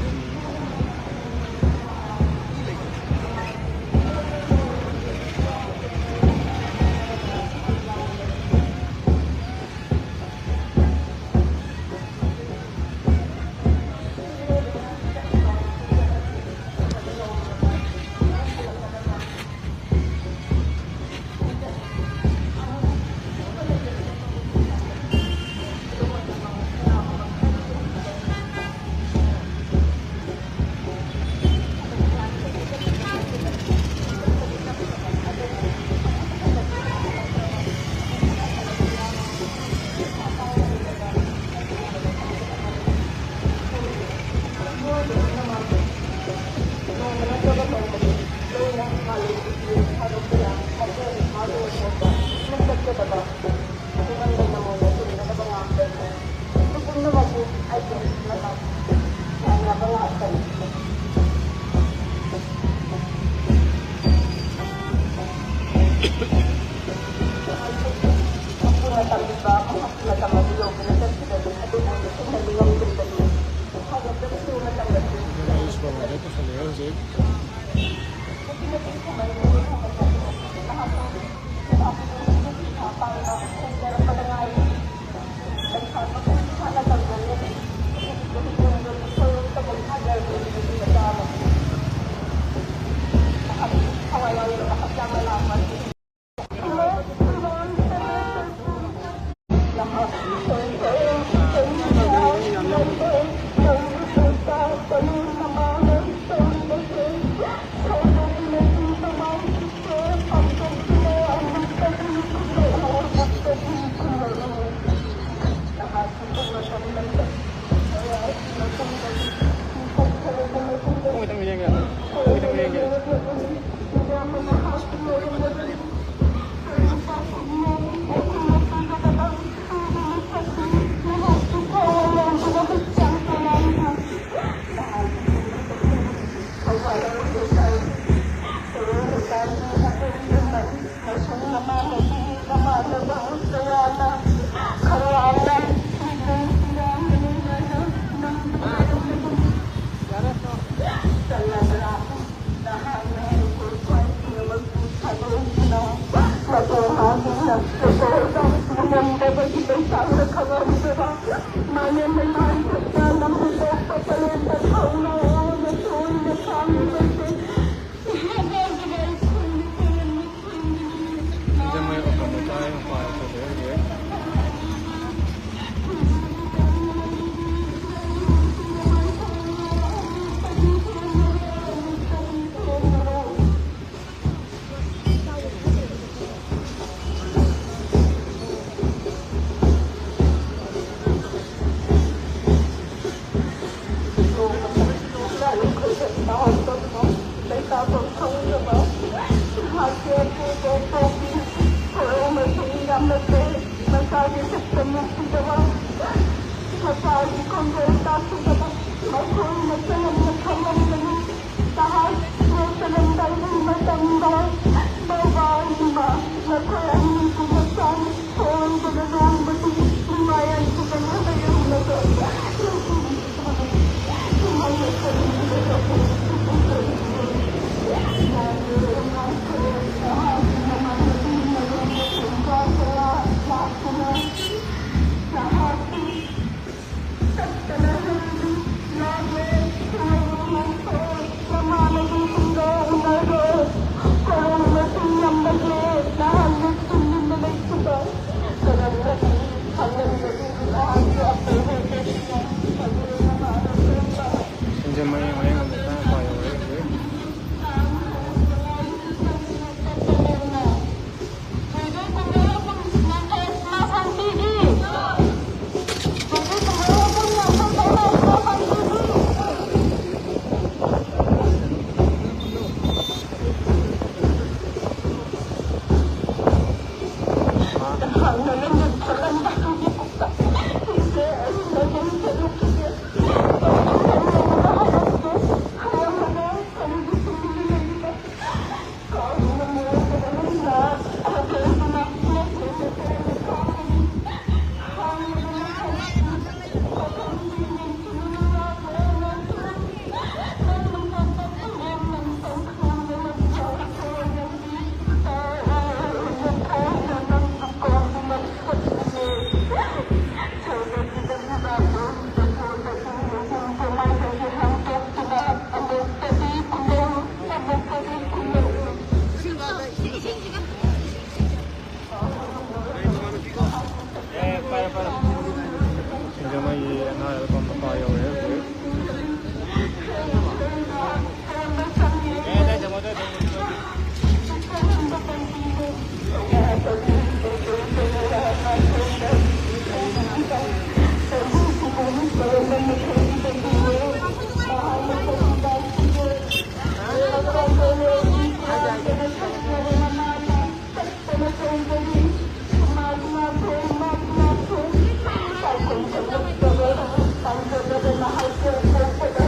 ꯄꯥꯝꯖꯗꯕ ꯃꯍꯥꯛꯄꯨ ꯄꯣꯛꯄꯗ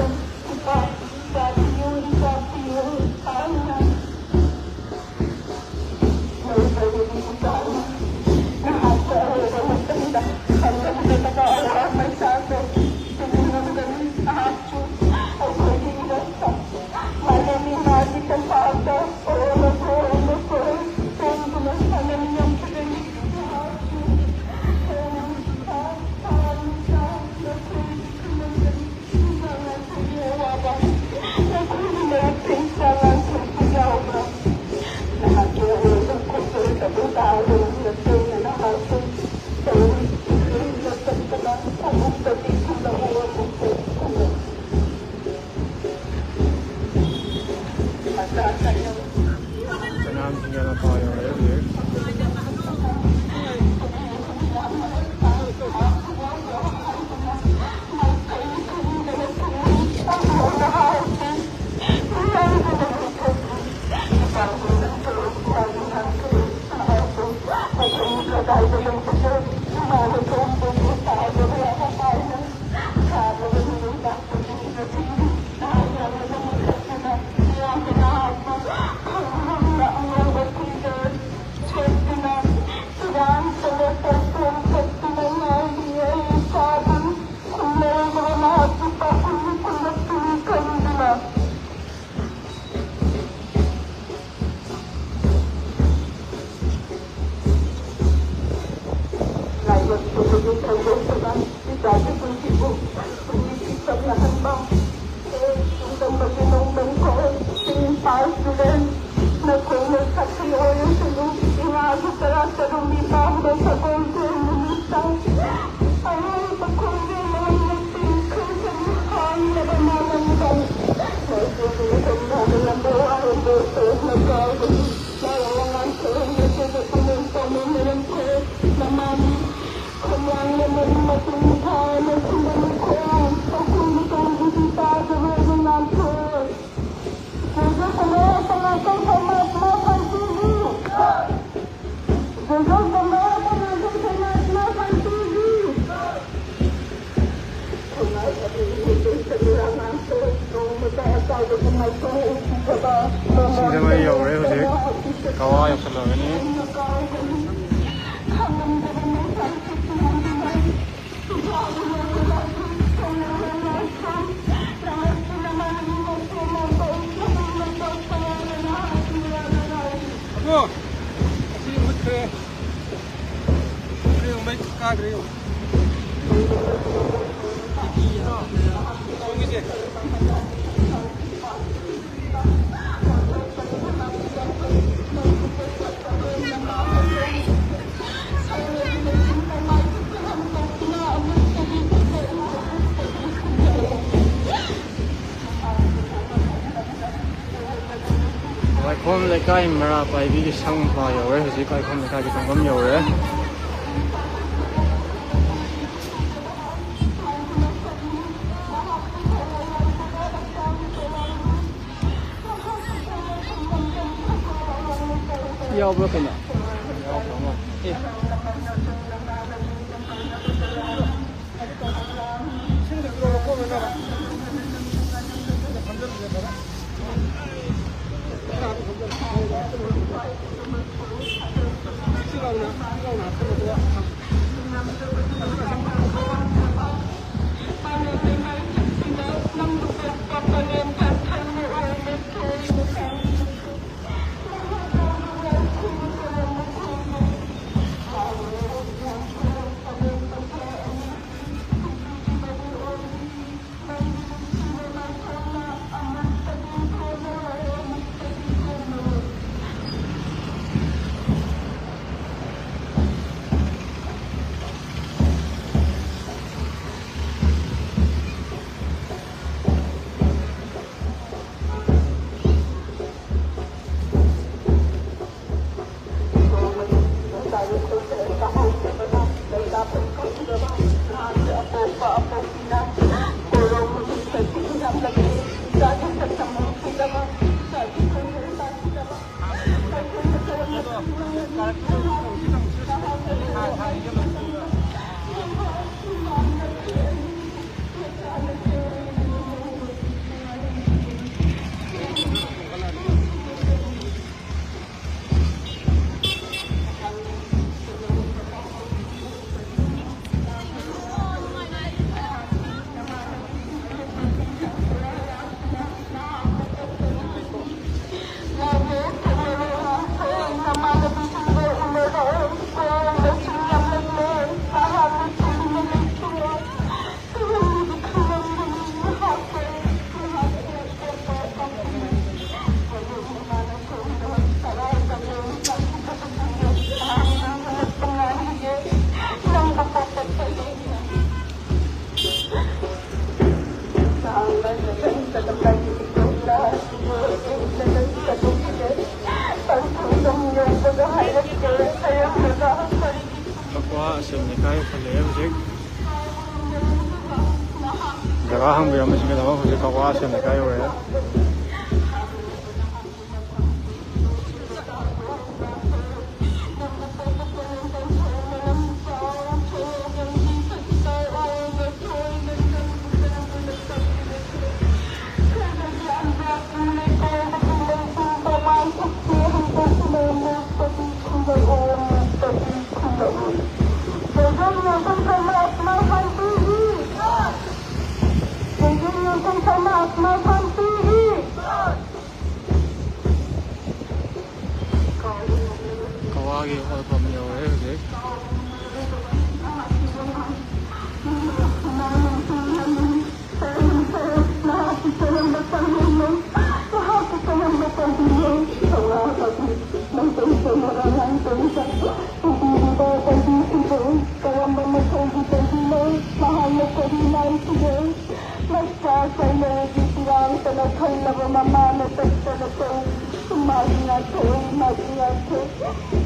ꯏꯄꯥ, ꯏꯄꯥ ꯄꯤꯌꯨ, ꯏꯄꯥ ꯄꯤꯌꯨ ꯍꯥꯏꯅ ꯂꯩꯕꯒꯤ ꯏꯄꯥꯅ ꯅꯍꯥꯛꯄꯨ ꯑꯔꯣꯏꯕ ꯃꯇꯝꯗ ꯈꯪꯂꯝꯒꯗꯕ ꯑꯋꯥ ꯃꯩꯁꯥꯗꯣ ꯇꯨꯝꯂꯝꯒꯅꯤ꯫ ꯅꯍꯥꯛꯁꯨ ꯑꯩꯈꯣꯏꯒꯤ ꯏꯔꯛꯇ ꯃꯥꯂꯦꯝ ꯏꯃꯥꯒꯤ ꯇꯝꯄꯥꯛꯇ ꯑꯣꯜꯂ ꯊꯣꯛꯑꯝꯕ ꯀꯣꯏ ꯇꯣꯡꯗꯨꯅ ꯁꯥꯟꯅꯃꯤꯟꯅꯈꯤꯕꯅꯤ꯫ ꯅꯍꯥꯛꯁꯨ ꯈꯔ ꯅꯨꯡꯁꯤꯕ, ꯊꯋꯥꯏ ꯃꯤꯆꯥꯛ, ꯅꯈꯣꯏꯒꯤ ꯈꯨꯂꯪꯗꯅꯤ꯫ ꯅꯈꯣꯏꯒꯤ ꯑꯋꯥꯕ, ꯅꯈꯣꯏꯒꯤ ꯃꯔꯛꯇ ꯏꯆꯥ ꯂꯥꯟꯊꯣꯛꯄ ꯌꯥꯎꯕ꯭ꯔꯥ? ꯅꯍꯥꯛꯀꯤ ꯑꯔꯣꯏꯕ ꯈꯣꯟꯖꯦꯜ ꯑꯗꯨ ꯇꯥꯗꯨꯅ ꯅꯆꯦꯅ ꯅꯍꯥꯛꯄꯨ ꯇꯧꯔꯤ, ꯏꯁꯩ ꯂꯣꯠꯁꯤꯟꯗꯅ ꯐꯃꯨꯡꯗꯒꯤ ꯊꯤꯜꯂꯛꯑꯣ, ꯃꯈꯣꯏ ꯈꯨꯝꯃꯨ꯫ ꯃꯆꯥ ꯀꯌꯥ ꯀꯅꯥꯝ ꯊꯤꯡꯖꯤꯜꯂꯛꯄ ꯌꯥꯔꯣꯏ꯫ ꯂꯥꯏꯕꯛ ꯊꯤꯕꯒꯤ ꯊꯧꯗꯣꯛꯇꯨꯅ ꯏꯆꯥꯒꯤ ꯄꯨꯟꯁꯤꯕꯨ ꯄꯨꯟꯁꯤ ꯁꯝꯅꯍꯟꯕ꯫ ꯍꯦ ꯆꯨꯝꯗꯝꯕꯒꯤ ꯅꯣꯡꯗꯝ ꯈꯣꯏ, ꯏꯄꯥ ꯏꯄꯨꯔꯦꯟ, ꯅꯈꯣꯏꯅ ꯁꯛꯄꯤ ꯑꯣꯏꯔꯁꯅꯨ꯫ ꯏꯉꯥꯒꯤ ꯇꯔꯥ ꯇꯔꯨꯛꯅꯤ ꯄꯥꯝꯕ ꯁꯒꯣꯜꯁꯦꯜ ꯅꯨꯃꯤꯠꯇ ꯑꯔꯣꯏꯕ ꯈꯣꯟꯖꯦꯜ ꯑꯣꯏꯅ ꯆꯤꯡꯈꯠꯀꯅꯤ ꯍꯥꯏꯔꯕ ꯃꯥꯂꯪꯗ꯫ ꯃꯁꯤꯒꯤ ꯏꯊꯝ ꯅꯥꯗ ꯂꯝꯕꯣ ꯋꯥꯔꯣꯝꯗ ꯁꯣꯛꯅ ꯀꯥꯎꯕꯒꯤ ꯃꯥꯂꯪ ꯋꯥꯉꯥꯡ ꯁꯣꯔꯣꯝꯗ ꯁꯣꯛꯄ ꯄꯨꯛꯅꯤꯡ ꯇꯧꯃꯤꯟꯅꯔꯝꯈ꯭ꯔꯦ꯫ ꯃꯃꯥꯅꯤ ꯈꯣꯡꯂꯥꯡ ꯂꯃꯟ ꯃꯄꯨꯡ ꯐꯥꯅ ꯈꯨꯝꯕ ꯃꯈꯣꯟ ꯃꯈꯣꯏꯒꯤ ꯇꯧꯕꯗꯤ ꯇꯥꯗꯕ ꯑꯗꯨ ꯉꯥꯡꯊꯣꯛ꯫ ꯖꯣꯖꯣ ꯀꯨꯃꯥꯔ ꯁꯅꯥꯇꯣꯟ ꯁꯃꯥꯖ ꯃꯥ ꯐꯥꯟꯇꯤꯒꯤ꯫ ꯖꯣꯖꯣ ꯀꯨꯃꯥꯔ ꯁꯅꯥꯇꯣꯟ ꯁꯃꯥꯖ ꯃꯥ ꯐꯥꯟꯇꯤꯒꯤ꯫ ꯁꯤꯡꯖꯃꯩ ꯌꯧꯔꯦ ꯍꯧꯖꯤꯛ꯫ ꯀꯋꯥ ꯌꯧꯁꯜꯂꯛꯑꯅꯤ꯫ ꯑꯗꯣ, ꯑꯁꯤ ꯃꯨꯠꯈ꯭ꯔꯦ꯫ ꯃꯨꯠꯈ꯭ꯔꯦ, ꯃꯩ ꯀꯥꯈ꯭ꯔꯦ꯫ ꯁꯣꯝꯒꯤꯁꯦ꯫ ꯋꯥꯏꯈꯣꯝ ꯂꯩꯀꯥꯏ ꯃꯩꯔꯥ ꯄꯥꯏꯕꯤꯒꯤ ꯁꯪ ꯄꯥ ꯌꯧꯔꯦ꯫ ꯍꯧꯖꯤꯛ ꯋꯥꯏꯈꯣꯝ ꯂꯩꯀꯥꯏꯒꯤ ꯆꯪꯐꯝ ꯌꯧꯔꯦ꯫ ꯌꯥꯎꯕ꯭ꯔꯥ ꯀꯩꯅꯣ? ꯑꯦ꯫ ꯀꯀꯥ ꯍꯪꯕꯤꯔꯝꯕꯁꯤꯡꯒꯤꯗꯃꯛ ꯍꯧꯖꯤꯛ ꯀꯛꯋꯥ ꯁꯦꯟ ꯂꯩꯀꯥꯏ ꯌꯧꯔꯦ꯫ ꯀꯛꯋꯥꯒꯤ ꯍꯣꯜꯐꯝ ꯌꯧꯔꯦ ꯍꯧꯖꯤꯛ꯫ ꯀꯔꯝꯕ ꯃꯈꯜꯒꯤ ꯄꯨꯟꯁꯤꯅꯣ? ꯃꯍꯥꯛꯅ ꯀꯔꯤ ꯂꯥꯟꯈꯤꯒꯦ? ꯃꯆꯥ ꯀꯩꯅꯣꯒꯤ ꯐꯤꯔꯥꯡꯇꯅ ꯈꯜꯂꯕ ꯃꯃꯥꯅ ꯇꯠꯇꯅ ꯇꯧꯔꯤ꯫ ꯏꯃꯥꯒꯤ ꯉꯥꯊꯣꯏ, ꯏꯃꯥꯒꯤ ꯉꯥꯊꯣꯏ꯫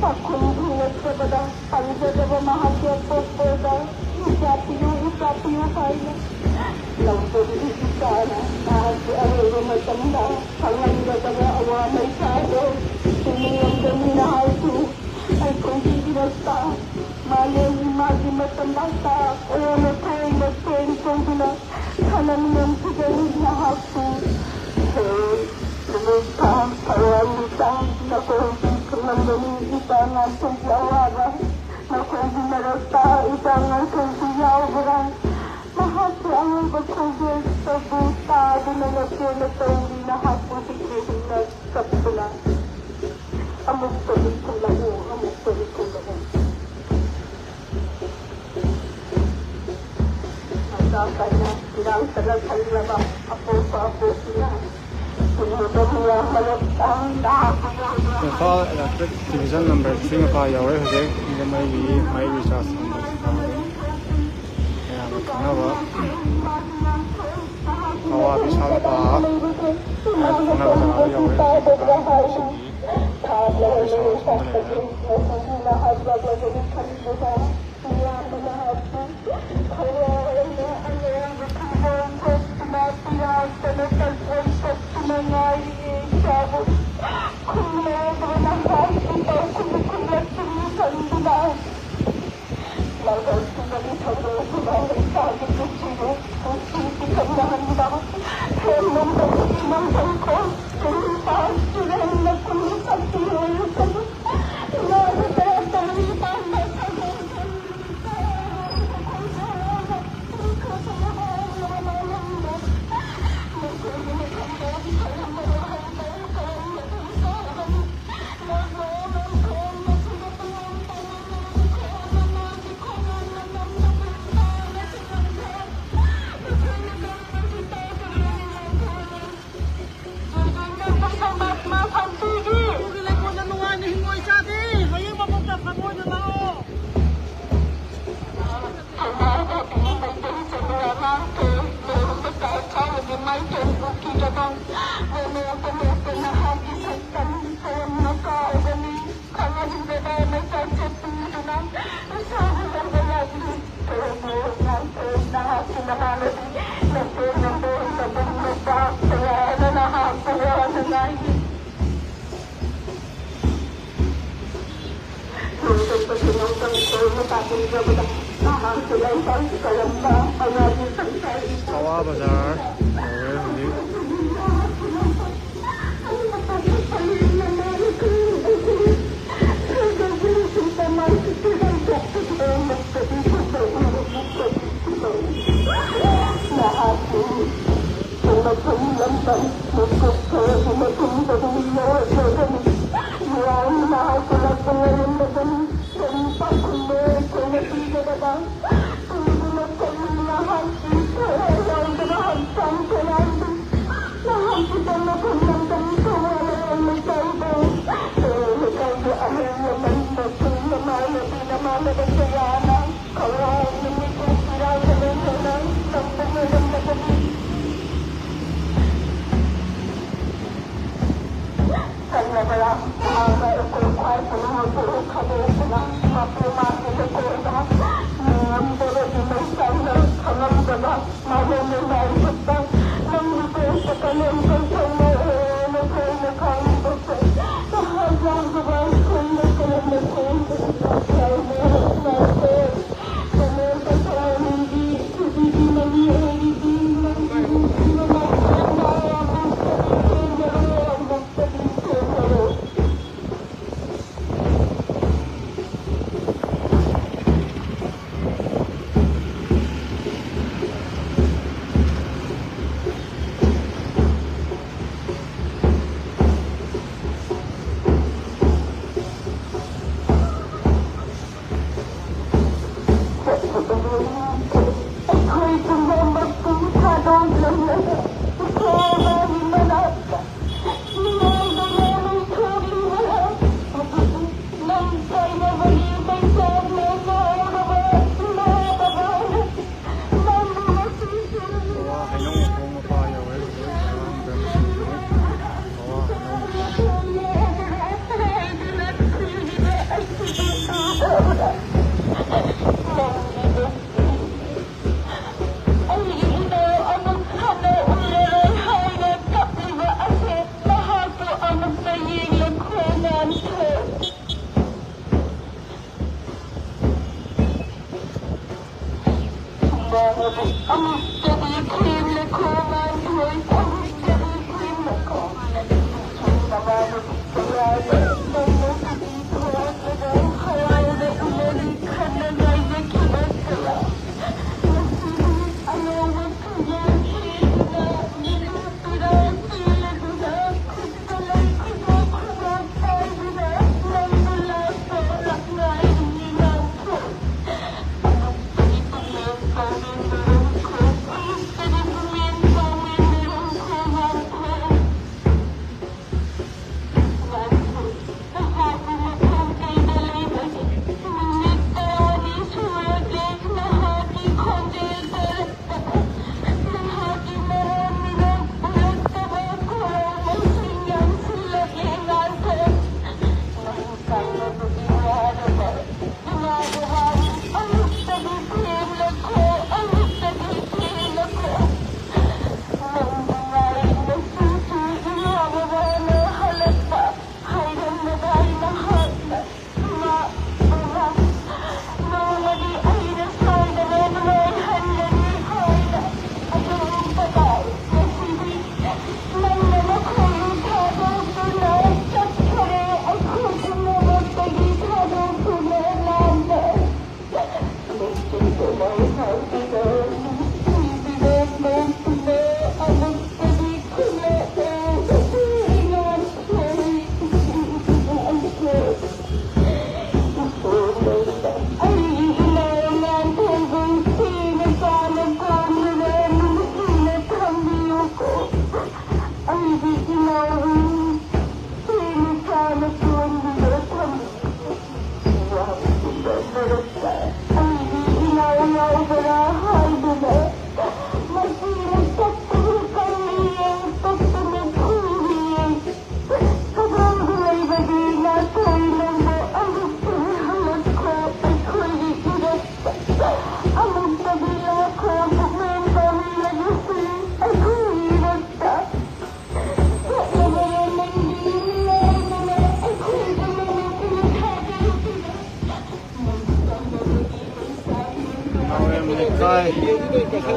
ꯆꯥꯛꯈꯨꯝ ꯊꯦꯡꯂꯛꯇꯕꯗ ꯄꯥꯝꯖꯗꯕ ꯃꯍꯥꯛꯀꯤ ꯑꯄꯣꯛꯄꯗ ꯏꯆꯥ ꯄꯤꯌꯨ, ꯏꯆꯥ ꯄꯤꯌꯨ ꯍꯥꯏꯅ ꯂꯥꯎꯖꯔꯤꯕ ꯏꯆꯥꯅ ꯃꯍꯥꯛꯀꯤ ꯑꯔꯣꯏꯕ ꯃꯇꯝꯗ ꯈꯪꯍꯟꯒꯗꯕ ꯑꯋꯥ ꯃꯩꯁꯥꯗꯣ ꯄꯤꯅꯤꯡꯂꯝꯒꯅꯤ ꯅꯍꯥꯛꯁꯨ꯫ ꯑꯩꯈꯣꯏꯒꯤ ꯏꯔꯛꯇ ꯃꯥꯂꯦꯝꯒꯤ ꯃꯥꯒꯤ ꯃꯇꯝ ꯂꯥꯛꯇ ꯑꯣꯏꯅ ꯊꯣꯏꯅ ꯊꯣꯏꯅ ꯇꯧꯗꯨꯅ ꯈꯜꯂꯝꯂꯝꯈꯤꯒꯅꯤ ꯅꯍꯥꯛꯁꯨ꯫ ꯍꯦ, ꯅꯨꯃꯤꯠ ꯊꯥ, ꯊꯋꯥꯟ ꯃꯤꯆꯥꯛ, ꯅꯈꯣꯏꯒꯤ ꯈꯨꯂꯪꯗꯅꯤ ꯏꯆꯥ ꯉꯥꯛꯇꯒꯤ ꯑꯋꯥꯕ, ꯅꯈꯣꯏꯒꯤ ꯃꯔꯛꯇ ꯏꯆꯥ ꯉꯥꯛꯇꯒꯤ ꯌꯥꯎꯕ꯭ꯔꯥ? ꯃꯍꯥꯛꯀꯤ ꯑꯉꯧꯕ ꯈꯣꯟꯖꯦꯜ ꯑꯗꯨ ꯇꯥꯗꯨꯅ ꯅꯆꯦꯅ ꯇꯧꯔꯤ ꯅꯍꯥꯛꯄꯨ ꯍꯤꯡꯅ ꯍꯤꯡꯅ ꯀꯞꯇꯨꯅ꯫ ꯑꯃꯨꯛꯇꯗꯤ ꯈꯨꯝꯂꯛꯎ, ꯑꯃꯨꯛꯇꯗꯤ ꯈꯨꯝꯂꯛꯎ꯫ ꯃꯆꯥ ꯀꯟꯅ ꯏꯔꯥꯡ ꯀꯟꯅ ꯈꯜꯂꯕ ꯑꯄꯣꯛꯄ ꯑꯄꯣꯛꯄꯤꯅ ꯍꯤꯡꯂꯤꯕ ꯃꯤꯌꯥꯝ ꯃꯔꯛꯇ ꯅꯍꯥꯛꯄꯨ ꯌꯥꯝꯅ Imphal Electric Division number three ꯃꯄꯥ ꯌꯧꯔꯦ ꯍꯧꯖꯤꯛ꯫ ꯁꯤꯡꯖꯃꯩꯒꯤ ꯃꯩ recharge number ꯃꯌꯥꯝꯅ ꯈꯪꯅꯕ ꯀꯛꯋꯥ ꯕꯤꯁꯥꯜ ꯃꯄꯥ ꯈꯪꯅꯕ ꯖꯒꯥꯗ ꯌꯧꯔꯦ ꯍꯧꯖꯤꯛ꯫ ꯀꯛꯋꯥ ꯕꯤꯁꯥꯜ ꯑꯁꯣꯝꯗ ꯂꯩꯔꯦ꯫ ꯊꯋꯥ ꯕꯖꯥꯔ ꯌꯧꯔꯦ ꯍꯧꯖꯤꯛ꯫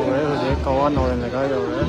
ꯌꯧꯔꯦ, ꯍꯧꯖꯤꯛ ꯀꯋꯥ ꯅꯣꯔꯦꯟ ꯂꯩꯀꯥꯏ ꯌꯧꯔꯦ꯫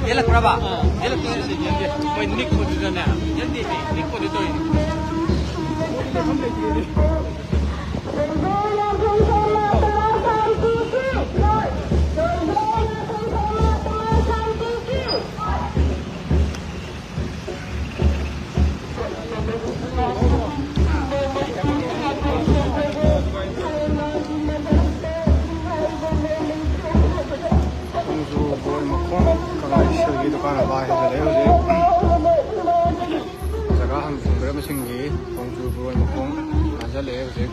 ꯌꯦꯜꯂꯛꯄ꯭ꯔꯕ? ꯌꯦꯜꯂꯛꯇꯦ, ꯌꯦꯜꯂꯛꯇꯦ, ꯌꯦꯜꯂꯛꯇꯦ꯫ ꯃꯣꯏ ꯅꯤꯛꯄꯗꯨꯗꯅꯦ, ꯌꯦꯜꯂꯛꯇꯦ, ꯅꯤꯛꯄꯗꯨ ꯇꯧꯔꯤꯅꯤ꯫ ꯈꯣꯡꯖꯨ ꯕꯣꯏ ꯃꯈꯣꯡ ꯀꯪꯂꯥ ꯏꯁꯦꯜꯒꯤ ꯗꯨꯀꯥꯟ ꯑꯃ ꯍꯥꯏꯖꯤꯜꯂꯛꯑꯦ ꯍꯧꯖꯤꯛ꯫ ꯖꯒꯥ ꯍꯪꯕ ꯈꯪꯗ꯭ꯔꯕꯁꯤꯡꯒꯤ ꯈꯣꯡꯖꯨ ꯕꯣꯏ ꯃꯈꯣꯡ ꯍꯥꯏꯖꯤꯜꯂꯛꯑꯦ ꯍꯧꯖꯤꯛ꯫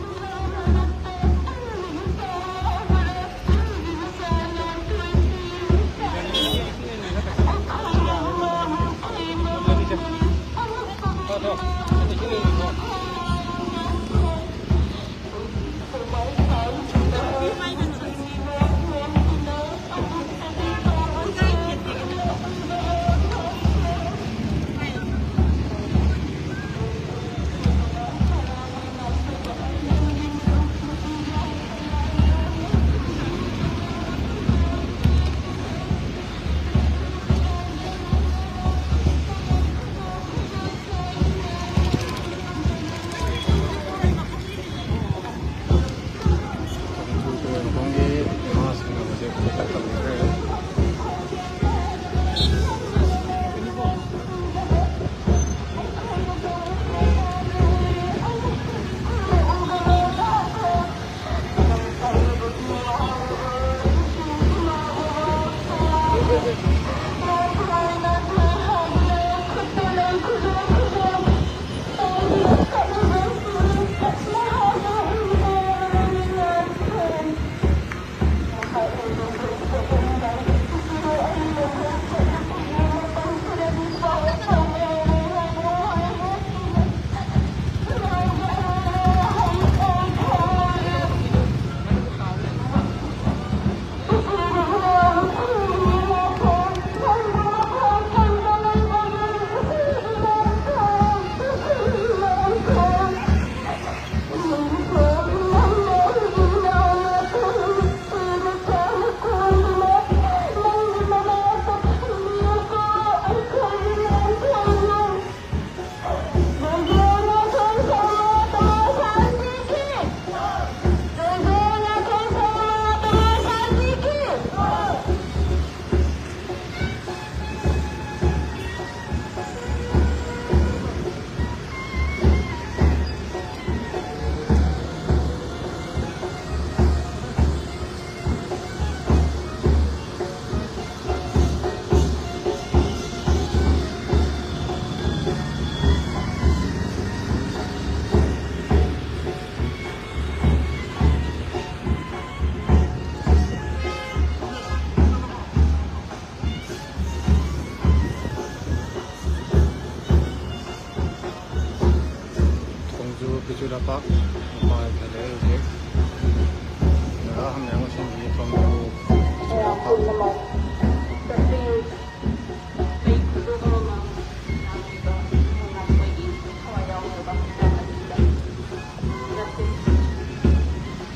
ꯆꯨꯔꯥꯄꯥꯠ ꯃꯄꯥꯟꯗ ꯂꯩ ꯍꯧꯖꯤꯛ꯫ ꯗꯗꯥ ꯍꯪꯅ ꯑꯃꯁꯨꯡ ꯌꯦꯠꯐꯝꯗꯨ ꯆꯨꯔꯥꯄꯥꯠ꯫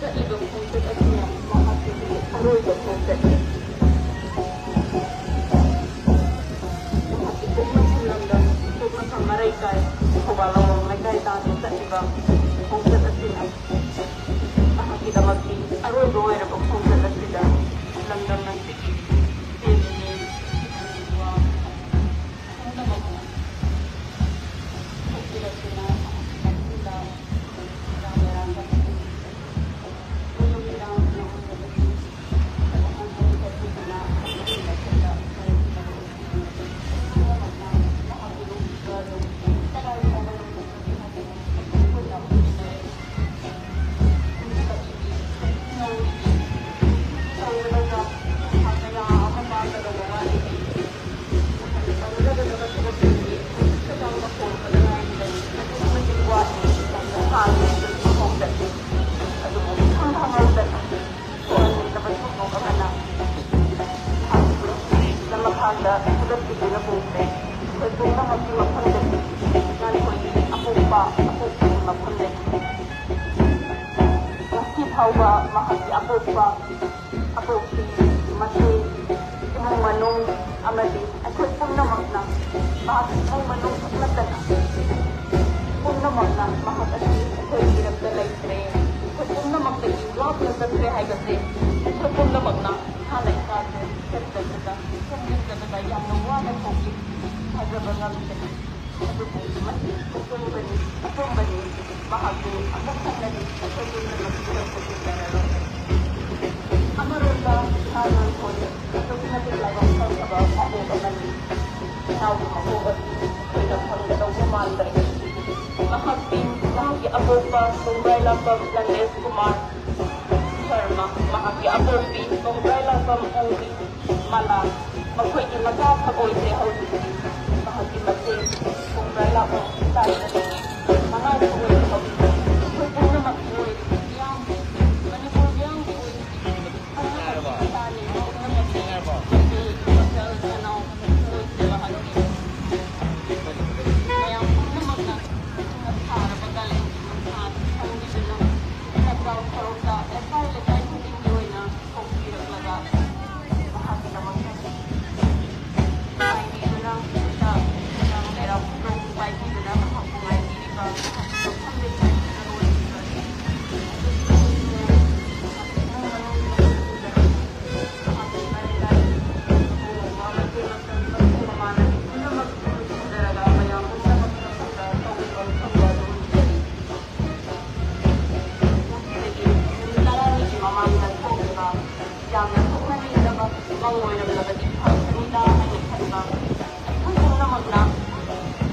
ꯆꯠꯂꯤꯕ ꯈꯣꯡꯆꯠ ꯑꯁꯤꯅ ꯃꯍꯥꯛꯀꯤꯗꯤ ꯑꯔꯣꯏꯕ ꯈꯣꯡꯆꯠꯅꯤ꯫ ꯃꯍꯥꯛꯀꯤ ꯄꯣꯛꯅꯐꯝ ꯂꯝꯗꯝ, ꯄꯣꯛꯅꯐꯝ ꯃꯔꯩꯀꯥꯏ, ꯊꯧꯕꯥꯜ ꯑꯋꯥꯡ ꯂꯩꯀꯥꯏ ꯇꯥꯟꯅ ꯆꯠꯂꯤꯕ ꯈꯣꯡꯆꯠ ꯑꯁꯤꯅ ꯃꯍꯥꯛꯀꯤꯗꯃꯛꯇꯤ ꯑꯔꯣꯏꯕ ꯑꯣꯏꯔꯕ ꯈꯣꯡꯆꯠ ꯑꯁꯤꯗ ꯂꯝꯗꯝ ꯑꯁꯤꯒꯤ ꯏꯆꯦꯜ ꯏꯅꯦ ꯄꯨꯝꯅꯃꯛꯄꯨ ꯊꯣꯛꯄꯤꯔꯛꯇꯨꯅ ꯃꯍꯥꯛꯀꯤ ꯃꯐꯝꯗ ꯏꯔꯥꯡ ꯂꯩꯔꯥꯡꯗ ꯂꯝꯃꯈꯥꯡꯗ ꯊꯥꯒꯠꯄꯤꯗꯨꯅ ꯄꯣꯛꯈ꯭ꯔꯦ꯫ ꯑꯩꯈꯣꯏ ꯄꯨꯝꯅꯃꯛꯀꯤ ꯃꯐꯝꯗꯒꯤ ꯅꯥꯟꯊꯣꯏꯒꯤ ꯑꯄꯣꯛꯄ ꯑꯄꯣꯛꯄꯒꯤ ꯃꯐꯝꯗꯒꯤ ꯉꯁꯤ ꯐꯥꯎꯕ ꯃꯍꯥꯛꯀꯤ ꯑꯄꯣꯛꯄ ꯑꯄꯣꯛꯄꯤ, ꯃꯆꯦ, ꯏꯃꯨꯡ ꯃꯅꯨꯡ ꯑꯃꯗꯤ ꯑꯩꯈꯣꯏ ꯄꯨꯝꯅꯃꯛꯅ ꯃꯍꯥꯛꯀꯤ ꯏꯃꯨꯡ ꯃꯅꯨꯡ ꯈꯛ ꯅꯠꯇꯅ ꯄꯨꯝꯅꯃꯛꯅ ꯃꯍꯥꯛ ꯑꯁꯤ ꯑꯩꯈꯣꯏꯒꯤ ꯏꯔꯛꯇ ꯂꯩꯇ꯭ꯔꯦ, ꯑꯩꯈꯣꯏ ꯄꯨꯝꯅꯃꯛꯇꯒꯤ ꯂꯥꯞꯅ ꯆꯠꯈ꯭ꯔꯦ ꯍꯥꯏꯕꯁꯦ ꯑꯩꯈꯣꯏ ꯄꯨꯝꯅꯃꯛꯅ ꯏꯁꯥꯅ ꯏꯁꯥꯕꯨ ꯈꯟꯖꯕꯗ, ꯈꯟꯖꯕꯗ ꯌꯥꯝꯅ ꯋꯥꯅ ꯊꯣꯛꯏ, ꯊꯥꯖꯕ ꯉꯝꯗꯦ꯫ ꯑꯗꯨꯕꯨ ꯃꯁꯤ ꯑꯆꯨꯝꯕꯅꯤ, ꯑꯆꯨꯝꯕꯅꯤ꯫ ꯃꯍꯥꯛꯄꯨ ꯑꯃꯨꯛ ꯍꯟꯅꯗꯤ ꯑꯩꯈꯣꯏ ꯄꯨꯝꯅꯃꯛ ꯄꯤꯔꯛꯄꯁꯨ ꯌꯥꯔꯔꯣꯏ꯫ ꯑꯃꯔꯣꯝꯗ ꯏꯍꯥ ꯂꯣꯟꯊꯣꯏ ꯑꯗꯨꯛꯀꯤ ꯃꯇꯤꯛ ꯂꯥꯏꯕꯛ ꯐꯈ꯭ꯔꯕ ꯃꯄꯣꯛ ꯑꯃꯅꯤ꯫ ꯏꯅꯥꯎꯒꯤ ꯃꯄꯣꯛ ꯑꯁꯤ ꯑꯩꯈꯣꯏꯅ ꯐꯪꯒꯗꯧꯕ ꯃꯥꯟꯗ꯭ꯔꯦ꯫ ꯃꯍꯥꯛꯇꯤ ꯃꯍꯥꯛꯀꯤ ꯑꯄꯣꯛꯄ ꯀꯣꯡꯕ꯭ꯔꯥꯏ ꯂꯥꯛꯄꯝ ꯅꯟꯗꯦꯁ ꯀꯨꯃꯥꯔ ꯁꯔꯃ, ꯃꯍꯥꯛꯀꯤ ꯑꯄꯣꯛꯄꯤ ꯀꯣꯡꯕ꯭ꯔꯥꯏ ꯂꯥꯛꯄꯝ ꯑꯣꯡꯕꯤ ꯃꯂꯥ, ꯃꯈꯣꯏꯒꯤ ꯃꯆꯥ ꯈꯛ ꯑꯣꯏꯗ꯭ꯔꯦ ꯍꯧꯖꯤꯛꯇꯤ꯫ ꯃꯍꯥꯛꯀꯤ ꯃꯆꯦ ꯀꯣꯡꯕ꯭ꯔꯥꯏ ꯂꯥꯛꯄꯝ ꯏꯆꯥ ꯃꯉꯥ ꯈꯛ ꯑꯣꯏꯔꯦ ꯍꯧꯖꯤꯛꯇꯤ꯫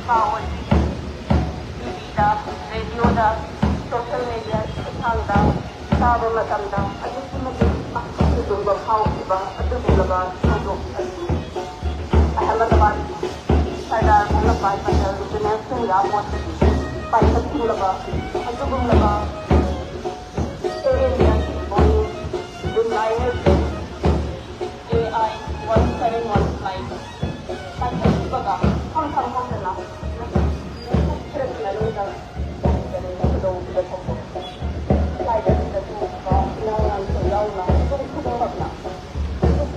ꯄꯥꯎ ꯑꯁꯤ ꯇꯤꯚꯤꯗ, ꯔꯦꯗꯤꯑꯣꯗ, ꯁꯣꯁꯤꯌꯦꯜ ꯃꯦꯗꯤꯌꯥꯒꯤ ꯈꯨꯠꯊꯥꯡꯗ ꯇꯥꯕ ꯃꯇꯝꯗ ꯑꯗꯨꯛꯀꯤ ꯃꯇꯤꯛ ꯃꯈꯥ ꯁꯣꯟꯊꯕ ꯐꯥꯎꯈꯤꯕ ꯑꯗꯨꯒꯨꯝꯂꯕ ꯊꯧꯗꯣꯛ ꯑꯁꯤꯅꯤ꯫ ꯑꯍꯃꯗꯕꯥꯗꯀꯤ ꯁꯔꯗꯥꯔ ꯚꯜꯂꯚꯚꯥꯏ ꯄꯇꯦꯜ ꯏꯟꯇꯔꯅꯦꯁꯅꯦꯜ ꯏꯌꯥꯔꯄꯣꯔꯠꯇꯒꯤ ꯄꯥꯏꯈꯠꯈꯤꯕ ꯑꯗꯨꯒꯨꯝꯂꯕ ꯑꯦꯌꯔ ꯏꯟꯗꯤꯌꯥꯒꯤ Boeing Dreamliner A I one seven one flight ꯄꯥꯏꯈꯠꯈꯤꯕꯒ ꯈꯪ ꯈꯪꯍꯧꯗꯅ ꯈꯔꯒꯤ ꯃꯅꯨꯡꯗ ꯈꯨꯗꯣꯡ ꯊꯤꯕ ꯊꯣꯛꯈ꯭ꯔꯦ꯫ ꯐ꯭ꯂꯥꯏꯠ ꯑꯁꯤꯗ ꯇꯣꯡꯕ ꯏꯅꯥꯎ ꯏꯅꯥꯎꯁꯨ ꯌꯥꯎꯅ ꯃꯤꯄꯨꯝ ꯈꯨꯗꯤꯡꯃꯛꯅ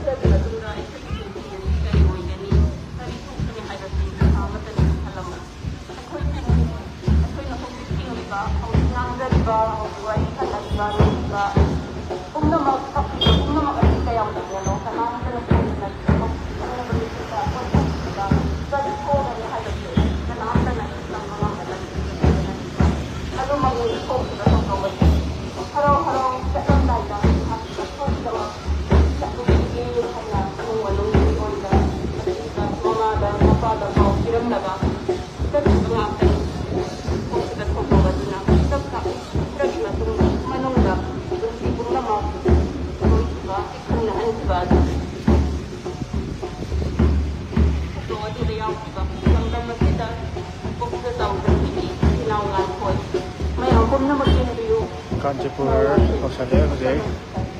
ꯈꯔꯒꯤ ꯃꯇꯨꯡꯗ ꯑꯩꯈꯣꯏꯒꯤ ꯄꯨꯟꯁꯤ ꯑꯁꯤ ꯀꯔꯤ ꯑꯣꯏꯒꯅꯤ, ꯀꯔꯤ ꯊꯣꯛꯀꯅꯤ ꯍꯥꯏꯕꯁꯤ ꯑꯃꯠꯇꯁꯨ ꯈꯜꯂꯝꯃꯤ꯫ ꯑꯩꯈꯣꯏ ꯍꯤꯡꯂꯤꯕ, ꯑꯩꯈꯣꯏꯅ ꯍꯧꯖꯤꯛ ꯍꯤꯡꯂꯤꯕ, ꯍꯧꯖꯤꯛ ꯉꯥꯡꯖꯔꯤꯕ, ꯍꯧꯖꯤꯛ ꯋꯥꯔꯤ ꯁꯥꯟꯅꯔꯤꯕ, ꯂꯩꯔꯤꯕ ꯄꯨꯝꯅꯃꯛ, ꯄꯨꯝꯅꯃꯛ ꯑꯁꯤ ꯀꯌꯥꯝ ꯀꯨꯏꯅꯅꯣ? ꯀꯅꯥꯝꯇꯅ ꯈꯪꯗꯅ ꯍꯧꯖꯤꯛ ꯈꯪꯂꯕ ꯃꯤꯀꯨꯞꯇ ꯑꯩꯈꯣꯏ ꯄꯨꯟꯁꯤꯗ ꯀꯔꯤ ꯊꯣꯛꯒꯅꯤ ꯍꯥꯏꯕꯁꯤ ꯀꯅꯥꯝꯇꯅ ꯇꯝꯕ ꯉꯝꯕ ꯅꯠꯇꯦ꯫ ꯑꯗꯨꯃꯛꯅꯤ ꯊꯣꯛꯈꯤꯕ ꯊꯧꯗꯣꯛ ꯑꯁꯤ꯫ ꯍꯔꯥꯎ ꯍꯔꯥꯎ ꯆꯠꯂꯝꯗꯥꯏꯗ ꯃꯍꯥꯛꯀꯤ ꯃꯊꯧꯒꯤꯗꯃꯛ ꯆꯠꯂꯨꯈꯤꯒꯦ ꯍꯥꯏꯅ ꯏꯃꯨꯡ ꯃꯅꯨꯡꯒꯤ ꯑꯣꯏꯅ ꯃꯆꯤꯟꯗ, ꯃꯃꯥꯗ, ꯃꯄꯥꯗ ꯄꯥꯎ ꯄꯤꯔꯝꯂꯒ ꯆꯠꯈꯤꯕ ꯉꯥꯛꯇꯅꯤ꯫ ꯊꯣꯛꯈꯤꯕ ꯊꯧꯗꯣꯛ ꯑꯗꯨꯅ ꯇꯞꯅ ꯈꯔꯒꯤ ꯃꯇꯨꯡ ꯃꯅꯨꯡꯗ ꯄꯨꯟꯁꯤ ꯄꯨꯝꯅꯃꯛ ꯂꯣꯏꯈꯤꯕ, ꯏꯈꯪ ꯅꯥꯍꯟꯈꯤꯕ ꯑꯗꯨ ꯊꯧꯗꯣꯛ ꯑꯗꯨꯗ ꯌꯥꯎꯈꯤꯕ ꯂꯝꯗꯝ ꯑꯁꯤꯗ ꯄꯣꯛꯆ ꯆꯥꯎꯖꯕꯤꯒꯤ ꯏꯆꯤꯜ ꯏꯅꯥꯎ ꯉꯥꯟꯊꯣꯏ ꯃꯌꯥꯝ ꯄꯨꯝꯅꯃꯛ ꯌꯦꯡꯕꯤꯌꯨ꯫ ꯀꯥꯟꯆꯤꯄꯨꯔ ꯌꯧꯁꯜꯂꯦ ꯍꯧꯖꯤꯛ꯫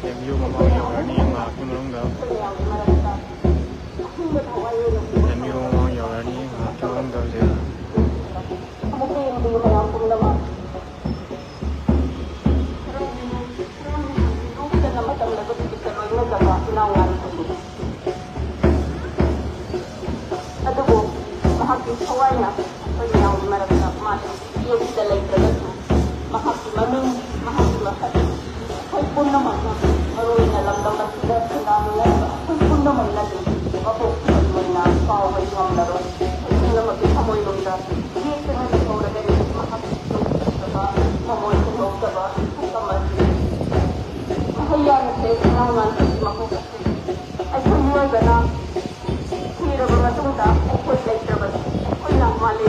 ꯑꯦꯝ ꯌꯨ ꯃꯃꯥꯡ ꯌꯧꯔꯅꯤ ꯉꯥꯏꯍꯥꯛꯀꯤ ꯃꯅꯨꯡꯗ꯫ ꯑꯩꯈꯣꯏ ꯃꯌꯥꯝꯒꯤ ꯃꯔꯛꯇ ꯑꯁꯦꯡꯕ ꯊꯋꯥꯏ ꯑꯣꯏꯅ ꯑꯦꯝ ꯌꯨ ꯃꯃꯥꯡ ꯌꯧꯔꯅꯤ ꯉꯥꯏꯍꯥꯛꯀꯤ ꯃꯅꯨꯡꯗ ꯍꯧꯖꯤꯛ꯫ ꯑꯃꯨꯛꯀ ꯌꯦꯡꯕꯤꯌꯨ ꯃꯌꯥꯝ ꯄꯨꯝꯅꯃꯛ꯫ ꯍꯔꯥꯎꯃꯤꯟ-, ꯍꯔꯥꯎꯃꯤꯟ-, ꯅꯣꯛꯇꯅ ꯃꯇꯝ ꯂꯦꯞꯄꯗ ꯂꯣꯏꯅꯖꯕ ꯏꯅꯥꯎ ꯉꯥꯟꯊꯣꯏꯅꯤ꯫ ꯑꯗꯨꯕꯨ ꯃꯍꯥꯛꯀꯤ ꯊꯋꯥꯏꯅ ꯑꯩꯈꯣꯏ ꯃꯌꯥꯝꯒꯤ ꯃꯔꯛꯇ ꯃꯥꯂꯦꯝ ꯑꯁꯤꯗ ꯂꯩꯇ꯭ꯔꯒꯁꯨ, ꯃꯍꯥꯛꯀꯤ ꯃꯃꯤꯡ, ꯃꯍꯥꯛꯀꯤ ꯃꯁꯛ ꯑꯩꯈꯣꯏ ꯄꯨꯝꯅꯃꯛꯅ, ꯃꯔꯨꯑꯣꯏꯅ ꯂꯝꯗꯝ ꯑꯁꯤꯗ ꯈꯨꯟꯗꯥꯃꯤꯟꯅꯔꯤꯕ ꯑꯩꯈꯣꯏ ꯄꯨꯝꯅꯃꯛꯅꯗꯤ ꯃꯄꯣꯛ ꯊꯣꯡꯕ ꯑꯣꯏꯅ ꯀꯥꯎꯕ ꯉꯝꯂꯔꯣꯏ꯫ ꯑꯩꯈꯣꯏ ꯄꯨꯝꯅꯃꯛꯀꯤ ꯊꯃꯣꯏꯅꯨꯡꯗ ꯌꯦꯛꯇꯨꯅ ꯂꯩꯍꯧꯔꯒꯅꯤ ꯃꯍꯥꯛꯀꯤ ꯅꯨꯡꯁꯤꯕ ꯃꯃꯣꯟ ꯍꯨꯟꯗꯣꯛꯇꯕ ꯁꯛꯇꯝ ꯑꯁꯤ꯫ ꯃꯍꯩ ꯌꯥꯜꯂꯁꯦ ꯏꯅꯥꯎ ꯉꯥꯟꯊꯣꯏꯒꯤ ꯃꯀꯣꯛ ꯑꯁꯤ꯫ ꯑꯩꯈꯣꯏ ꯃꯤꯑꯣꯏꯕꯅ ꯁꯤꯔꯕ ꯃꯇꯨꯡꯗ ꯑꯩꯈꯣꯏ ꯂꯩꯇ꯭ꯔꯕꯅꯤ꯫ ꯑꯩꯈꯣꯏꯅ ꯃꯥꯂꯦꯝ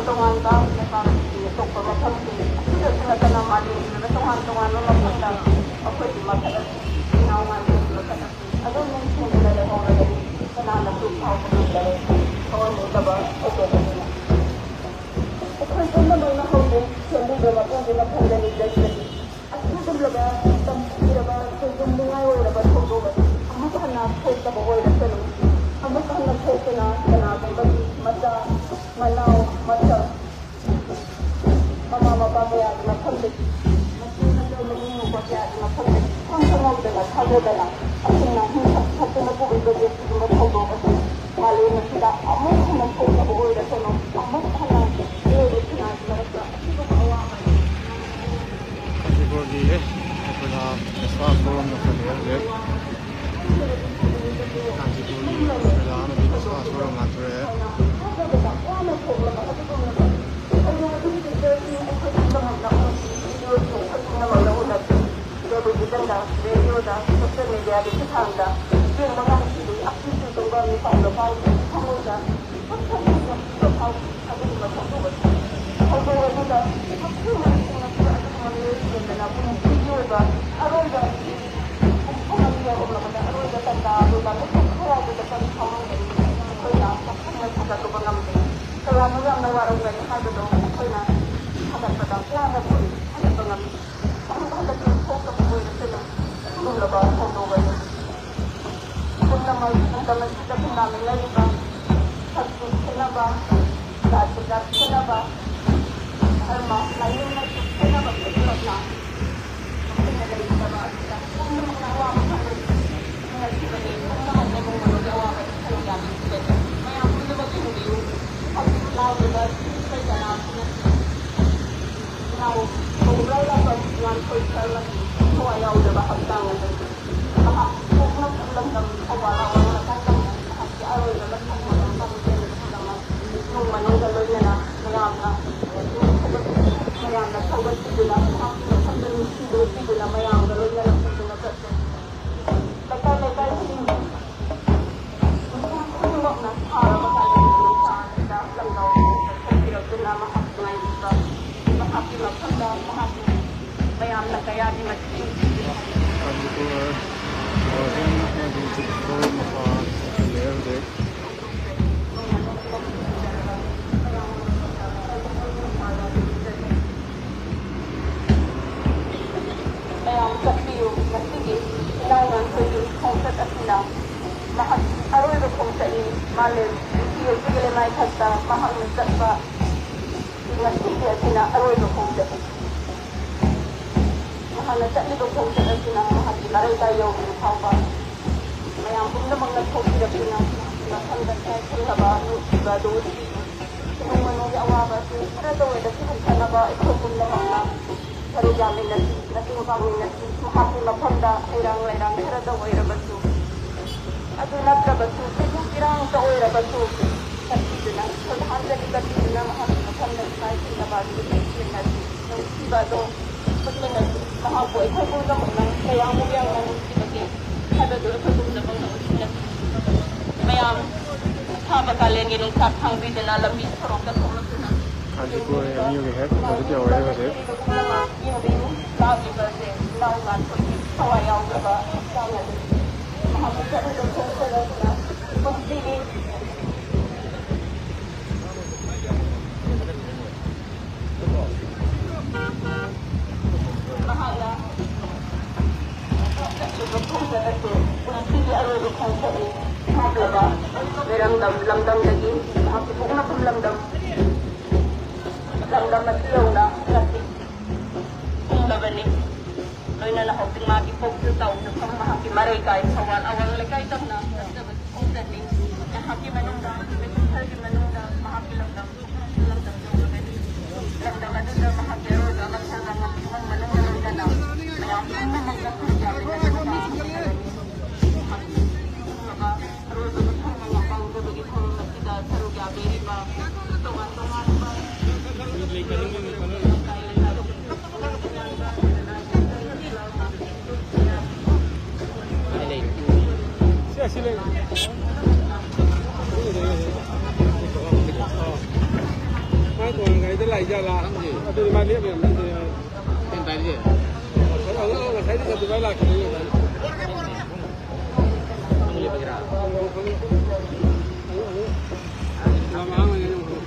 ꯇꯣꯉꯥꯟꯕ ꯂꯩꯕꯥꯛꯀꯤ ꯑꯇꯣꯞꯄ ꯃꯐꯝꯁꯤꯡ ꯑꯁꯤꯗꯁꯨ ꯅꯠꯇꯅ ꯃꯥꯂꯦꯝꯒꯤ ꯑꯣꯏꯕ ꯇꯣꯉꯥꯟ ꯇꯣꯉꯥꯟꯕ ꯃꯐꯝꯗ ꯑꯩꯈꯣꯏꯒꯤ ꯃꯈꯜ ꯑꯁꯤ ꯏꯅꯥꯎ ꯉꯥꯏꯕ ꯃꯈꯜ ꯑꯁꯤ ꯑꯗꯨꯝ ꯅꯤꯡꯁꯤꯡꯗꯨꯅ ꯂꯩꯍꯧꯔꯒꯗꯤ ꯀꯅꯥꯅꯁꯨ ꯀꯥꯎꯕ ꯉꯝꯗꯕ ꯊꯑꯣꯏ ꯂꯩꯇꯕ ꯊꯧꯗꯣꯛ ꯑꯁꯤꯅꯤ꯫ ꯑꯩꯈꯣꯏ ꯄꯨꯝꯅꯃꯛꯅ ꯍꯧꯖꯤꯛ ꯁꯦꯝꯕꯤꯕ ꯃꯄꯨꯒꯤ ꯃꯐꯝꯗ ꯅꯤꯖꯔꯤꯕꯅꯤ꯫ ꯑꯁꯤꯒꯨꯝꯂꯕ ꯇꯝꯊꯤꯔꯕ ꯁꯣꯏꯗꯝ ꯅꯨꯡꯉꯥꯏ ꯑꯣꯏꯔꯕ ꯊꯧꯗꯣꯛ ꯑꯁꯤ ꯑꯃꯨꯛ ꯍꯟꯅ ꯊꯣꯛꯇꯕ ꯑꯣꯏꯔꯁꯅꯨ꯫ ꯑꯃꯨꯛ ꯍꯟꯅ ꯊꯣꯛꯇꯨꯅ ꯀꯅꯥꯒꯨꯝꯕꯒꯤ ꯃꯆꯥ, ꯃꯅꯥꯎ, ꯃꯆꯥ, ꯃꯃꯥ ꯃꯄꯥ ꯀꯌꯥꯒꯤ ꯃꯐꯝꯗꯒꯤ, ꯃꯆꯤꯟ ꯃꯆꯧ ꯃꯕꯨꯡ ꯃꯧꯄ꯭ꯋꯥ ꯀꯌꯥꯒꯤ ꯃꯐꯝꯗꯒꯤ ꯈꯪ ꯈꯪꯍꯧꯗꯅ ꯊꯥꯖꯗꯅ ꯑꯁꯨꯝꯅ ꯍꯤꯡꯁꯥ ꯈꯛꯇꯅ ꯄꯨꯕꯤꯕꯒꯤ ꯑꯁꯤꯒꯨꯝꯕ ꯊꯧꯗꯣꯛ ꯑꯁꯤ ꯃꯥꯂꯦꯝ ꯑꯁꯤꯗ ꯑꯃꯨꯛ ꯍꯟꯅ ꯊꯣꯛꯇꯕ ꯑꯣꯏꯔꯁꯅꯨ꯫ ꯑꯃꯨꯛ ꯍꯟꯅ ꯃꯤꯑꯣꯏꯕ ꯈꯨꯟꯅꯥꯏꯒꯤ ꯃꯔꯛꯇ ꯑꯁꯤꯒꯨꯝꯕ ꯑꯋꯥꯕ ꯀꯥꯟꯆꯤꯄꯨꯔꯒꯤ ꯑꯣꯄꯦꯔꯥ ꯃꯁꯥ ꯁꯣꯔꯨꯝ ꯌꯧꯁꯜꯂꯛꯑꯦ ꯍꯧꯖꯤꯛ꯫ ꯀꯥꯟꯆꯤꯄꯨꯔꯒꯤ ꯑꯣꯄꯦꯔꯥ ꯑꯃꯗꯤ ꯃꯁꯥ ꯁꯣꯔꯨꯝ ꯂꯥꯟꯊꯣꯔꯛꯑꯦ꯫ ꯇꯦꯂꯤꯚꯤꯖꯟꯗ, ꯔꯦꯗꯤꯑꯣꯗ, ꯁꯣꯁꯤꯌꯦꯜ ꯃꯤꯗꯤꯌꯥꯒꯤ ꯈꯨꯠꯊꯥꯡꯗ ꯌꯦꯡꯕ ꯉꯝꯈꯤꯗꯦ꯫ ꯑꯀꯤꯕ ꯇꯨꯡꯕ ꯃꯤꯄꯥꯟꯗ ꯐꯥꯎꯈꯤ꯫ ꯊꯃꯣꯏꯗ ꯄꯨꯛ ꯊꯟꯅ ꯅꯨꯡꯁꯤꯕ ꯐꯥꯎꯈꯤ꯫ ꯑꯗꯨꯒꯨꯝꯕ ꯊꯧꯗꯣꯛ ꯑꯁꯤ, ꯊꯧꯗꯣꯛ ꯑꯗꯨꯗ ꯃꯈꯣꯏ ꯃꯔꯤꯁꯤꯡ ꯑꯁꯤ ꯑꯗꯨꯒꯨꯝꯕ ꯃꯤꯑꯣꯏꯁꯤꯡ ꯅꯠꯇꯅ ꯄꯨꯟꯁꯤꯒꯤ ꯑꯣꯏꯕ ꯑꯔꯣꯏꯕ ꯈꯣꯡꯊꯥꯡ ꯑꯃ ꯌꯧꯔꯛꯂꯕꯗ ꯑꯔꯣꯏꯕ ꯇꯥꯟꯖꯥ ꯑꯗꯨꯗ ꯃꯤꯀꯨꯞ ꯈꯔ ꯑꯗꯨꯗ ꯀꯔꯤ ꯐꯥꯎꯔꯝꯒꯅꯤ? ꯑꯩꯈꯣꯏꯅ ꯆꯥꯛꯈꯨꯝꯅ ꯊꯥꯖꯗꯕ ꯉꯝꯗꯦ꯫ ꯀꯌꯥꯃꯨꯛ ꯌꯥꯝꯅ ꯋꯥꯔꯝꯒꯅꯤ ꯍꯥꯏꯕꯗꯣ ꯑꯩꯈꯣꯏꯅ ꯊꯥꯒꯠꯄꯗ ꯋꯥꯅ ꯊꯥꯒꯠꯄ ꯉꯝꯃꯤ꯫ ꯑꯃꯨꯛ ꯍꯟꯗꯛꯇꯤ ꯊꯣꯛꯇꯕ ꯑꯣꯏꯔꯁꯅꯨ꯫ ꯑꯗꯨꯒꯨꯝꯂꯕ ꯊꯧꯗꯣꯛ ꯑꯗꯨ ꯄꯨꯝꯅꯃꯛ ꯂꯝꯗꯝ ꯑꯁꯤꯗ ꯈꯨꯟꯗꯥꯃꯤꯟꯅꯔꯤꯕ ꯁꯛꯁꯨ ꯈꯦꯠꯅꯕ, ꯖꯥꯠꯁꯨ ꯖꯥꯠ ꯈꯦꯠꯅꯕ, ꯙꯔꯃ ꯂꯥꯏꯅꯤꯡꯅꯁꯨ ꯈꯦꯠꯅꯕ ꯈꯨꯗꯤꯡꯃꯛꯅ ꯃꯈꯣꯏꯅ ꯂꯩꯔꯤꯕ ꯑꯁꯤꯗ ꯄꯨꯝꯅꯃꯛꯅ ꯑꯋꯥꯕ ꯈꯪꯂꯕꯁꯨ ꯊꯦꯡꯅꯈꯤꯕꯅꯤ꯫ ꯄꯨꯝꯅꯃꯛꯅ ꯅꯣꯡꯃ ꯅꯣꯡꯃꯒꯤ ꯑꯋꯥꯕꯗ ꯁꯔꯨꯛ ꯌꯥꯕꯤꯈꯤꯕꯅꯤ꯫ ꯃꯌꯥꯝ ꯄꯨꯝꯅꯃꯛ ꯍꯤꯡꯕꯤꯌꯨ꯫ ꯍꯧꯖꯤꯛ ꯂꯥꯎꯔꯤꯕ ꯏꯁꯩ ꯀꯅꯥꯁꯨ ꯅꯠꯇꯦ꯫ ꯏꯅꯥꯎ ꯈꯣꯡꯖ꯭ꯔꯥꯏ ꯂꯥꯛꯄ ꯉꯥꯟꯊꯣꯏ ꯁꯔꯃꯒꯤ ꯊꯋꯥꯏ ꯌꯥꯎꯗꯕ ꯍꯛꯆꯥꯡ ꯑꯗꯨ ꯃꯍꯥꯛ ꯄꯣꯛꯅꯐꯝ ꯂꯝꯗꯝ ꯊꯧꯕꯥꯜ ꯑꯋꯥꯡ ꯃꯇꯥꯏ ꯂꯝꯗꯝ ꯃꯍꯥꯛꯀꯤ ꯑꯔꯣꯏꯕ ꯃꯊꯧ ꯃꯉꯝ ꯄꯥꯝꯖꯕ ꯈꯨꯗꯝꯃꯛ ꯏꯃꯨꯡ ꯃꯅꯨꯡꯗ ꯂꯣꯏꯅꯅ ꯃꯌꯥꯝꯅ ꯃꯌꯥꯝꯅ ꯊꯧꯒꯠꯄꯤꯗꯨꯅ ꯃꯍꯥꯛꯀꯤ ꯃꯐꯝꯗ ꯅꯨꯡꯁꯤꯕ ꯄꯤꯗꯨꯅ ꯃꯌꯥꯝꯒ ꯂꯣꯏꯅꯅ ꯄꯨꯗꯨꯅ ꯆꯠꯆꯩ꯫ ꯂꯩꯀꯥꯏ ꯂꯩꯀꯥꯏꯁꯤꯡ ꯃꯤꯄꯨꯝ ꯈꯨꯗꯤꯡꯃꯛꯅ ꯊꯥꯔꯕ ꯀꯥꯂꯦꯟꯒꯤ ꯅꯨꯡꯁꯥ ꯑꯁꯤꯗ ꯂꯝꯖꯥꯎ ꯊꯣꯛꯄꯤꯔꯛꯄ ꯃꯍꯥꯛ ꯅꯨꯡꯉꯥꯏꯕꯤꯕ, ꯃꯍꯥꯛꯀꯤ ꯃꯐꯝꯗ ꯃꯍꯥꯛꯄꯨ ꯃꯌꯥꯝꯅ ꯀꯌꯥꯒꯤ ꯃꯇꯦꯡ ꯀꯥꯟꯆꯤꯄꯨꯔ ꯒꯥꯔꯗꯦꯟ ꯑꯃꯗꯤ ꯆꯤꯡꯈꯣꯜ ꯃꯄꯥ ꯂꯩꯔꯦ ꯍꯧꯖꯤꯛ꯫ ꯃꯌꯥꯝ ꯆꯠꯄꯤꯌꯨ꯫ ꯉꯁꯤꯒꯤ ꯏꯅꯥꯎ ꯉꯥꯟꯊꯣꯏꯒꯤ ꯈꯣꯡꯆꯠ ꯑꯁꯤꯅ ꯃꯍꯥꯛ ꯑꯔꯣꯏꯕ ꯈꯣꯡꯆꯠꯅꯤ꯫ ꯃꯥꯂꯦꯝ ꯅꯨꯄꯤ ꯑꯁꯤꯒꯤ ꯂꯩꯃꯥꯏꯊꯛꯇ ꯃꯍꯥꯛꯅ ꯆꯠꯄ ꯉꯁꯤꯒꯤ ꯑꯁꯤꯅ ꯑꯔꯣꯏꯕ ꯈꯣꯡꯆꯠꯅꯤ꯫ ꯃꯍꯥꯛꯅ ꯆꯠꯂꯤꯕ ꯈꯣꯡꯆꯠ ꯑꯁꯤꯅ ꯃꯍꯥꯛꯀꯤ ꯃꯔꯩꯀꯥꯏ ꯌꯧꯗ꯭ꯔꯤ ꯐꯥꯎꯕ ꯃꯌꯥꯝ ꯄꯨꯝꯅꯃꯛꯅ ꯊꯣꯛꯄꯤꯔꯛꯇꯨꯅ ꯃꯍꯥꯛꯀꯤ ꯃꯐꯝꯗ ꯏꯀꯥꯏ ꯈꯨꯝꯅꯕ ꯅꯨꯡꯁꯤꯕ ꯑꯗꯨ ꯎꯠꯄꯤꯌꯨ꯫ ꯏꯃꯨꯡ ꯃꯅꯨꯡꯒꯤ ꯑꯋꯥꯕ ꯑꯁꯤ ꯈꯔꯇ ꯑꯣꯏꯔꯁꯨ ꯍꯟꯊꯅꯕ ꯑꯩꯈꯣꯏ ꯄꯨꯝꯅꯃꯛꯅ ꯁꯔꯨꯛ ꯌꯥꯃꯤꯟꯅꯁꯤ, ꯃꯇꯦꯡ ꯄꯥꯡꯃꯤꯟꯅꯁꯤ꯫ ꯃꯍꯥꯛꯀꯤ ꯃꯐꯝꯗ ꯍꯩꯔꯥꯡ ꯂꯩꯔꯥꯡ ꯈꯔꯗ ꯑꯣꯏꯔꯕꯁꯨ, ꯑꯗꯨ ꯅꯠꯇ꯭ꯔꯕꯁꯨ ꯆꯤꯡ ꯏꯔꯥꯡꯇ ꯑꯣꯏꯔꯕꯁꯨ ꯀꯠꯄꯤꯗꯨꯅ, ꯁ꯭ꯔꯗꯙꯥꯟꯖꯂꯤ ꯀꯠꯄꯤꯗꯨꯅ ꯃꯍꯥꯛꯀꯤ ꯃꯐꯝꯗ ꯏꯀꯥꯏ ꯈꯨꯝꯅꯕ ꯑꯗꯨ ꯎꯠꯃꯤꯟꯅꯁꯤ꯫ ꯅꯨꯡꯁꯤꯕ ꯑꯗꯣ ꯎꯠꯃꯤꯟꯅꯁꯤ꯫ ꯃꯍꯥꯛꯄꯨ ꯑꯩꯈꯣꯏ ꯄꯨꯝꯅꯃꯛꯅ ꯀꯌꯥꯃꯨꯛ ꯌꯥꯝꯅ ꯅꯨꯡꯁꯤꯕꯒꯦ ꯍꯥꯏꯕꯗꯨ ꯑꯩꯈꯣꯏ ꯄꯨꯝꯅꯃꯛꯅ ꯎꯠꯃꯤꯟꯅꯁꯤ꯫ ꯃꯌꯥꯝ ꯑꯁꯥꯕ ꯀꯥꯂꯦꯟꯒꯤ ꯅꯨꯡꯁꯥ ꯈꯥꯡꯕꯤꯗꯨꯅ ꯂꯝꯕꯤ ꯁꯣꯔꯣꯛꯇ ꯊꯣꯛꯂꯛꯇꯨꯅ ꯀꯥꯟꯆꯤꯄꯨꯔ ꯑꯦꯝ ꯌꯨꯒꯤ ꯍꯦꯛ ꯑꯣꯄꯣꯖꯤꯠ ꯌꯧꯔꯦ ꯍꯧꯖꯤꯛ꯫ ꯌꯦꯡꯕꯤꯌꯨ, ꯂꯥꯛꯂꯤꯕꯁꯦ ꯏꯅꯥꯎ ꯉꯥꯟꯊꯣꯏꯒꯤ ꯊꯋꯥꯏ ꯌꯥꯎꯗꯕ ꯍꯛꯆꯥꯡ ꯑꯗꯨ ꯃꯍꯥꯛꯀꯤ ꯆꯠꯂꯤꯕ ꯈꯣꯡꯆꯠ ꯑꯁꯤꯅ ꯄꯨꯟꯁꯤꯒꯤ ꯃꯍꯥꯛꯅ ꯆꯠꯂꯤꯕ ꯈꯣꯡꯆꯠ ꯑꯁꯤ ꯄꯨꯟꯁꯤꯒꯤ ꯑꯔꯣꯏꯕ ꯈꯣꯡꯆꯠꯅꯤ꯫ ꯍꯧꯈ꯭ꯔꯕ ꯃꯤꯔꯝꯗꯝ ꯂꯝꯗꯝꯗꯒꯤ ꯃꯍꯥꯛꯀꯤ ꯄꯣꯛꯅꯐꯝ ꯂꯝꯗꯝ ꯂꯝꯗꯝ ꯑꯁꯤ ꯌꯧꯅ ꯉꯁꯤ ꯐꯪꯂꯕꯅꯤ꯫ ꯂꯣꯏꯅꯅ ꯍꯧꯖꯤꯛ ꯃꯥꯒꯤ ꯄꯣꯛꯆ ꯆꯥꯎꯖꯐꯝ, ꯃꯍꯥꯛꯀꯤ ꯃꯔꯩꯀꯥꯏ, ꯊꯧꯕꯥꯜ ꯑꯋꯥꯡ ꯂꯩꯀꯥꯏ ꯇꯝꯅ ꯆꯠꯆꯕꯒꯤ ꯈꯣꯡꯆꯠꯅꯤ꯫ ꯉꯥꯏꯍꯥꯛꯀꯤ ꯃꯅꯨꯡꯗ, ꯃꯤꯅꯤꯠ ꯈꯔꯒꯤ ꯃꯅꯨꯡꯗ ꯃꯍꯥꯛꯀꯤ ꯂꯝꯗꯝ, ꯂꯝꯗꯝ ꯌꯧꯔꯒꯅꯤ꯫ ꯂꯝꯗꯝ ꯑꯗꯨꯗ ꯃꯍꯥꯛꯀꯤ ꯑꯔꯣꯏꯕ ꯑꯃ ꯁꯔꯨꯛ ꯌꯥꯕ ꯏꯃꯨꯡ ꯃꯅꯨꯡ ꯂꯣꯏꯅꯅ ꯃꯌꯥꯝ ꯄꯨꯝꯅꯃꯛꯅ ꯈꯨꯔꯨꯝꯖꯕꯤꯗꯨꯅ ꯃꯍꯥꯛꯀꯤ ꯐꯪꯂꯕ ꯑꯔꯣꯏꯕ ꯃꯊꯧꯅꯥ ꯄꯥꯡꯖꯕꯒꯤ ꯊꯧꯔꯝ ꯑꯁꯤꯗ ꯁꯔꯨꯛ ꯌꯥꯕꯤꯔꯤꯕ ꯇꯣꯉꯥꯟ ꯇꯣꯉꯥꯟꯕ ꯀꯩꯗ ꯂꯥꯛꯏꯖꯥꯠꯂꯥ? ꯈꯪꯗꯦ꯫ ꯑꯗꯨꯗꯤ ꯃꯥ ꯂꯦꯞ ꯂꯩꯔꯝꯃꯦ꯫ ꯀꯩꯅꯣ ꯇꯥꯏꯁꯦ? ꯉꯁꯥꯏ, ꯉꯁꯥꯏꯗꯤ ꯑꯗꯨꯃꯥꯏꯅ ꯂꯥꯛꯈꯤꯕꯅꯤ꯫ ꯈꯪꯗꯦ꯫ ꯈꯪꯗꯦ꯫ ꯌꯥꯝ ꯑꯍꯥꯟꯕꯅꯦ ꯑꯩꯅ ꯎꯕꯗ꯫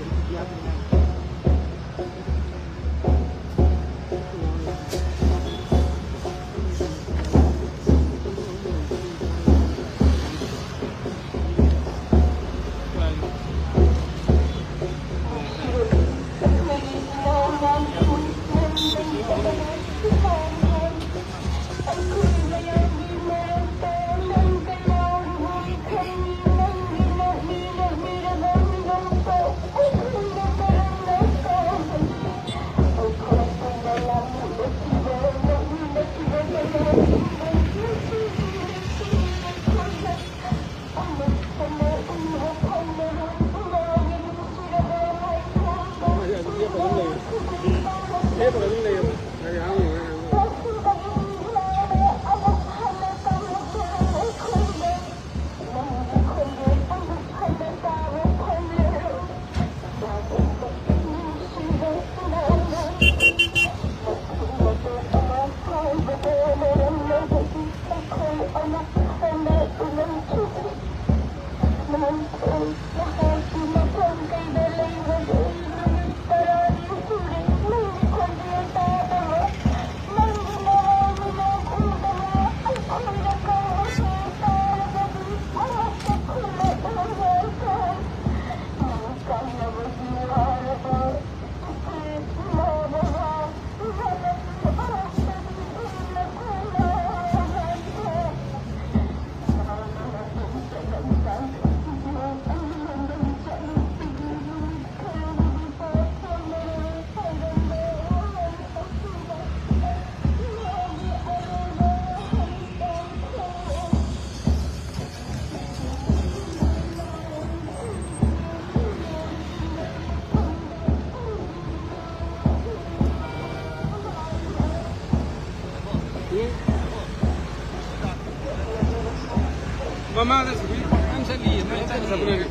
ꯃꯃꯥꯡꯗ ꯁꯨꯕꯤ ꯌꯥꯝ ꯆꯠꯂꯤꯌꯦ, ꯃꯣꯏ ꯆꯠꯂꯤꯌꯦ꯫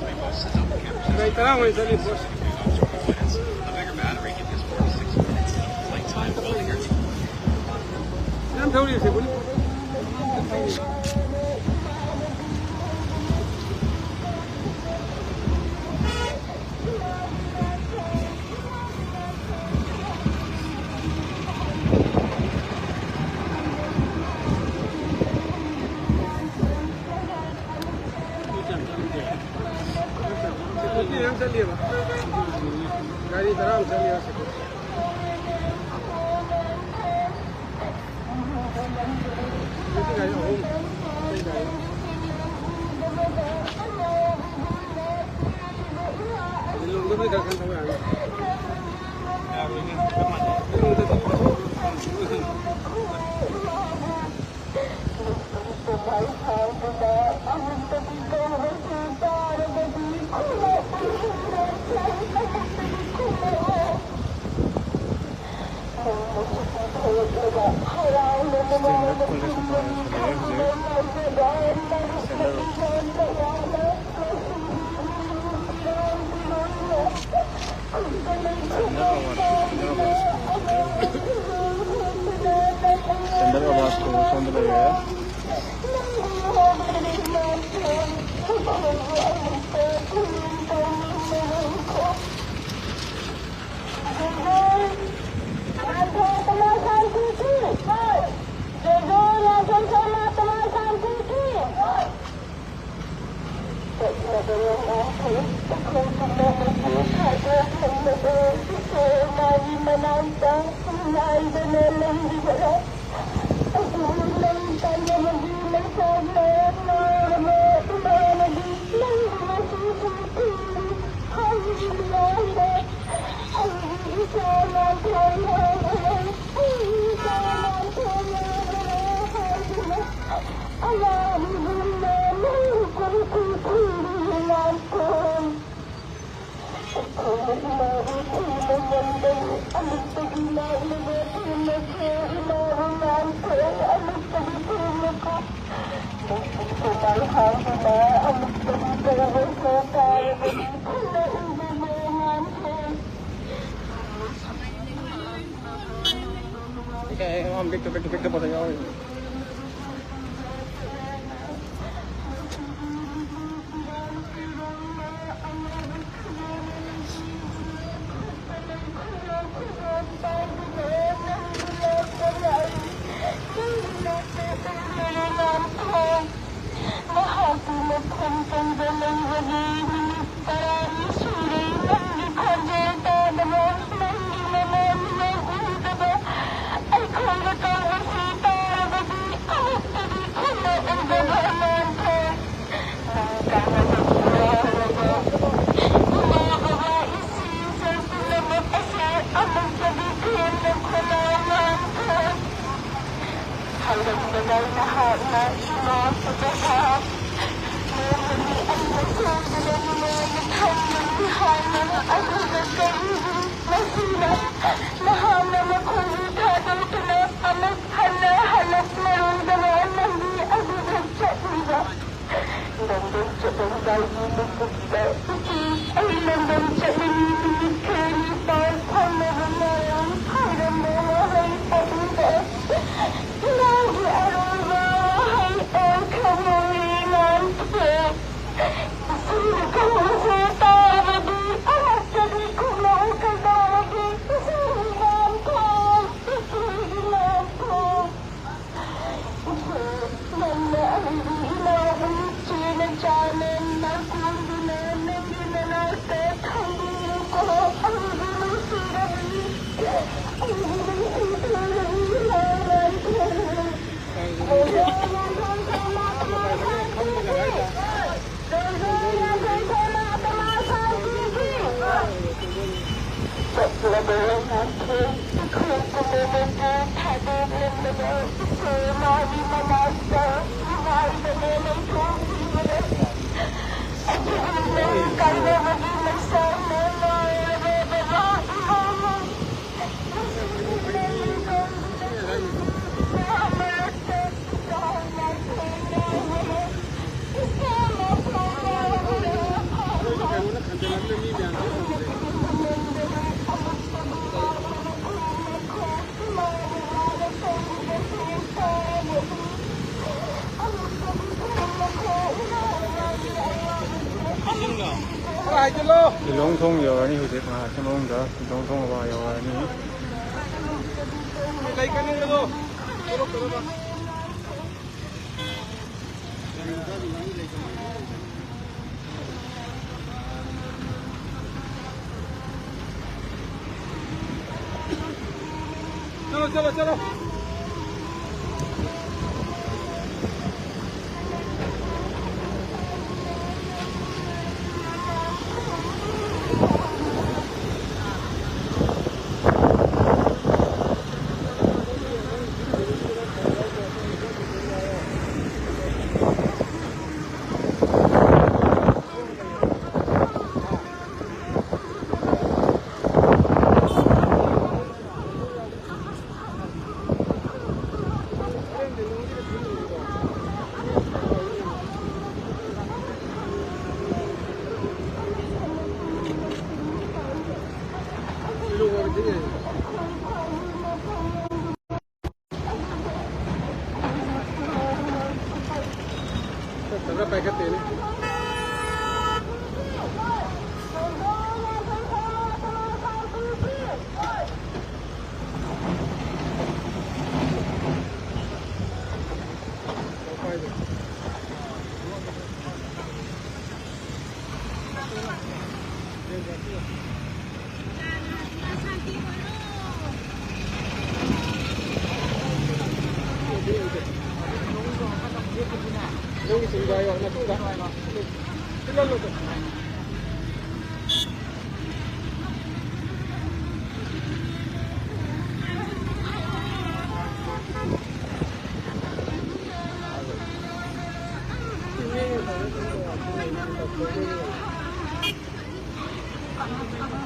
ꯒꯥꯔꯤ ꯇꯔꯥ ꯑꯣꯏꯅ ꯆꯠꯂꯤ, ꯕꯣꯁ꯫ Standard College ꯑꯃ ꯍꯧꯖꯤꯛ standard standard award, standard award school ꯍꯧꯖꯤꯛ ꯍꯧꯖꯤꯛ standard ꯑꯋꯥꯔꯗ ꯁ꯭ꯀꯨꯜ ꯁꯣꯝꯗ ꯂꯩꯔꯦ꯫ ꯂꯩꯔꯝꯕꯗ ꯅꯍꯥꯛꯅ ꯏꯃꯥ ꯐꯖꯕ ꯅꯣꯡꯃꯗꯤ ꯑꯩꯅ ꯁꯣꯏꯗꯅ ꯅꯨꯡꯉꯥꯏꯅ ꯊꯝꯒꯅꯤ ꯍꯥꯏꯅ꯫ ꯑꯗꯨꯒ ꯀꯔꯤꯒꯤ ꯃꯁꯤꯅ ꯅꯍꯥꯛꯅ ꯃꯈꯣꯏꯕꯨ ꯊꯥꯗꯣꯛꯇꯨꯅ ꯑꯃꯨꯛ ꯍꯟꯅ ꯍꯜꯂꯛꯂꯔꯣꯏꯗꯕ ꯂꯝꯕꯤ ꯑꯗꯨꯗ ꯆꯠꯂꯤꯕ? ꯂꯝꯗꯝ ꯆꯠꯂꯝꯗꯥꯏꯒꯤ ꯃꯤꯀꯨꯞꯇ, "ꯏꯆꯦ, ꯑꯩ ꯂꯝꯗꯝ ꯆꯠꯂꯅꯤ, ꯅꯨꯃꯤꯠ ꯈꯔꯅꯤ ꯄꯥꯎ ꯐꯥꯎꯅꯕ ꯉꯥꯏꯔꯝ" ꯍꯥꯏꯔꯝꯕ ꯋꯥꯍꯩ ꯑꯗꯨꯗ ꯏꯃꯥꯒꯤ ꯑꯔꯣꯏꯕ ꯋꯥꯍꯩ ꯑꯣꯏꯈ꯭ꯔꯕ ꯃꯣꯔꯦ ꯂꯥꯟꯊꯦ꯫ ꯏꯆꯦꯅ ꯀꯧꯕꯁꯦ ꯇꯥꯔꯕꯗꯤ ꯑꯃꯨꯛꯇꯗꯤ ꯈꯨꯝꯂꯛꯎ ꯀꯩꯗꯧꯔꯒꯦ? ꯏꯆꯦꯒꯤ ꯂꯥꯟꯊꯦ, ꯏꯆꯦꯒꯤ ꯂꯥꯟꯊꯦ꯫ ꯅꯪꯅ ꯑꯩꯒꯤ ꯏꯅꯥꯎꯕꯨ ꯏꯆꯦꯅ ꯆꯥꯅ ꯅꯥꯀꯣꯡꯗꯨꯅ ꯅꯪꯒꯤ ꯅꯅꯥꯛꯇ ꯊꯝꯕꯤꯌꯨꯀꯣ꯫ ꯑꯩꯒꯤ ꯅꯨꯡꯁꯤꯔꯕꯤ, ꯑꯩꯒꯤ ꯅꯨꯡꯁꯤꯕꯤ ꯂꯥꯟꯊꯦ꯫ ꯆꯠꯂꯕ ꯂꯩꯉꯥꯛꯀꯤ ꯏꯈꯨꯜ ꯄꯨꯝꯅꯃꯛꯄꯨ ꯊꯥꯗꯣꯛꯂꯝꯂꯕ ꯏꯁꯣꯔ ꯃꯥꯒꯤ ꯃꯅꯥꯛꯇ ꯅꯨꯡꯉꯥꯏꯕꯅ ꯂꯩꯊꯣꯛꯈꯤꯕꯅ ꯑꯗꯨꯒꯨꯝꯕ ꯀꯥꯏꯅꯕꯒꯤ ꯃꯩꯁꯥꯅ ꯉꯥꯎꯔꯕ ꯕꯕꯥ ꯏꯃꯥꯅ ꯂꯤꯂꯣꯡ ꯊꯣꯡ ꯌꯧꯔꯅꯤ ꯍꯧꯖꯤꯛ ꯉꯥꯏꯍꯥꯛꯀꯤ ꯃꯅꯨꯡꯗ꯫ ꯂꯤꯂꯣꯡ ꯊꯣꯡ ꯑꯋꯥ ꯌꯧꯔꯅꯤ꯫ चलो, चलो, चलो।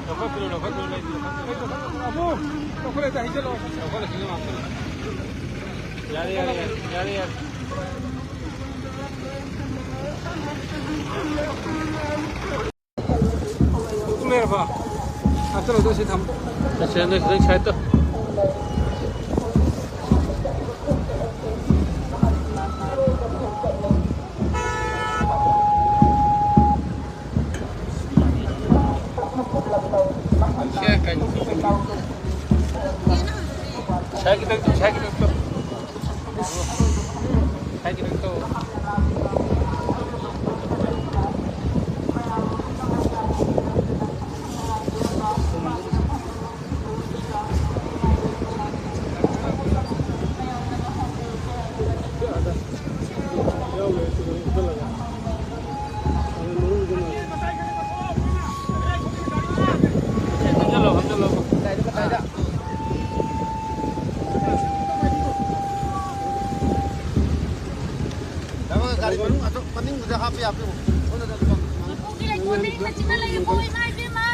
ꯂꯧꯈꯠꯄꯤꯔꯣ, ꯂꯧꯈꯠꯄꯤꯔꯣ, ꯂꯩꯇ꯭ꯔꯦ, ꯂꯧꯈꯠꯄꯤꯔꯣ꯫ ꯂꯧꯈꯠꯂꯦ, ꯂꯧꯈꯠꯂꯦ, ꯍꯩꯖꯜꯂꯣ꯫ ꯂꯧꯈꯠꯂꯁꯤꯅ ꯉꯥꯛꯇꯪ꯫ ꯌꯥꯔꯦ, ꯌꯥꯔꯦ, ꯌꯥꯔꯦ, ꯌꯥꯔꯦ, ꯌꯥꯔꯦ꯫ ꯂꯩꯔꯕ? ꯍꯥꯞꯆꯜꯂꯣ, ꯑꯗꯨ ꯁꯤ ꯊꯝꯃꯣ꯫ ꯑꯁ, ꯅꯪ, ꯅꯪ ꯁꯥꯏꯠꯇꯣ꯫ ꯒꯥꯔꯤ ꯃꯅꯨꯡ ꯑꯗꯨ ꯃꯅꯤꯡꯗꯨꯗ ꯍꯥꯞꯄ ꯌꯥꯕ꯭ꯔꯣ? ꯃꯄꯨꯒꯤ ꯂꯩꯀꯣꯜꯗ ꯏꯪꯅ ꯆꯤꯛꯅ ꯂꯩꯌꯨꯀꯣ, ꯏꯃꯥ ꯏꯕꯦꯝꯃ꯫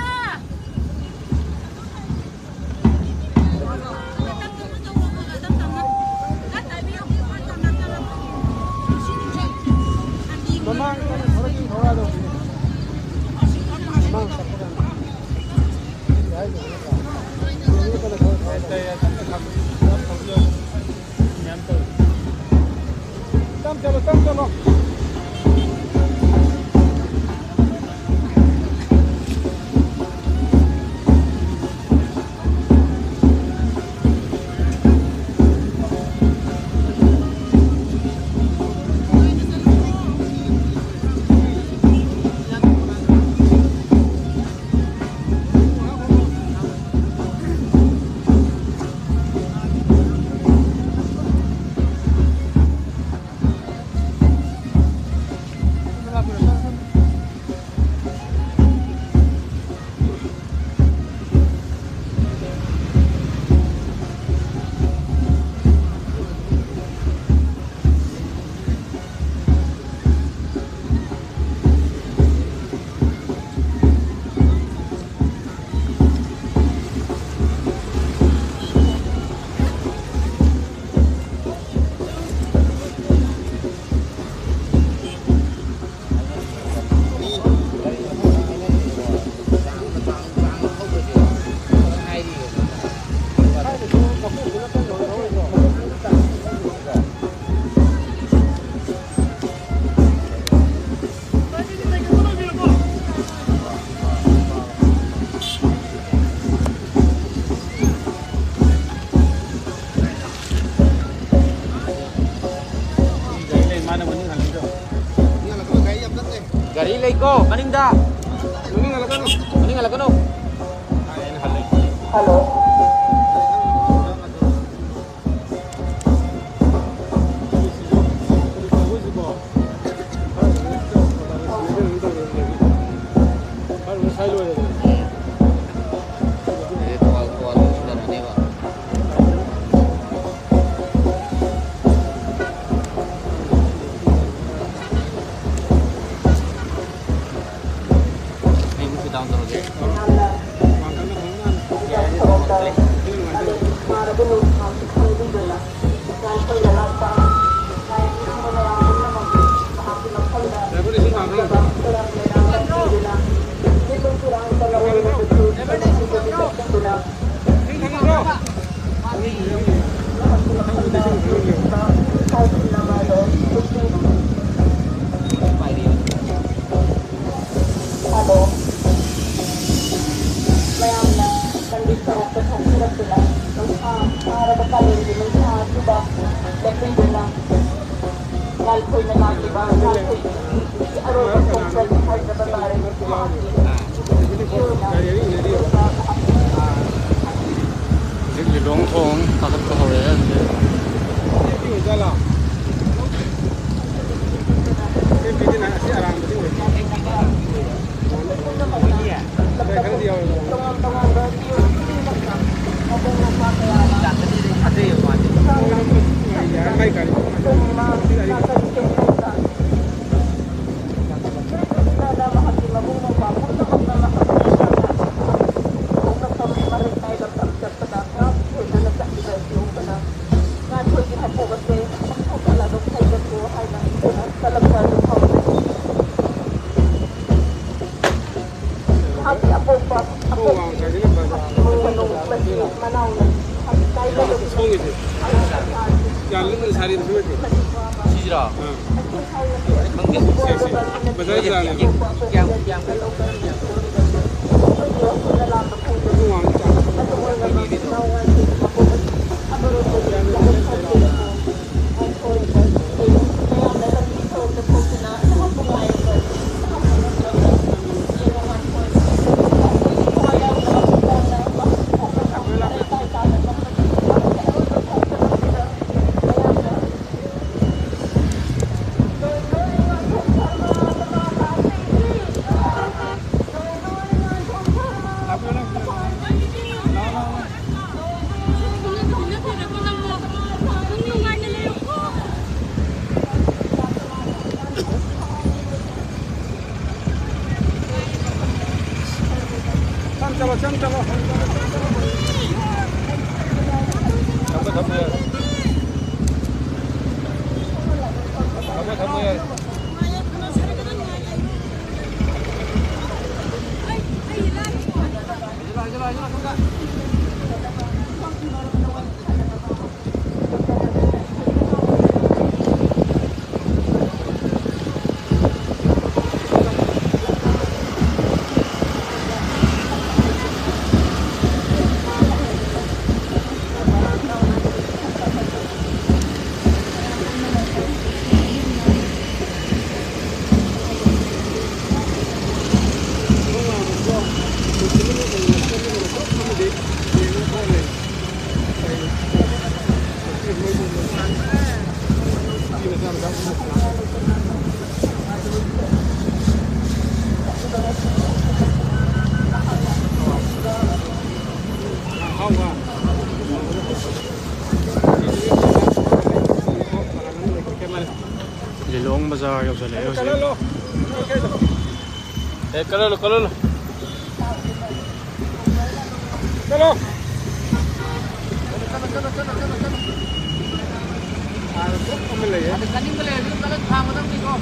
ꯇꯞ ꯆꯠꯂꯣ, ꯇꯞ ꯆꯠꯂꯣ꯫ ꯑꯣ, ꯃꯅꯤꯡꯗ꯫ ꯃꯅꯤꯡ ꯍꯜꯂꯛꯀꯅꯨ꯫ ꯃꯅꯤꯡ ꯍꯜꯂꯛꯀꯅꯨ꯫ ꯍꯜꯂꯣ꯫ ꯍꯜꯂꯣ꯫ ꯃꯌꯥꯝꯅ ꯂꯝꯕꯤ ꯁꯣꯔꯣꯛꯇ ꯊꯣꯛꯄꯤꯔꯛꯇꯨꯅ ꯅꯨꯡꯁꯥ ꯁꯥꯔꯕ ꯀꯥꯂꯦꯟꯒꯤ ꯅꯨꯡꯁꯥ ꯑꯁꯤꯗ ꯂꯦꯞꯄꯤꯗꯨꯅ ꯂꯥꯟꯊꯣꯏꯅ ꯂꯥꯛꯂꯤꯕ ꯂꯥꯟꯊꯣꯏꯒꯤ ꯑꯔꯣꯏꯕ ꯈꯣꯡꯆꯠ ꯍꯥꯏꯖꯕ ꯇꯥꯔꯦ꯫ ꯃꯍꯥꯛꯀꯤ ꯏꯆꯦ ꯑꯣꯏꯅ ꯍꯧꯖꯤꯛ ꯂꯤꯂꯣꯡ ꯊꯣꯡ ꯀꯥꯈꯠꯄ ꯍꯧꯔꯛꯑꯦ ꯍꯧꯖꯤꯛ꯫ ꯃꯍꯥꯛꯀꯤ ꯑꯄꯣꯛꯄ ꯑꯄꯣꯛꯄꯤ ꯃꯅꯥꯎꯅ ꯁꯣꯝꯒꯤꯁꯦ ꯀꯌꯥ ꯂꯨꯝꯅ ꯁꯥꯔꯤꯕ ꯁꯤ ꯅꯠꯇꯦ? ꯁꯤꯁꯤꯔꯣ? ꯑꯥ꯫ ꯈꯪꯗꯦ꯫ ꯁꯤ, ꯁꯤ꯫ ꯕꯖꯥꯔ ꯖꯥꯠꯅꯦꯕ꯫ ꯀꯌꯥꯝ, ꯀꯌꯥꯝ ꯀꯟꯅ ꯂꯤꯂꯣꯡ ꯕꯖꯥꯔ ꯌꯧꯁꯜꯂꯛꯑꯦ ꯍꯧꯖꯤꯛ꯫ ꯑꯦ, ꯀꯠꯂꯣ, ꯀꯠꯂꯣ꯫ ꯆꯠꯂꯣ꯫ ꯑꯗ ꯀꯠꯅꯤꯡꯕ ꯂꯩꯔꯁꯨ ꯑꯗꯨꯝ ꯀꯠꯂ ꯊꯥꯡꯒꯗꯕꯅꯤꯀꯣ꯫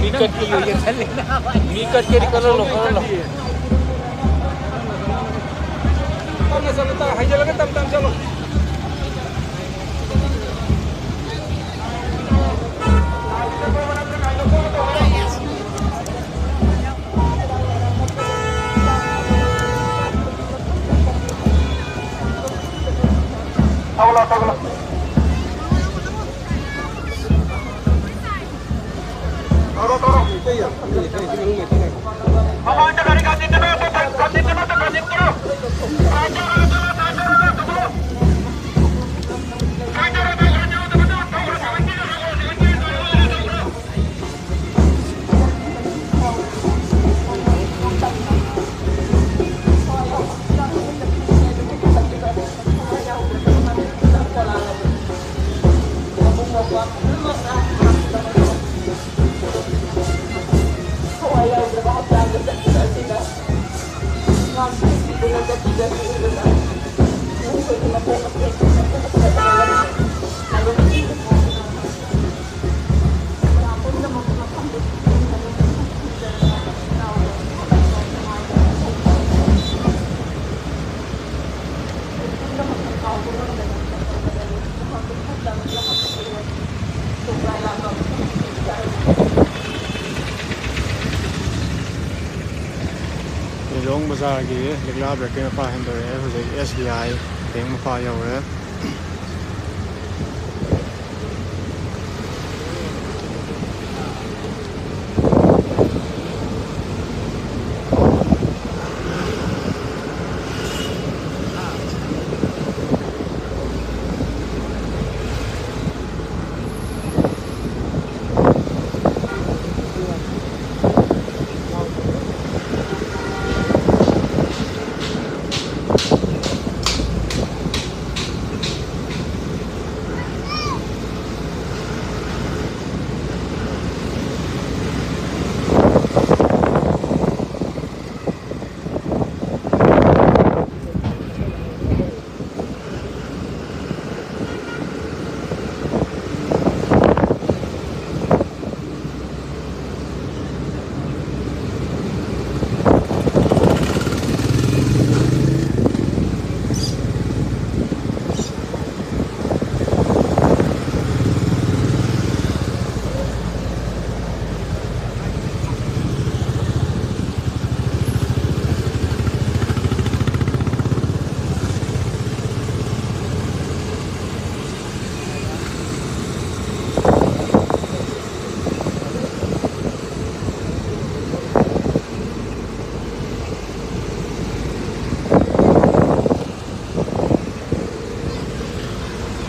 ꯃꯤ ꯀꯠꯀꯦ ꯌꯣ ꯌꯦꯡꯁꯜꯂꯦ꯫ ꯃꯤ ꯀꯠꯀꯦꯗꯤ ꯀꯠꯍꯜꯂꯣ, ꯀꯠꯍꯜꯂꯣ꯫ ꯇꯞꯅ ꯆꯠꯂꯨ, ꯇꯞ-, ꯍꯩꯖꯤꯜꯂꯒ ꯇꯞ ꯇꯞ ꯆꯠꯂꯨ꯫ ꯂꯤꯂꯣꯡ ꯕꯖꯥꯔꯒꯤ ꯂꯤꯛꯂꯥ ꯕꯦꯀꯔꯤ ꯃꯄꯥ ꯍꯦꯟꯗꯣꯔꯛꯑꯦ꯫ ꯍꯧꯖꯤꯛ ꯑꯦꯁ ꯕꯤ ꯑꯥꯏ ꯕꯦꯡ ꯃꯄꯥ ꯌꯧꯔꯦ꯫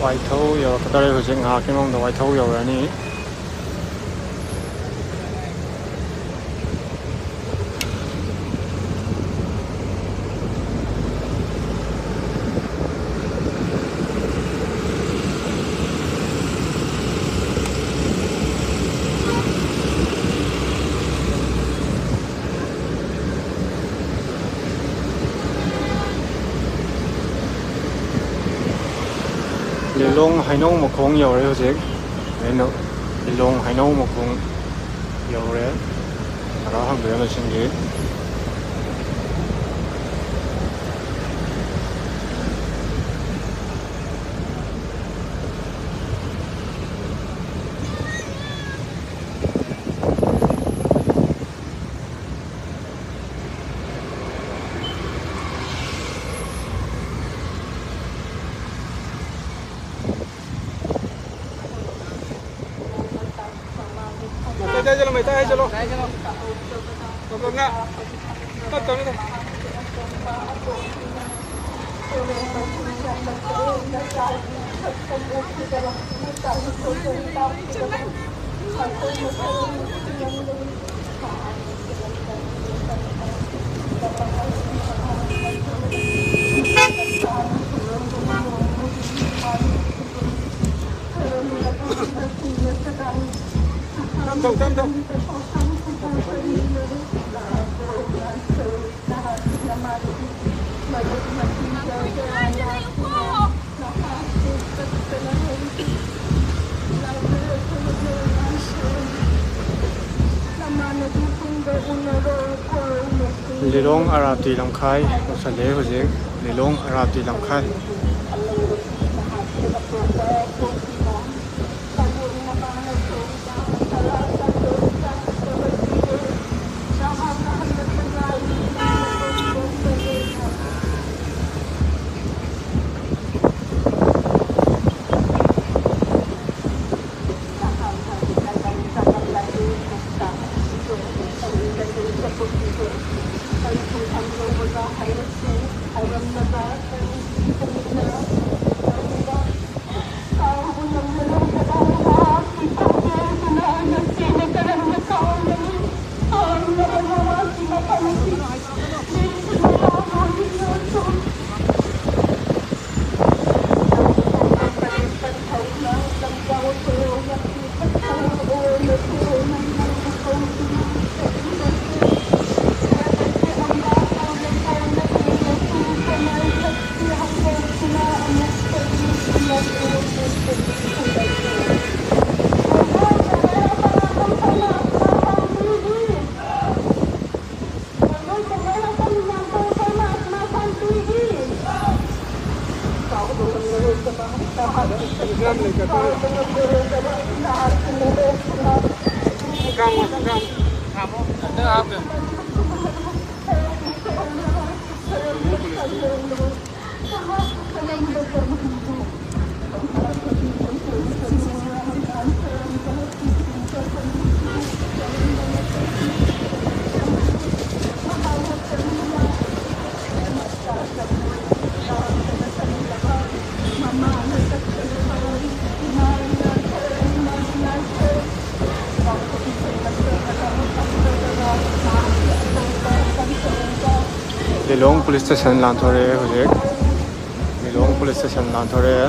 ꯋꯥꯏꯊꯧ ꯌꯧꯔꯛꯀꯗꯧꯔꯦ꯫ ꯍꯧꯖꯤꯛ ꯉꯥꯏꯍꯥꯛꯀꯤ ꯃꯅꯨꯡꯗ ꯋꯥꯏꯊꯧ ꯌꯧꯔꯅꯤ꯫ ꯂꯤꯂꯣꯡ ꯍꯩꯅꯧ ꯃꯈꯣꯡ ꯌꯧꯔꯦ ꯍꯧꯖꯤꯛ꯫ ꯍꯩꯅꯧ, ꯂꯤꯂꯣꯡ ꯍꯩꯅꯧ ꯃꯈꯣꯡ ꯌꯧꯔꯦ꯫ ꯍꯔꯥꯎ ꯍꯪꯕꯤꯔ ꯂꯣꯏꯁꯤꯟꯈꯤ꯫ ꯃꯩꯇꯩ ꯆꯠꯂꯣ, ꯃꯩꯇꯩ ꯆꯠꯂꯣ꯫ ꯇꯞ ꯇꯞꯅ꯫ ꯇꯞ ꯇꯞꯅ꯫ ꯇꯞ ꯇꯧ, ꯇꯞ ꯇꯧ꯫ ꯂꯤꯂꯣꯡ ꯑꯔꯥꯞꯇꯤ ꯂꯝꯈꯥꯏ ꯌꯧꯁꯜꯂꯛꯑꯦ ꯍꯧꯖꯤꯛ꯫ ꯂꯤꯂꯣꯡ ꯑꯔꯥꯞꯇꯤ ꯂꯝꯈꯥꯏ꯫ ꯂꯤꯂꯣꯡ ꯄꯨꯂꯤꯁ ꯁ꯭ꯇꯦꯁꯟ ꯂꯥꯟꯊꯣꯔꯛꯑꯦ ꯍꯧꯖꯤꯛ꯫ ꯂꯤꯂꯣꯡ ꯄꯨꯂꯤꯁ ꯁ꯭ꯇꯦꯁꯟ ꯂꯥꯟꯊꯣꯔꯛꯑꯦ꯫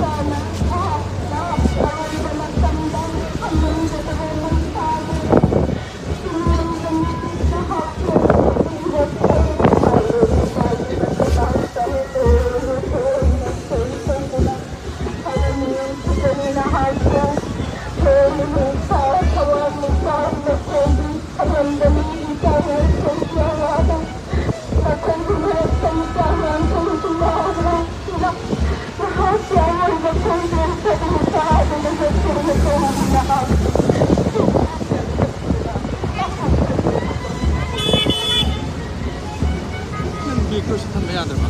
ꯅꯪ ꯕꯦꯒꯇꯣ ꯁꯤ ꯊꯝꯕ ꯌꯥꯗꯕ?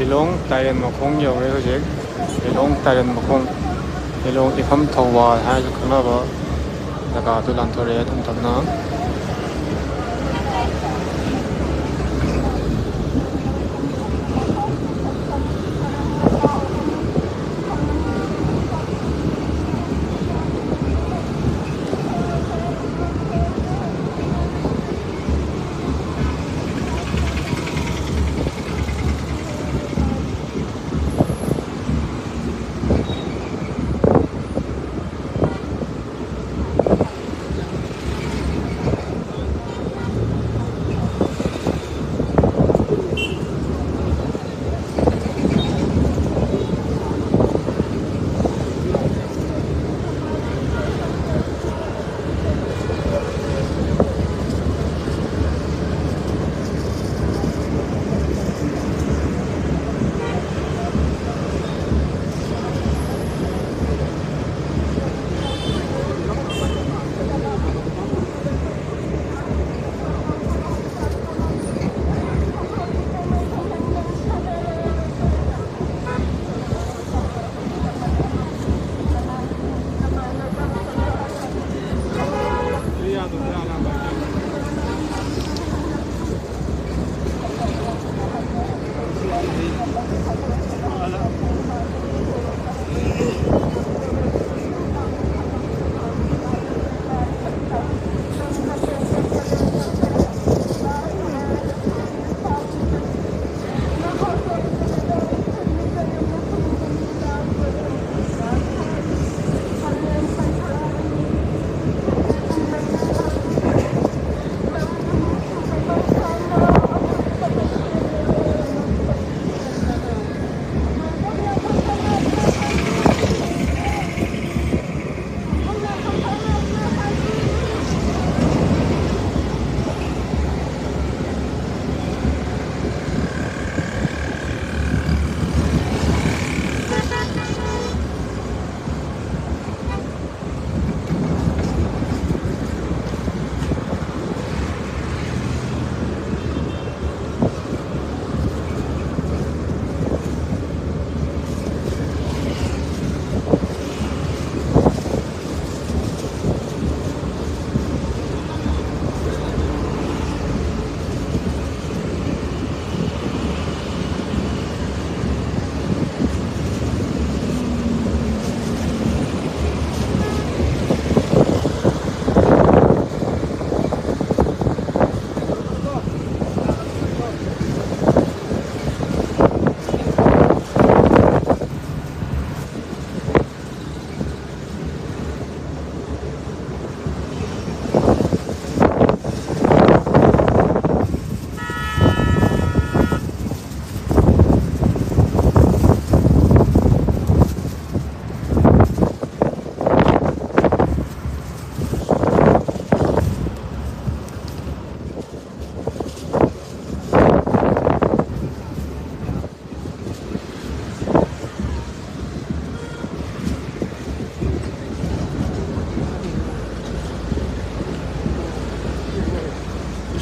ꯂꯤꯂꯣꯡ ꯇꯥꯏꯔꯦꯟ ꯃꯈꯣꯡ ꯌꯧꯔꯦ ꯍꯧꯖꯤꯛ꯫ ꯂꯤꯂꯣꯡ ꯇꯥꯏꯔꯦꯟ ꯃꯈꯣꯡ, ꯂꯤꯂꯣꯡ ꯏꯐꯝ ꯊꯧꯕꯥꯜ ꯍꯥꯏꯅꯁꯨ ꯈꯪꯅꯕ ꯖꯒꯥꯗꯨ ꯂꯥꯟꯊꯣꯔꯛꯑꯦ ꯇꯞ ꯇꯞꯅ꯫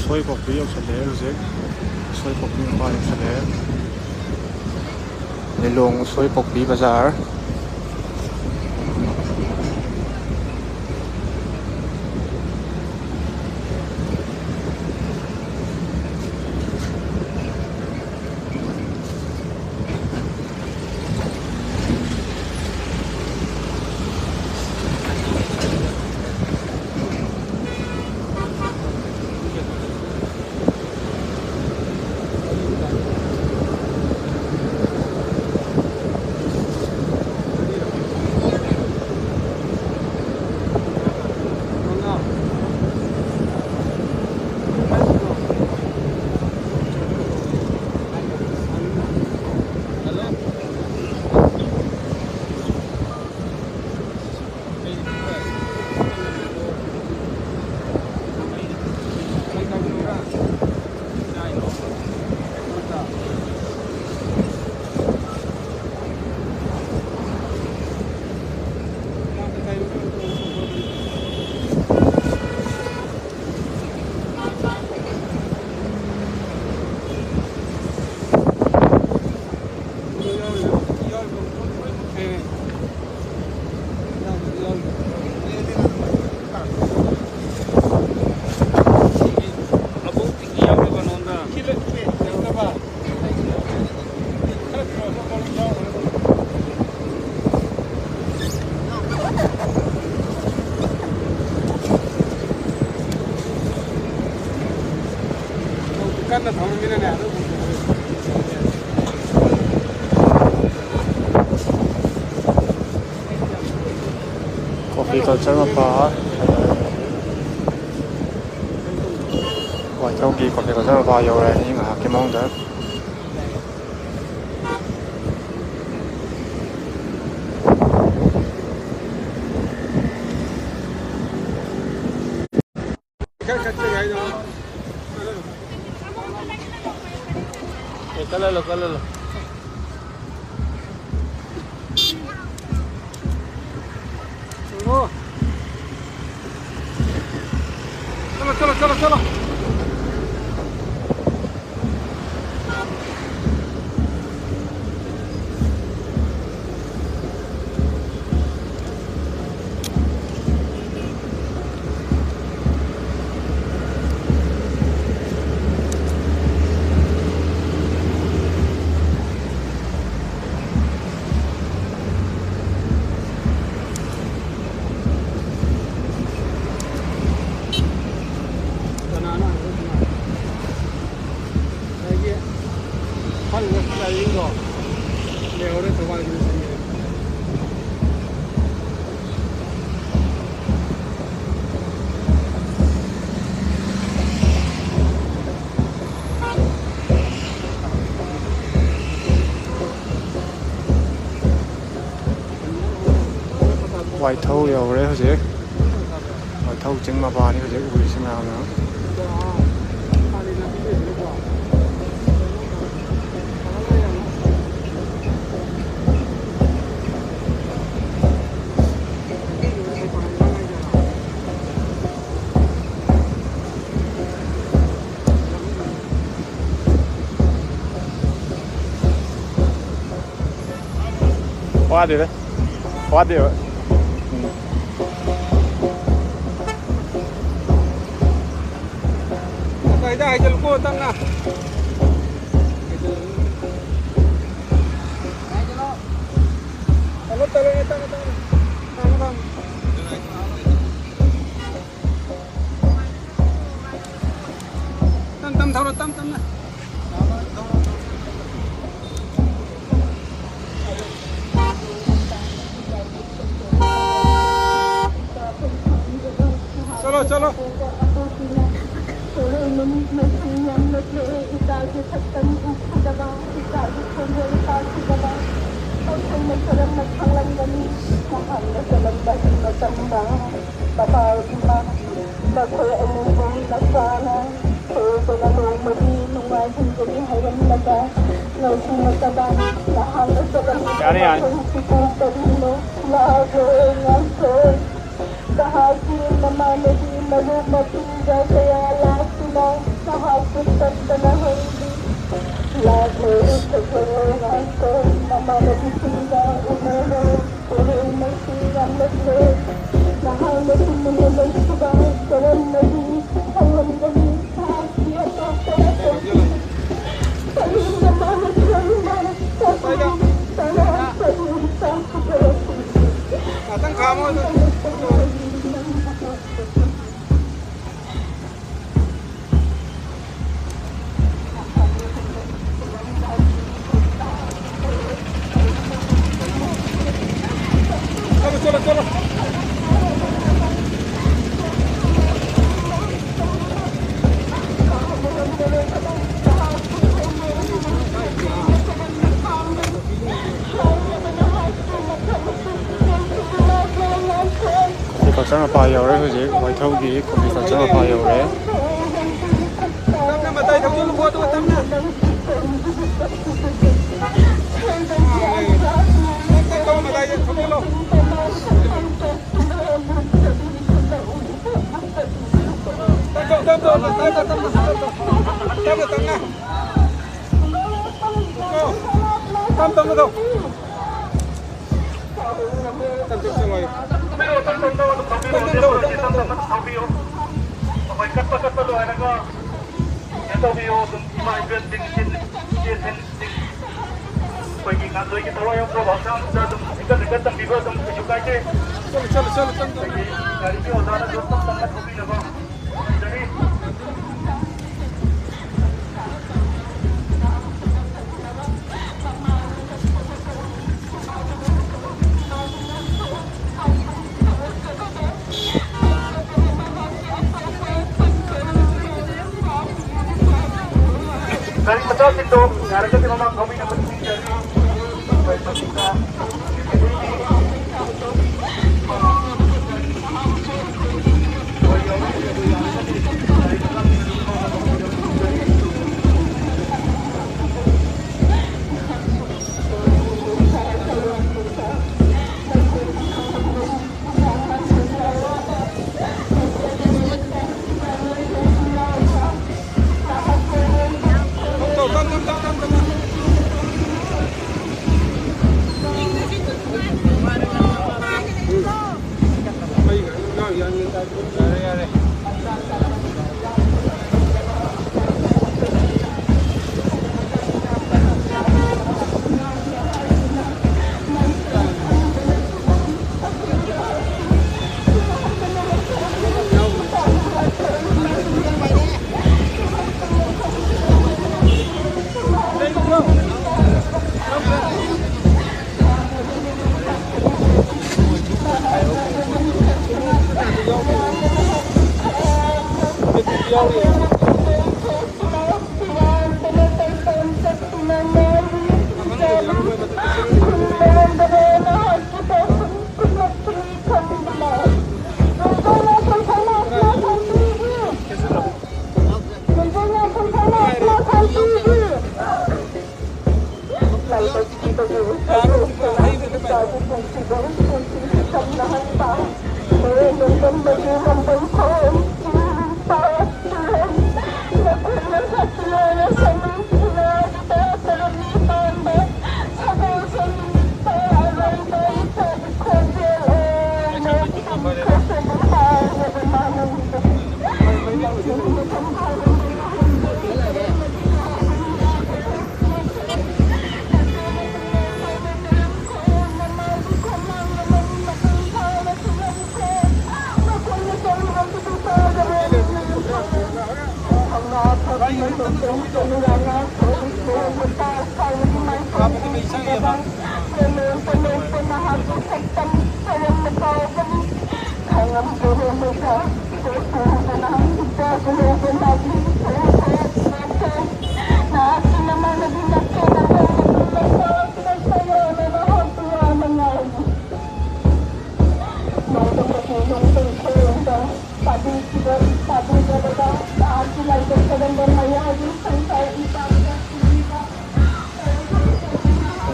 ꯎꯁꯣꯏ ꯄꯣꯛꯄꯤ ꯌꯧꯁꯜꯂꯛꯑꯦ ꯍꯧꯖꯤꯛ꯫ ꯎꯁꯣꯏ ꯄꯣꯛꯄꯤ ꯃꯄꯥ ꯌꯧꯁꯜꯂꯛꯑꯦ꯫ ꯂꯤꯂꯣꯡ ꯎꯁꯣꯏ ꯄꯣꯛꯄꯤ ꯕꯖꯥꯔ꯫ ꯀꯟꯅ ꯊꯧꯔꯝꯃꯤꯅꯅꯦ ꯑꯗꯨꯝ꯫ Coffee culture ꯃꯄꯥ꯫ ꯋꯥꯏꯊꯧꯒꯤ coffee culture ꯃꯄꯥ ꯌꯧꯔꯛꯑꯅꯤ ꯉꯥꯏꯍꯥꯛꯀꯤ ꯃꯅꯨꯡꯗ꯫ ꯀꯛꯍꯜꯂꯣ, ꯀꯛꯍꯜꯂꯣ꯫ ꯆꯠꯂꯣ, ꯆꯠꯂꯣ, ꯆꯠꯂꯣ, ꯆꯠꯂꯣ꯫ ꯂꯩꯍꯧꯔꯦ ꯊꯧꯕꯥꯜꯒꯤꯗꯨꯁꯨ꯫ ꯋꯥꯏꯊꯧ ꯌꯧꯔꯦ ꯍꯧꯖꯤꯛ꯫ ꯋꯥꯏꯊꯧ ꯆꯤꯡ ꯃꯄꯥꯅꯤ ꯍꯧꯖꯤꯛ ꯎꯔꯤꯁꯤ ꯃꯌꯥꯝꯅ꯫ ꯋꯥꯗꯦꯗ꯫ ꯋꯥꯗꯦꯕ꯫ ꯎꯝ꯫ ꯉꯁꯥꯏꯗ ꯍꯥꯏꯖꯤꯜꯂꯨꯀꯣ, ꯇꯞꯅ꯫ ꯇꯞꯅ, ꯇꯞꯅ, ꯇꯞꯅ, ꯇꯞꯅ꯫ ꯊꯝꯃꯣ, ꯊꯝꯃꯣ꯫ ꯇꯝ ꯇꯝ ꯊꯧꯔꯣ, ꯇꯝ ꯇꯝꯅ꯫ ꯆꯠꯂꯣ, ꯆꯠꯂꯣ꯫ ꯃꯄꯥ ꯏꯃꯥ ꯃꯈꯣꯏ ꯑꯅꯤꯕꯨ ꯅꯆꯥꯅ ꯁꯣꯏꯗꯅ ꯅꯣꯡꯃꯗꯤ ꯅꯨꯡꯉꯥꯏꯍꯟꯒꯅꯤ ꯍꯥꯏꯔꯝꯂꯒ ꯉꯁꯤ ꯅꯠꯇꯕ ꯅꯍꯥꯟ ꯅꯠꯇꯕ ꯌꯥꯔꯦ, ꯌꯥꯔꯦ꯫ ꯃꯈꯣꯏꯁꯤꯕꯨ ꯀꯔꯤꯅꯣ ꯂꯥꯛꯂꯣꯏ ꯉꯥꯛꯂꯣꯏ꯫ ꯅꯍꯥꯛꯀꯤ ꯃꯃꯥꯟꯅꯕꯤ ꯃꯔꯨꯞ ꯃꯄꯤꯒ ꯀꯌꯥ ꯂꯥꯛꯇꯨꯅ ꯅꯍꯥꯛꯄꯨ ꯇꯝꯗꯅ ꯍꯧꯔꯤ꯫ ꯂꯥꯛꯂꯣꯏ ꯉꯥꯛꯂꯣꯏ ꯃꯃꯥꯟꯅꯕꯤꯁꯤꯡꯒ ꯎꯅꯔꯣꯏ꯫ ꯉꯥꯛꯇꯪ ꯈꯥꯝꯃꯣ ꯑꯗꯨꯝ꯫ ꯆꯪꯉꯄꯥ ꯌꯧꯔꯦ꯫ ꯍꯧꯖꯤꯛ ꯋꯥꯏꯊꯧꯒꯤ ꯀꯣꯐꯤ ꯁꯣꯞ ꯆꯪꯉꯄꯥ ꯌꯧꯔꯦ꯫ ꯇꯞꯅ ꯃꯇꯥꯏ ꯊꯧꯖꯤꯜꯂꯨꯀꯣ, ꯑꯗꯨꯒ ꯇꯞꯅ꯫ ꯇꯞ ꯇꯞ ꯇꯧ, ꯃꯇꯥꯏꯗ ꯊꯧꯖꯤꯜꯂꯣ꯫ ꯇꯞ ꯇꯞ ꯇꯞ ꯇꯞ ꯇꯞ ꯇꯞ꯫ ꯇꯞꯅ ꯇꯞꯅ꯫ ꯇꯞ ꯇꯞꯅ ꯇꯧ꯫ ꯇꯞ ꯇꯞ ꯆꯪꯉꯣ꯫ ꯇꯞ ꯇꯞ ꯇꯧ, ꯇꯞ ꯇꯞ ꯇꯧ꯫ ꯊꯧꯕꯤꯌꯨ꯫ ꯑꯩꯈꯣꯏ ꯀꯠꯄ ꯀꯠꯄ ꯂꯣꯏꯔꯒ ꯀꯩꯅꯣ ꯇꯧꯕꯤꯌꯨ꯫ ꯑꯗꯨꯝ ꯏꯃꯥ ꯏꯕꯦꯟꯁꯤꯡ, ꯏꯆꯦ, ꯏꯆꯦꯁꯤꯡ, ꯑꯩꯈꯣꯏꯒꯤ ꯉꯥꯟꯗꯣꯏꯒꯤ ꯊꯋꯥꯏ ꯌꯥꯎꯕ ꯍꯛꯆꯥꯡꯗ ꯑꯗꯨꯝ ꯍꯤꯒꯠ ꯍꯤꯒꯠ ꯇꯝꯕꯤꯕ ꯑꯗꯨꯝ ꯀꯩꯁꯨ ꯀꯥꯏꯗꯦ꯫ ꯆꯠꯂꯨ, ꯆꯠꯂꯨ, ꯆꯠꯂꯨ, ꯆꯠꯂꯨ, ꯆꯠꯂꯨ꯫ ꯑꯩꯈꯣꯏꯒꯤ ꯒꯥꯔꯤꯒꯤ ꯑꯣꯖꯥꯅꯁꯨ ꯇꯞ ꯇꯞꯅ ꯊꯧꯕꯤꯅꯕ ꯍꯥꯏꯖꯔꯤ꯫ ꯒꯥꯔꯤ ꯃꯆꯥꯁꯤꯡꯗꯣ ꯌꯥꯔꯒꯗꯤ ꯃꯃꯥꯡ ꯊꯧꯕꯤꯅꯕ ꯅꯤꯡꯁꯤꯡꯖꯔꯤ꯫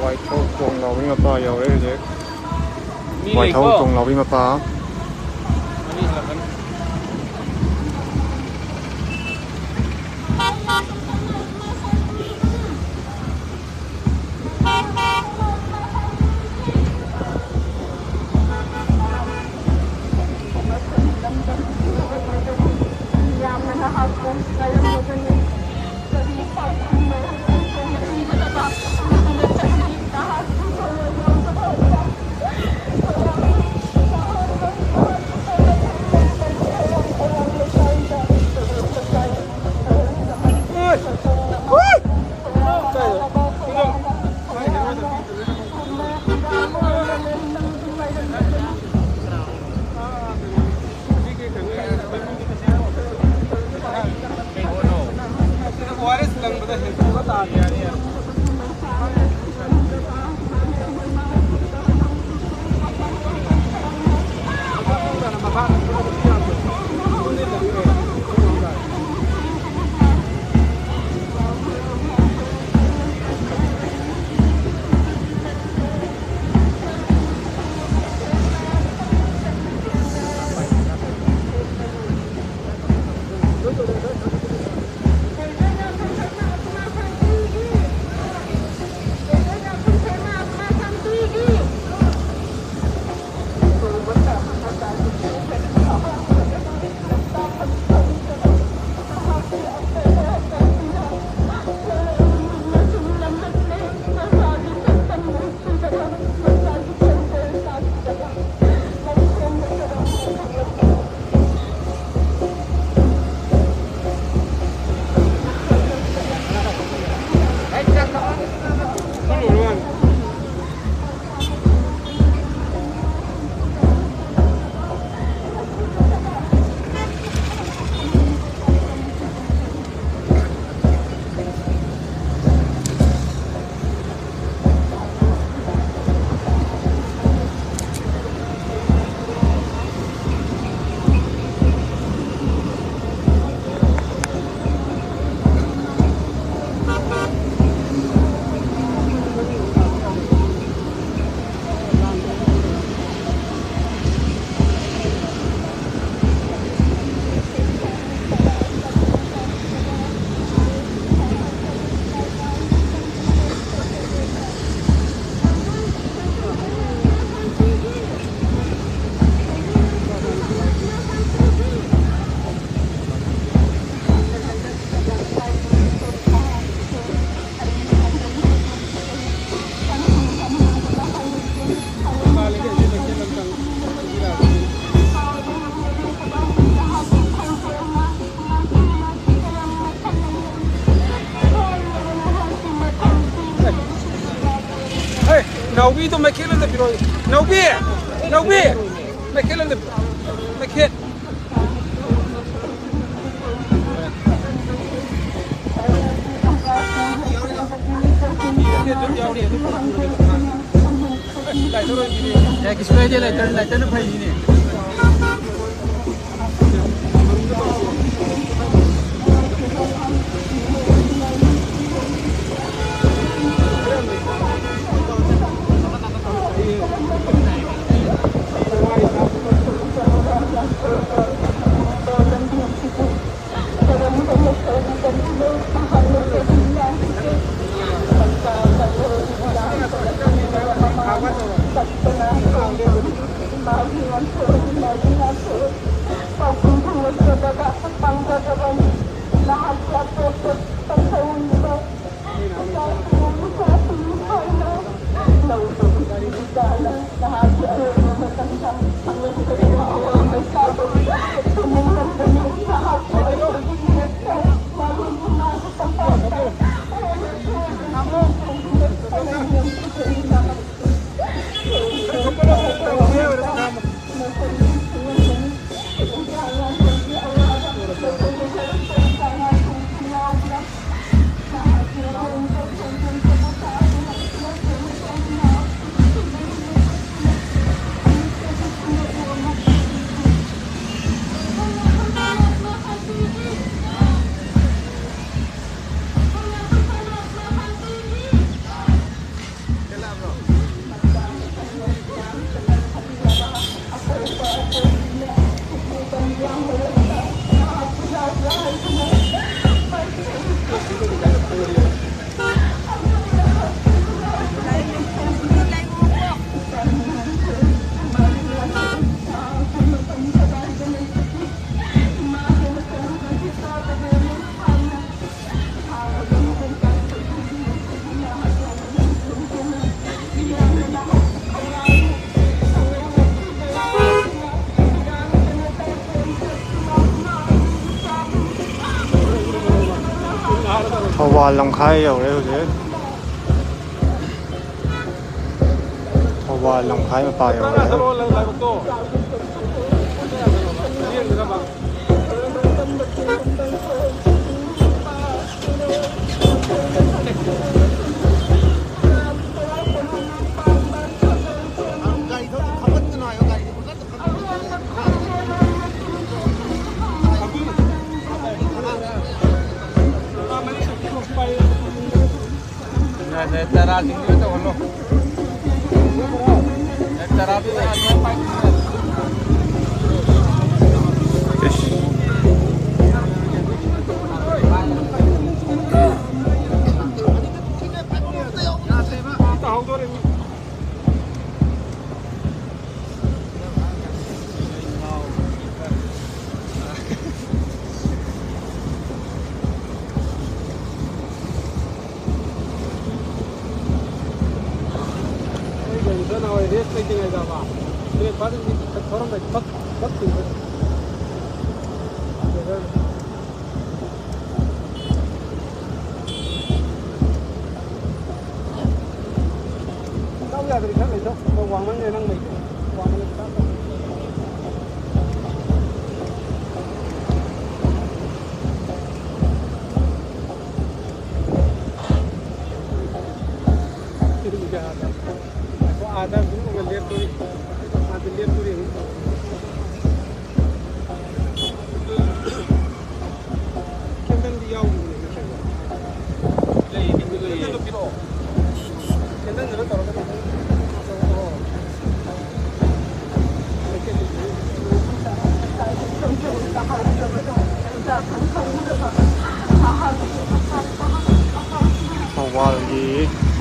ꯋꯥꯏꯊꯧ ꯇꯣꯡ ꯂꯥꯎꯕꯤ ꯃꯄꯥ ꯌꯧꯔꯦ ꯍꯧꯖꯤꯛ꯫ ꯃꯤ ꯋꯥꯏꯊꯧ ꯂꯩꯀꯣ? ꯇꯣꯡ ꯂꯥꯎꯕꯤ ꯃꯄꯥ꯫ ꯃꯤ ꯍꯜꯂꯛꯀꯅꯤ꯫ ꯅꯥꯎꯕꯤꯗꯣ ꯃꯩꯈꯦꯠ ꯑꯝꯇ ꯄꯤꯔꯛꯑꯣ꯫ ꯅꯥꯎꯕꯤ! ꯅꯥꯎꯕꯤ! ꯃꯩꯈꯦꯠ ꯑꯝꯇ ꯄꯤꯔꯛꯑꯣ꯫ ꯃꯩꯈꯦꯠ꯫ ꯑꯦ, ꯀꯩꯁꯨ ꯀꯥꯏꯗꯦ, ꯂꯥꯏꯇꯔ, ꯂꯥꯏꯇꯔꯅ ꯐꯩꯅꯤꯅꯦ꯫ ꯊꯧꯕꯥꯜ ꯂꯝꯈꯥꯏ ꯌꯧꯔꯦ ꯍꯧꯖꯤꯛ꯫ ꯊꯧꯕꯥꯜ ꯂꯝꯈꯥꯏ ꯃꯄꯥ ꯌꯧꯔꯦ꯫ ꯇꯔꯥꯁꯤꯡꯗꯨꯗ ꯇꯧꯍꯜꯂꯣ꯫ ꯇꯔꯥꯗꯨꯗ ꯑꯗꯨꯃꯥꯏꯅ ꯄꯥꯏ꯫ ꯇꯥꯍꯧꯗꯣꯔꯦ ꯃꯤ꯫ ꯑꯩ ꯒꯥꯔꯤꯗ ꯅꯍꯥꯟꯋꯥꯏ ꯔꯦꯁ ꯂꯩꯇ꯭ꯔꯤꯉꯩꯗ ꯕ꯭ꯔꯦꯛ ꯐꯥꯁ ꯊꯧꯔꯝꯗꯥꯏ ꯐꯠ ꯐꯠ ꯊꯤꯡꯕ꯫ ꯇꯧ ꯌꯥꯗ꯭ꯔꯗꯤ ꯈꯔ ꯂꯩꯊꯧ꯫ ꯋꯥꯡꯃꯟꯈ꯭ꯔꯦ ꯅꯪ ꯃꯩꯗꯣ꯫ ꯋꯥꯡꯃꯟꯈ꯭ꯔꯦ ꯈꯤꯇꯪ ꯇꯧ꯫ ꯉꯥꯏꯈꯣ, ꯑꯥꯗ ꯑꯗꯨꯝ ꯂꯦꯞꯇꯣꯔꯤ꯫ ꯑꯥꯗ ꯂꯦꯞꯇꯣꯔꯤ ꯑꯃꯨꯛ꯫ ꯀꯦꯟꯗꯜꯗꯤ ꯌꯥꯎꯈꯤꯕꯅꯦ ꯅꯠꯇ꯭ꯔꯒ? ꯂꯩꯌꯦ, ꯀꯦꯟꯗꯜ ꯂꯩꯌꯦ꯫ ꯀꯦꯟꯗꯜꯗꯣ ꯄꯤꯔꯛꯑꯣ꯫ ꯀꯦꯟꯗꯜꯗꯨꯅ ꯇꯧꯔꯒ ꯑꯣ꯫ ꯊꯧꯕꯥꯜꯒꯤ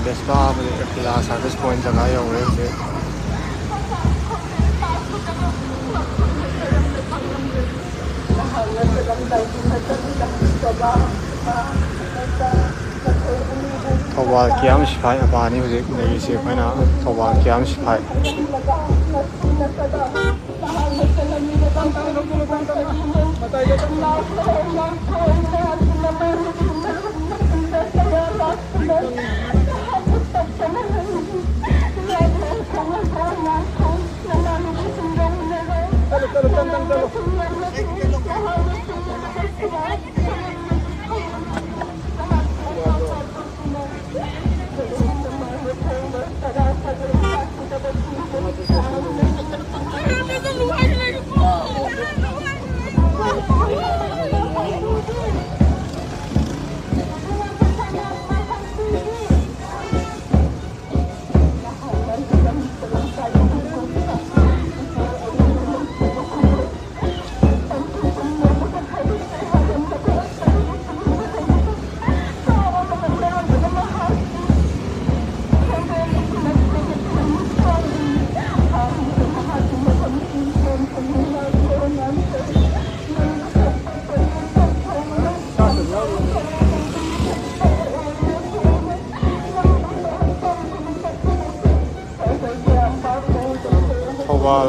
ꯕꯦꯁꯄꯥ ꯑꯃꯗꯤ ꯑꯦꯀꯤꯂꯥ ꯁꯥꯔꯚꯤꯁ ꯄꯣꯏꯟ ꯖꯒꯥ ꯌꯧꯔꯦ ꯍꯧꯖꯤꯛ꯫ ꯊꯧꯕꯥꯜ ꯀꯤꯌꯥꯝ ꯁꯤꯐꯥꯏ ꯃꯄꯥꯅꯤ ꯍꯧꯖꯤꯛ ꯂꯩꯔꯤꯁꯦ ꯑꯩꯈꯣꯏꯅ꯫ ꯊꯧꯕꯥꯜ ꯀꯤꯌꯥꯝ ꯁꯤꯐꯥꯏ꯫ ꯊꯧꯕꯥꯜ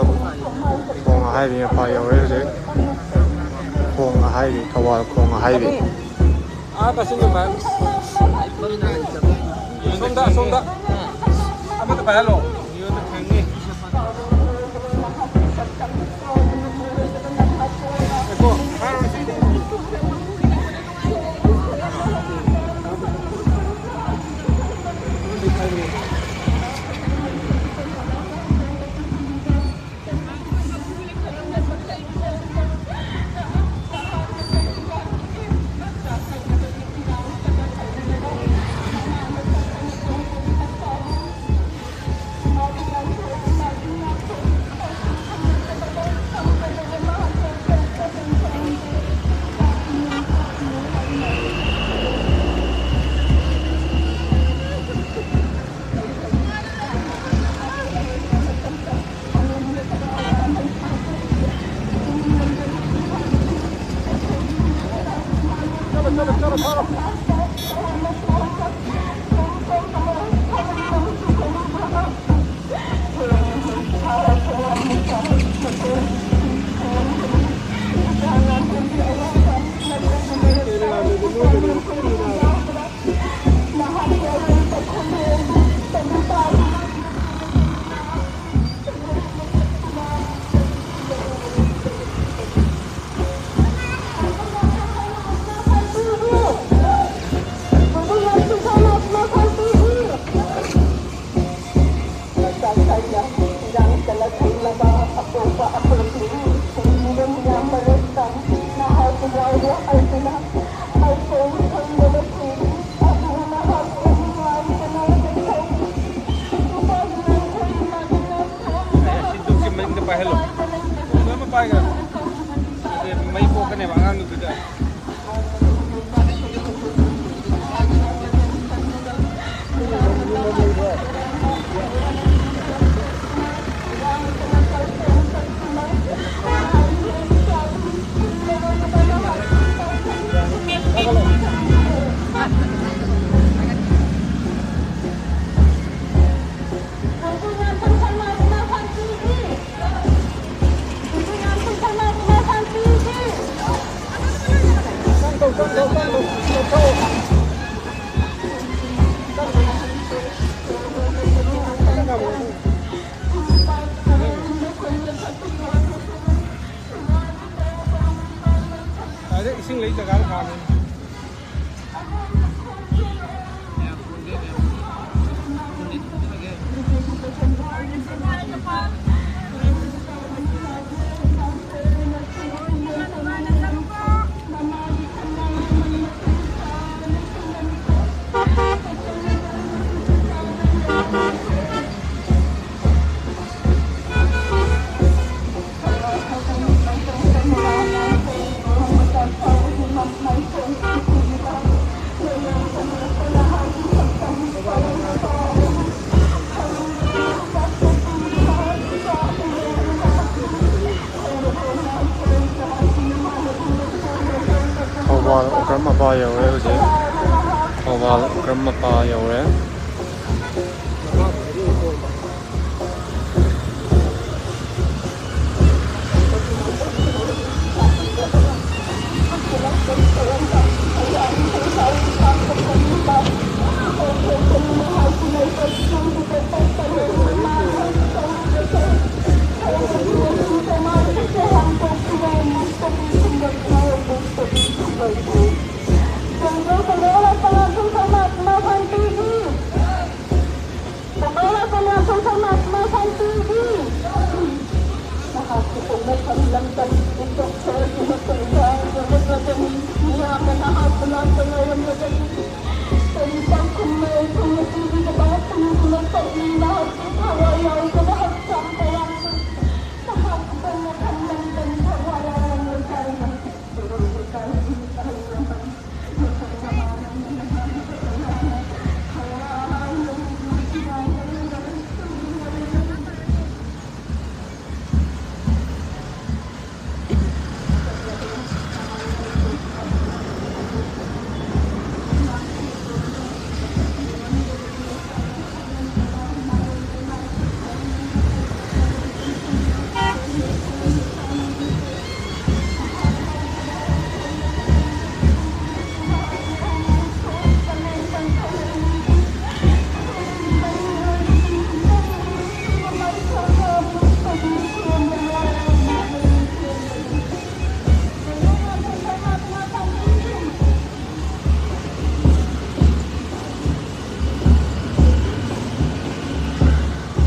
ꯈꯣꯡ ꯑꯍꯥꯏꯕꯤ ꯃꯄꯥ ꯌꯧꯔꯦ ꯍꯧꯖꯤꯛ꯫ ꯈꯣꯡ ꯑꯍꯥꯏꯕꯤ, ꯊꯧꯕꯥꯜ ꯈꯣꯡ ꯑꯍꯥꯏꯕꯤ꯫ ꯑꯥ, ꯀꯛꯆꯤꯡꯗ ꯄꯥꯏ꯫ ꯁꯣꯝꯗ, ꯁꯣꯝꯗ꯫ ꯑꯃꯗ ꯄꯥꯏꯍꯜꯂꯣ꯫ ꯕ꯭ꯔꯍ꯭ꯃꯄꯥ ꯌꯧꯔꯦ꯫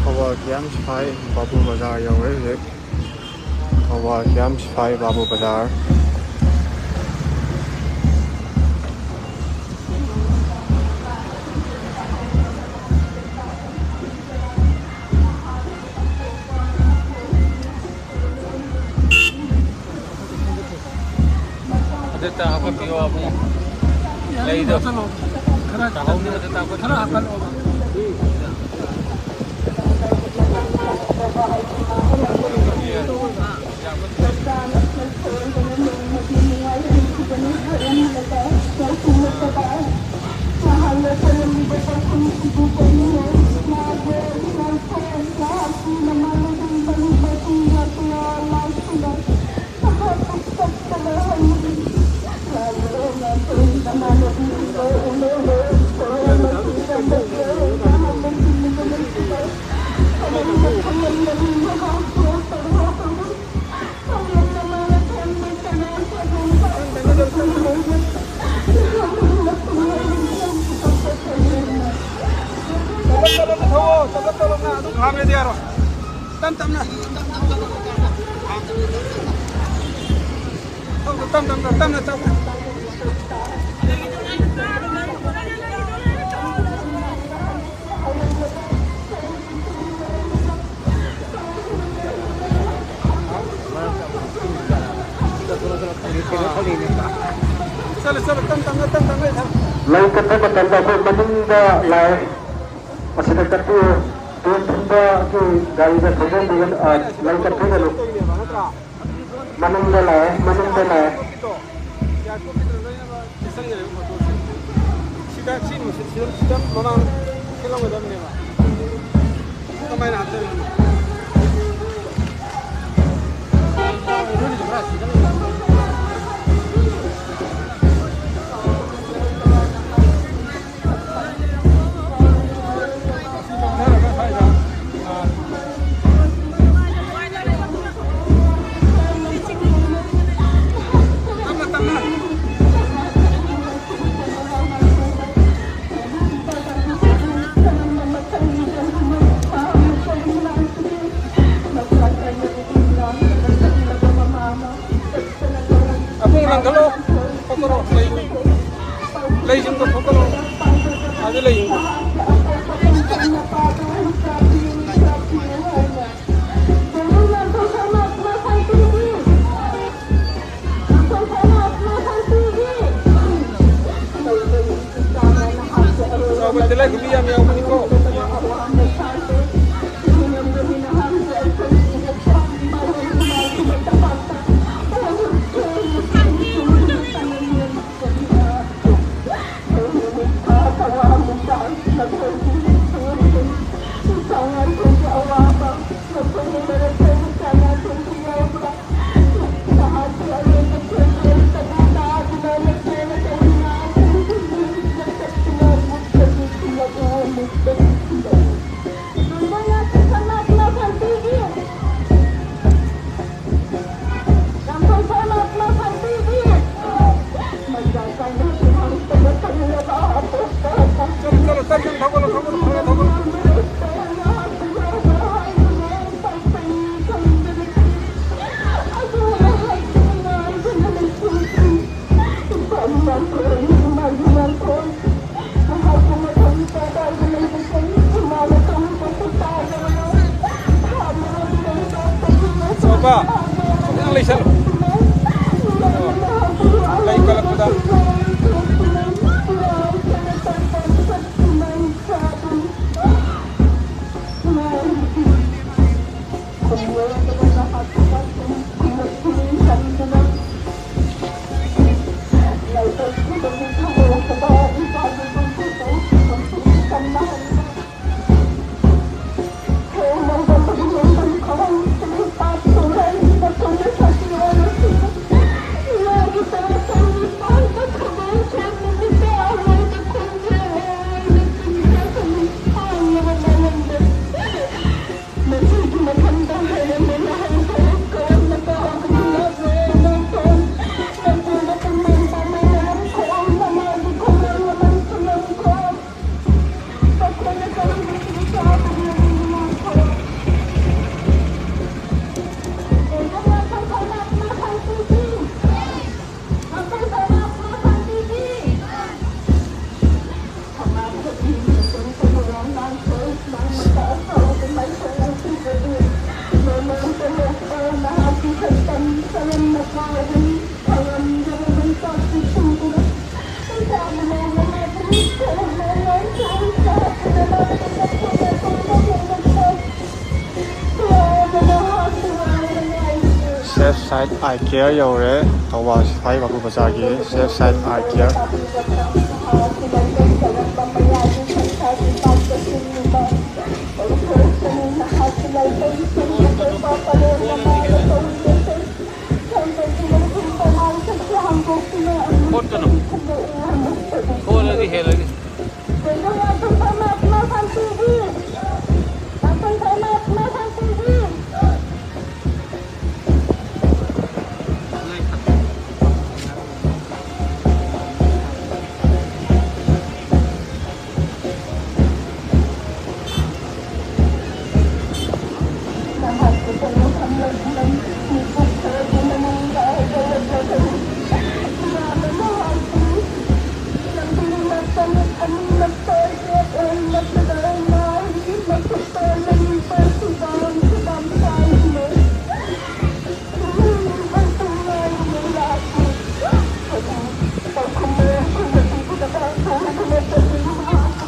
ꯊꯧꯕꯥꯜ ꯀꯤꯌꯥꯝ ꯁꯤꯐꯥꯏ ꯕꯥꯕꯨ ꯕꯖꯥꯔ ꯌꯧꯔꯦ ꯍꯧꯖꯤꯛ꯫ ꯊꯧꯕꯥꯜ ꯀꯤꯌꯥꯝ ꯁꯤꯐꯥꯏ ꯕꯥꯕꯨ ꯕꯖꯥꯔ꯫ ꯑꯗꯨꯇ ꯍꯥꯞꯀꯠꯄꯤꯌꯣ ꯑꯕꯨꯡ꯫ ꯂꯩꯗꯣ꯫ ꯍꯥꯞꯆꯜꯂꯣ꯫ ꯈꯔ ꯇꯥꯍꯧꯅꯕꯗ ꯍꯥꯞꯀꯠꯄꯤꯌꯣ꯫ ꯈꯔ ꯍꯥꯞꯀꯠꯂꯣꯕ꯫ ꯆꯠꯂꯣ, ꯆꯠꯂꯣ, ꯅꯪ ꯑꯗꯨꯝ ꯈꯥꯝꯂꯦꯗꯤ ꯌꯥꯔꯣꯏ꯫ ꯇꯞ ꯇꯞꯅ꯫ ꯊꯧꯗꯣ ꯇꯞ ꯇꯞꯅ, ꯇꯞꯅ ꯆꯠꯂꯨ꯫ ꯆꯠꯂꯨ, ꯆꯠꯂꯨ, ꯇꯞ ꯇꯞꯅ, ꯇꯞ ꯇꯞꯅ ꯆꯠꯂꯨ꯫ ꯂꯩ ꯀꯠꯄ ꯃꯇꯝꯗ ꯑꯩꯈꯣꯏ ꯃꯅꯤꯡꯗ ꯂꯥꯛꯑꯦ꯫ ꯃꯁꯤꯗ ꯀꯠꯄꯤꯌꯨ꯫ ꯇꯣꯞ ꯊꯤꯟꯕꯒꯤ ꯒꯥꯔꯤꯗ ꯊꯧꯖꯤꯟꯕꯤꯒꯅꯨ, ꯑ, ꯂꯩ ꯀꯠꯄꯤꯒꯅꯨ꯫ ꯃꯅꯨꯡꯗ ꯂꯥꯛꯑꯦ, ꯃꯅꯨꯡꯗ ꯂꯥꯛꯑꯦ꯫ ꯁꯤꯗ, ꯁꯤ ꯃꯁꯤ-, ꯁꯤꯗ, ꯁꯤꯗ ꯃꯃꯥꯡ ꯁꯤꯜꯂꯝꯒꯗꯕꯅꯦꯕ꯫ ꯀꯃꯥꯏꯅ ꯍꯥꯞꯆꯜꯂꯤꯅꯣ? ꯑꯕꯨꯡ, ꯂꯪꯈꯠꯂꯣ, ꯊꯣꯛꯀꯠꯂꯣ, ꯂꯩ, ꯂꯩꯁꯤꯡꯗꯣ ꯊꯣꯛꯀꯠꯂꯣ, ꯑꯗꯨ ꯂꯩꯁꯤꯡꯗꯣ꯫ ꯆꯥꯎꯕ ꯇꯤꯜꯍꯥꯏꯈꯨꯝꯕꯤ ꯌꯥꯝ ꯌꯥꯎꯕꯅꯤꯀꯣ꯫ ꯆꯠꯂꯣ, ꯆꯠꯂꯣ, ꯆꯠꯂꯣ, ꯊꯧꯒꯠꯂꯣ, ꯊꯧꯒꯠꯂꯣ, ꯊꯧꯒꯠꯂꯣ, ꯊꯧꯒꯠꯂꯣ꯫ ꯐꯖꯅ ꯂꯩꯁꯜꯂꯨ꯫ ꯂꯩ ꯀꯠꯂꯛꯄꯗ꯫ Safe Side Eye Care ꯌꯧꯔꯦ꯫ ꯊꯧꯕꯥꯜ ꯁꯤꯐꯥꯏ ꯋꯥꯐꯨ ꯕꯖꯥꯔꯒꯤ Safe Side Eye Care꯫ ꯈꯣꯠꯀꯅꯨ꯫ ꯈꯣꯠꯂꯗꯤ ꯍꯦꯜꯂꯅꯤ꯫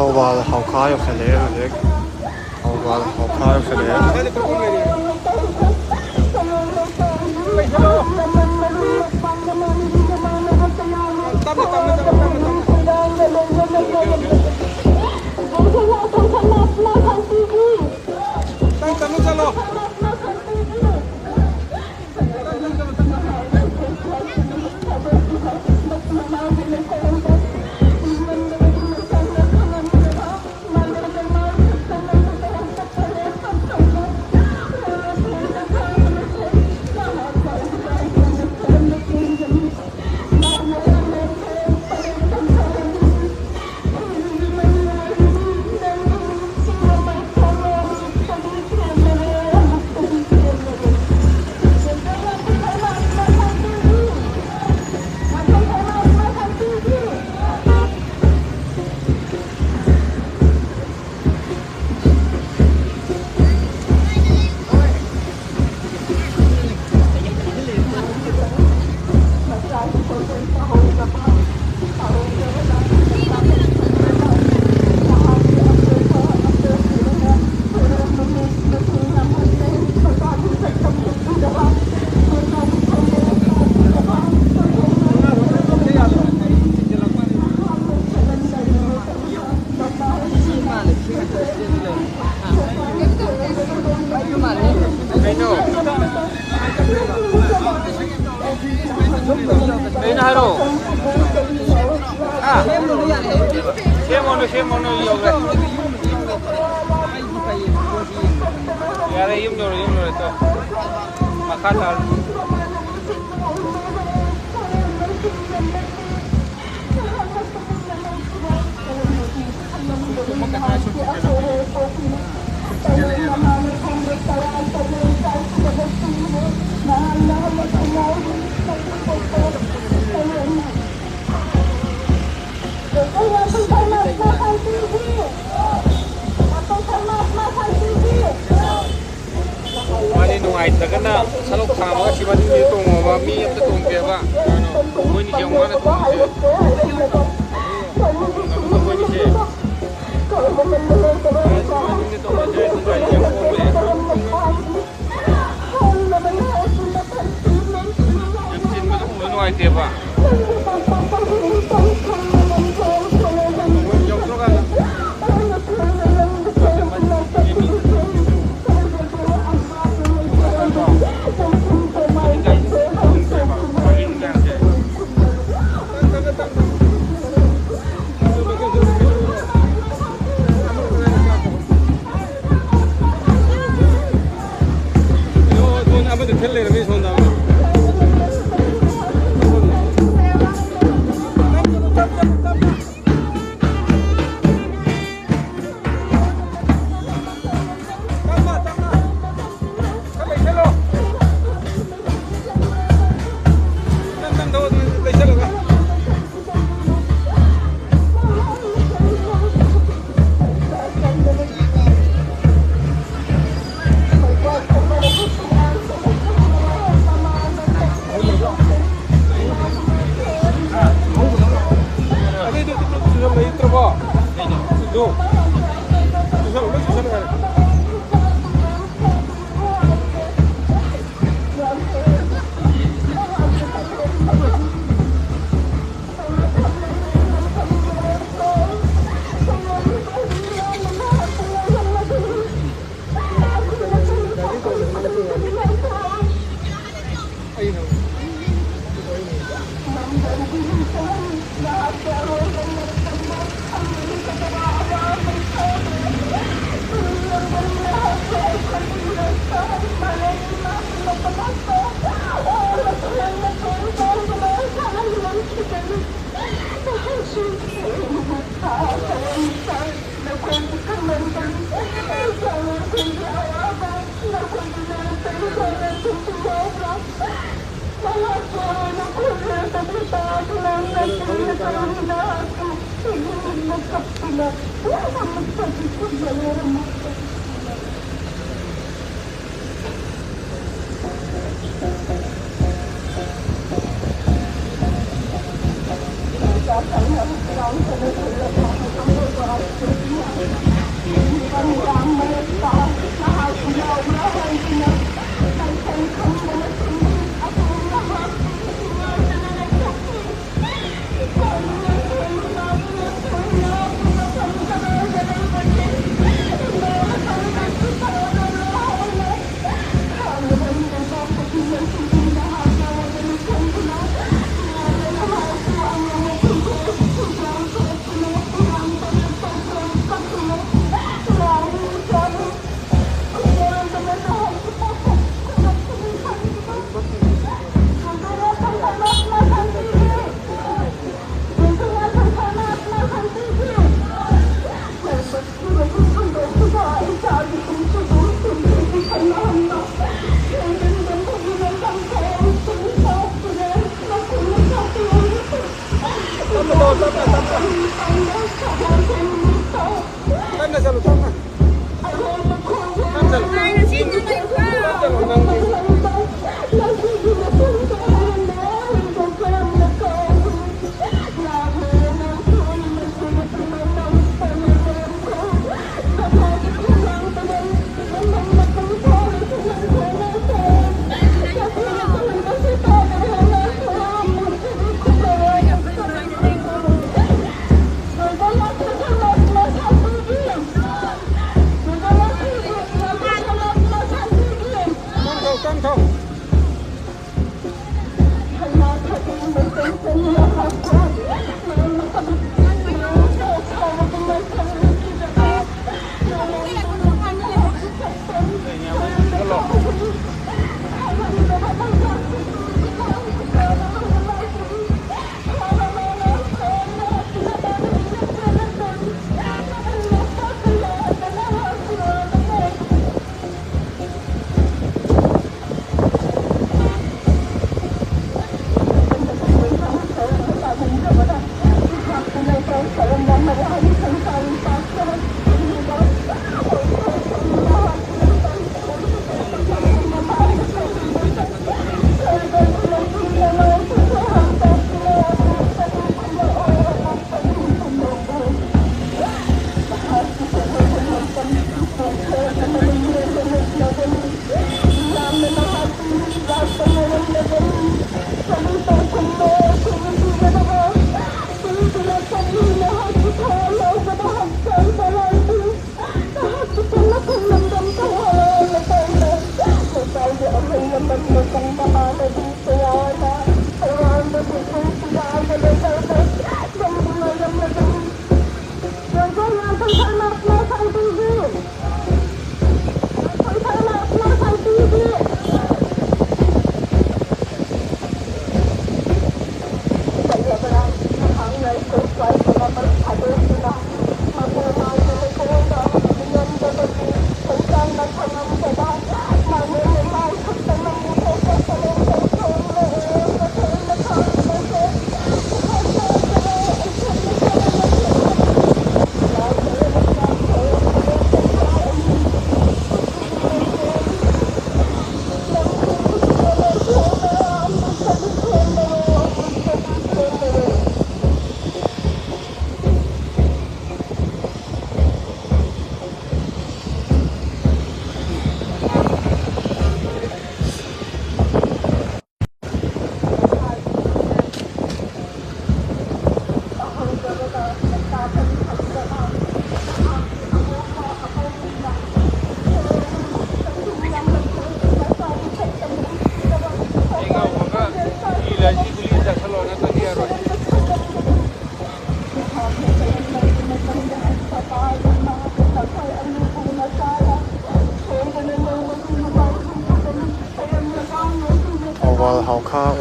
Thoubal ꯍꯧꯈꯥ ꯌꯧꯁꯜꯂꯛꯑꯦ ꯍꯧꯖꯤꯛ꯫ ꯊꯧꯕꯥꯜ ꯍꯧꯈꯥ ꯌꯧꯁꯜꯂꯛꯑꯦ꯫ ꯇꯞꯅ, ꯇꯞꯅ, ꯇꯞꯅ, ꯇꯞꯅ, ꯇꯞꯅ꯫ ꯇꯞꯅ, ꯇꯞꯅ ꯆꯠꯂꯣ꯫ ꯀꯩꯅꯣ? ꯀꯩꯅꯣ ꯍꯥꯏꯔꯣ? ꯍꯥ? ꯁꯦꯝꯃꯣꯅꯦ, ꯁꯦꯝꯃꯣꯅꯦ, ꯌꯧꯔꯦ꯫ ꯌꯥꯔꯦ, ꯌꯨꯝ ꯌꯧꯔꯦ, ꯌꯨꯝ ꯌꯧꯔꯦ, ꯇꯣ꯫ ꯃꯈꯥ ꯇꯥꯔꯣ꯫ ꯃꯥꯗꯤ ꯅꯨꯡꯉꯥꯏꯇ꯭ꯔꯒꯅ ꯁꯂꯨꯛ ꯊꯥꯡꯕꯒ ꯁꯤꯕꯥ ꯇꯣꯡꯉꯣꯕ, ꯃꯤ ꯑꯝꯇ ꯇꯣꯡꯗꯦꯕ꯫ ꯃꯣꯏꯅꯤꯁꯦ ꯌꯥꯝ ꯋꯥꯅ ꯇꯣꯡꯉꯤꯁꯦ꯫ ꯃꯣꯏꯅꯤꯁꯦ꯫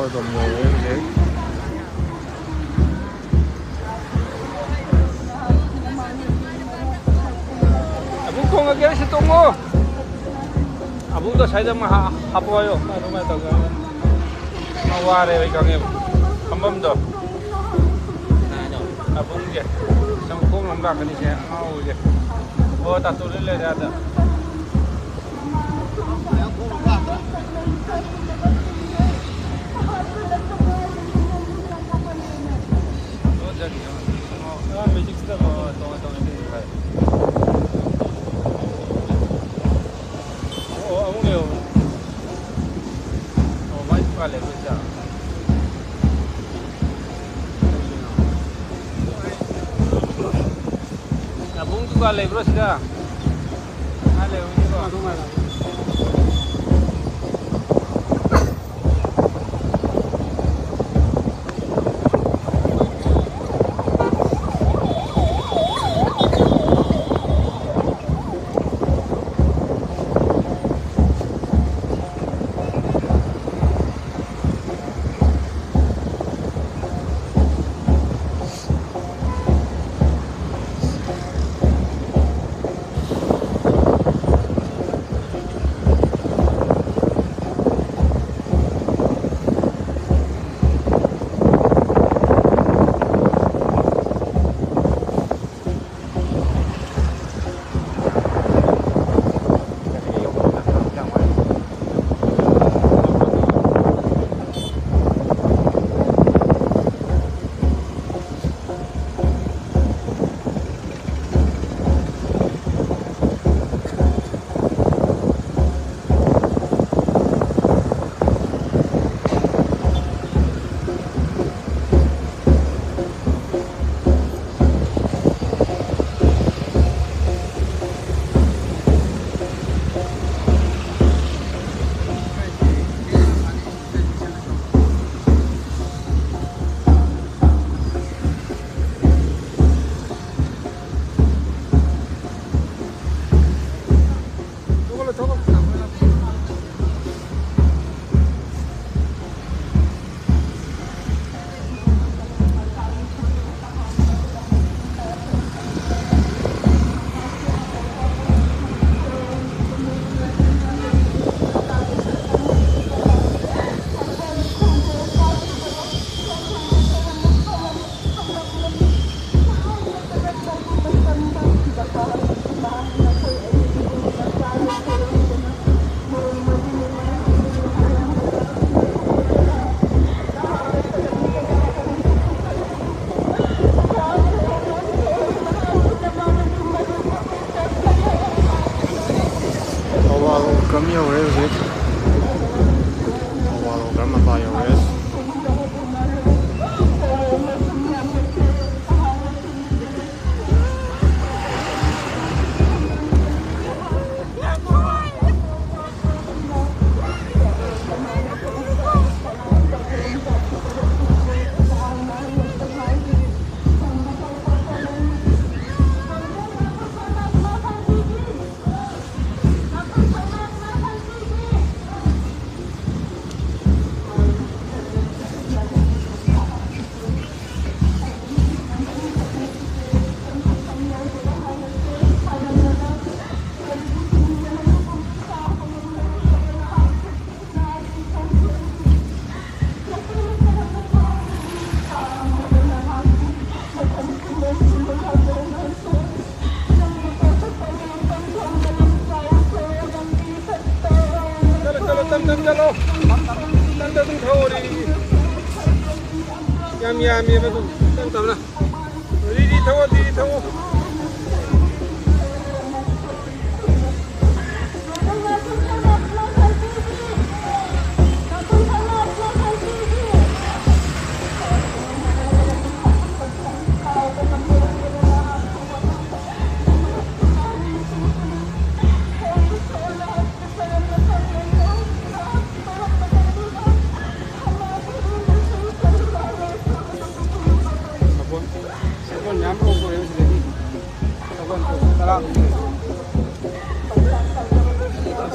ꯑꯗꯨꯝ ꯌꯧꯔꯦ ꯍꯧꯖꯤꯛ꯫ ꯑꯕꯨꯡ ꯇꯣꯡꯉꯒꯦ, ꯑꯩꯁꯨ ꯇꯣꯡꯉꯣ꯫ ꯑꯕꯨꯡꯗꯣ ꯁ꯭ꯋꯥꯏꯗ ꯑꯃ ꯍꯥ-, ꯍꯥꯞꯄꯣ ꯍꯥꯏꯌꯣ꯫ ꯑꯗꯨꯃꯥꯏꯅ ꯇꯧꯒꯦ꯫ ꯃꯥ ꯋꯥꯔꯦ, ꯑꯩ ꯈꯪꯉꯦꯕ꯫ ꯐꯝꯐꯝꯗꯣ꯫ ꯑꯕꯨꯡꯁꯦ꯫ ꯁꯨꯝ ꯈꯣꯡꯅ ꯑꯃꯨꯛ ꯂꯥꯛꯀꯅꯤꯁꯦ, ꯑꯉꯥꯎꯕꯁꯦ꯫ ꯑꯣ, ꯇꯥꯇꯣꯟꯁꯨ ꯂꯩꯔꯦ ꯑꯥꯗ꯫ ꯑꯣ, ꯑꯃꯨꯛ ꯂꯩꯍꯧꯕꯅꯦ꯫ ꯑꯣ, ꯃꯥꯏ ꯗꯨꯀꯥꯟ ꯂꯩꯕ ꯁꯤꯗ꯫ ꯑꯕꯨꯡ ꯗꯨꯀꯥꯟ ꯂꯩꯕ꯭ꯔꯣ ꯁꯤꯗ? ꯃꯥ ꯂꯩꯍꯧꯕꯅꯤꯀꯣ꯫ ꯊꯧꯕꯥꯜ ꯎꯈ꯭ꯔꯝ ꯌꯧꯔꯦ ꯍꯧꯖꯤꯛ꯫ ꯊꯧꯕꯥꯜ ꯎꯈ꯭ꯔꯝ ꯃꯄꯥ ꯌꯧꯔꯦ꯫ ꯆꯠꯂꯣ, ꯆꯠꯂꯣ, ꯇꯞ ꯇꯞ ꯆꯠꯂꯣ꯫ ꯇꯞ ꯇꯞ ꯑꯗꯨꯝ ꯊꯧꯑꯣ, ꯔꯤ, ꯔꯤ, ꯔꯤ꯫ ꯌꯥꯝ ꯌꯥꯝꯃꯦꯕ ꯑꯗꯨꯝ꯫ ꯇꯞ ꯇꯞꯅ꯫ ꯔꯤ, ꯔꯤ ꯊꯧꯑꯣ, ꯔꯤ, ꯔꯤ ꯊꯧꯑꯣ꯫ ꯁꯥꯄꯣꯟ, ꯁꯥꯄꯣꯟ ꯃꯌꯥꯝ ꯂꯧꯊꯣꯔꯛꯑꯦ ꯁꯤꯗꯒꯤ꯫ ꯁꯥꯄꯣꯟ ꯇꯔꯥ ꯂꯧꯊꯣꯔꯛꯑꯦ꯫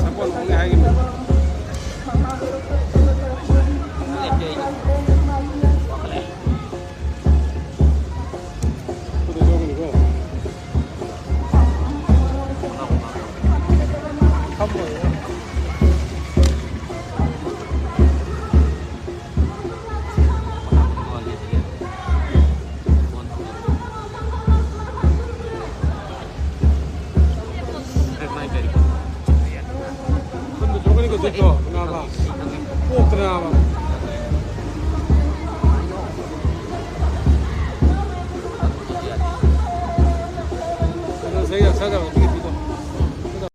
ꯁꯥꯄꯣꯟ ꯂꯧꯅꯤ ꯍꯥꯏꯒꯤꯕꯅꯤ꯫ ꯀꯩꯁꯨ ꯇꯧ ꯅꯥꯕ꯫ ꯄꯣꯛꯇꯅꯕ꯫ ꯑꯗꯣ ꯁꯤꯗꯩꯗ ꯁꯥꯟꯅꯕ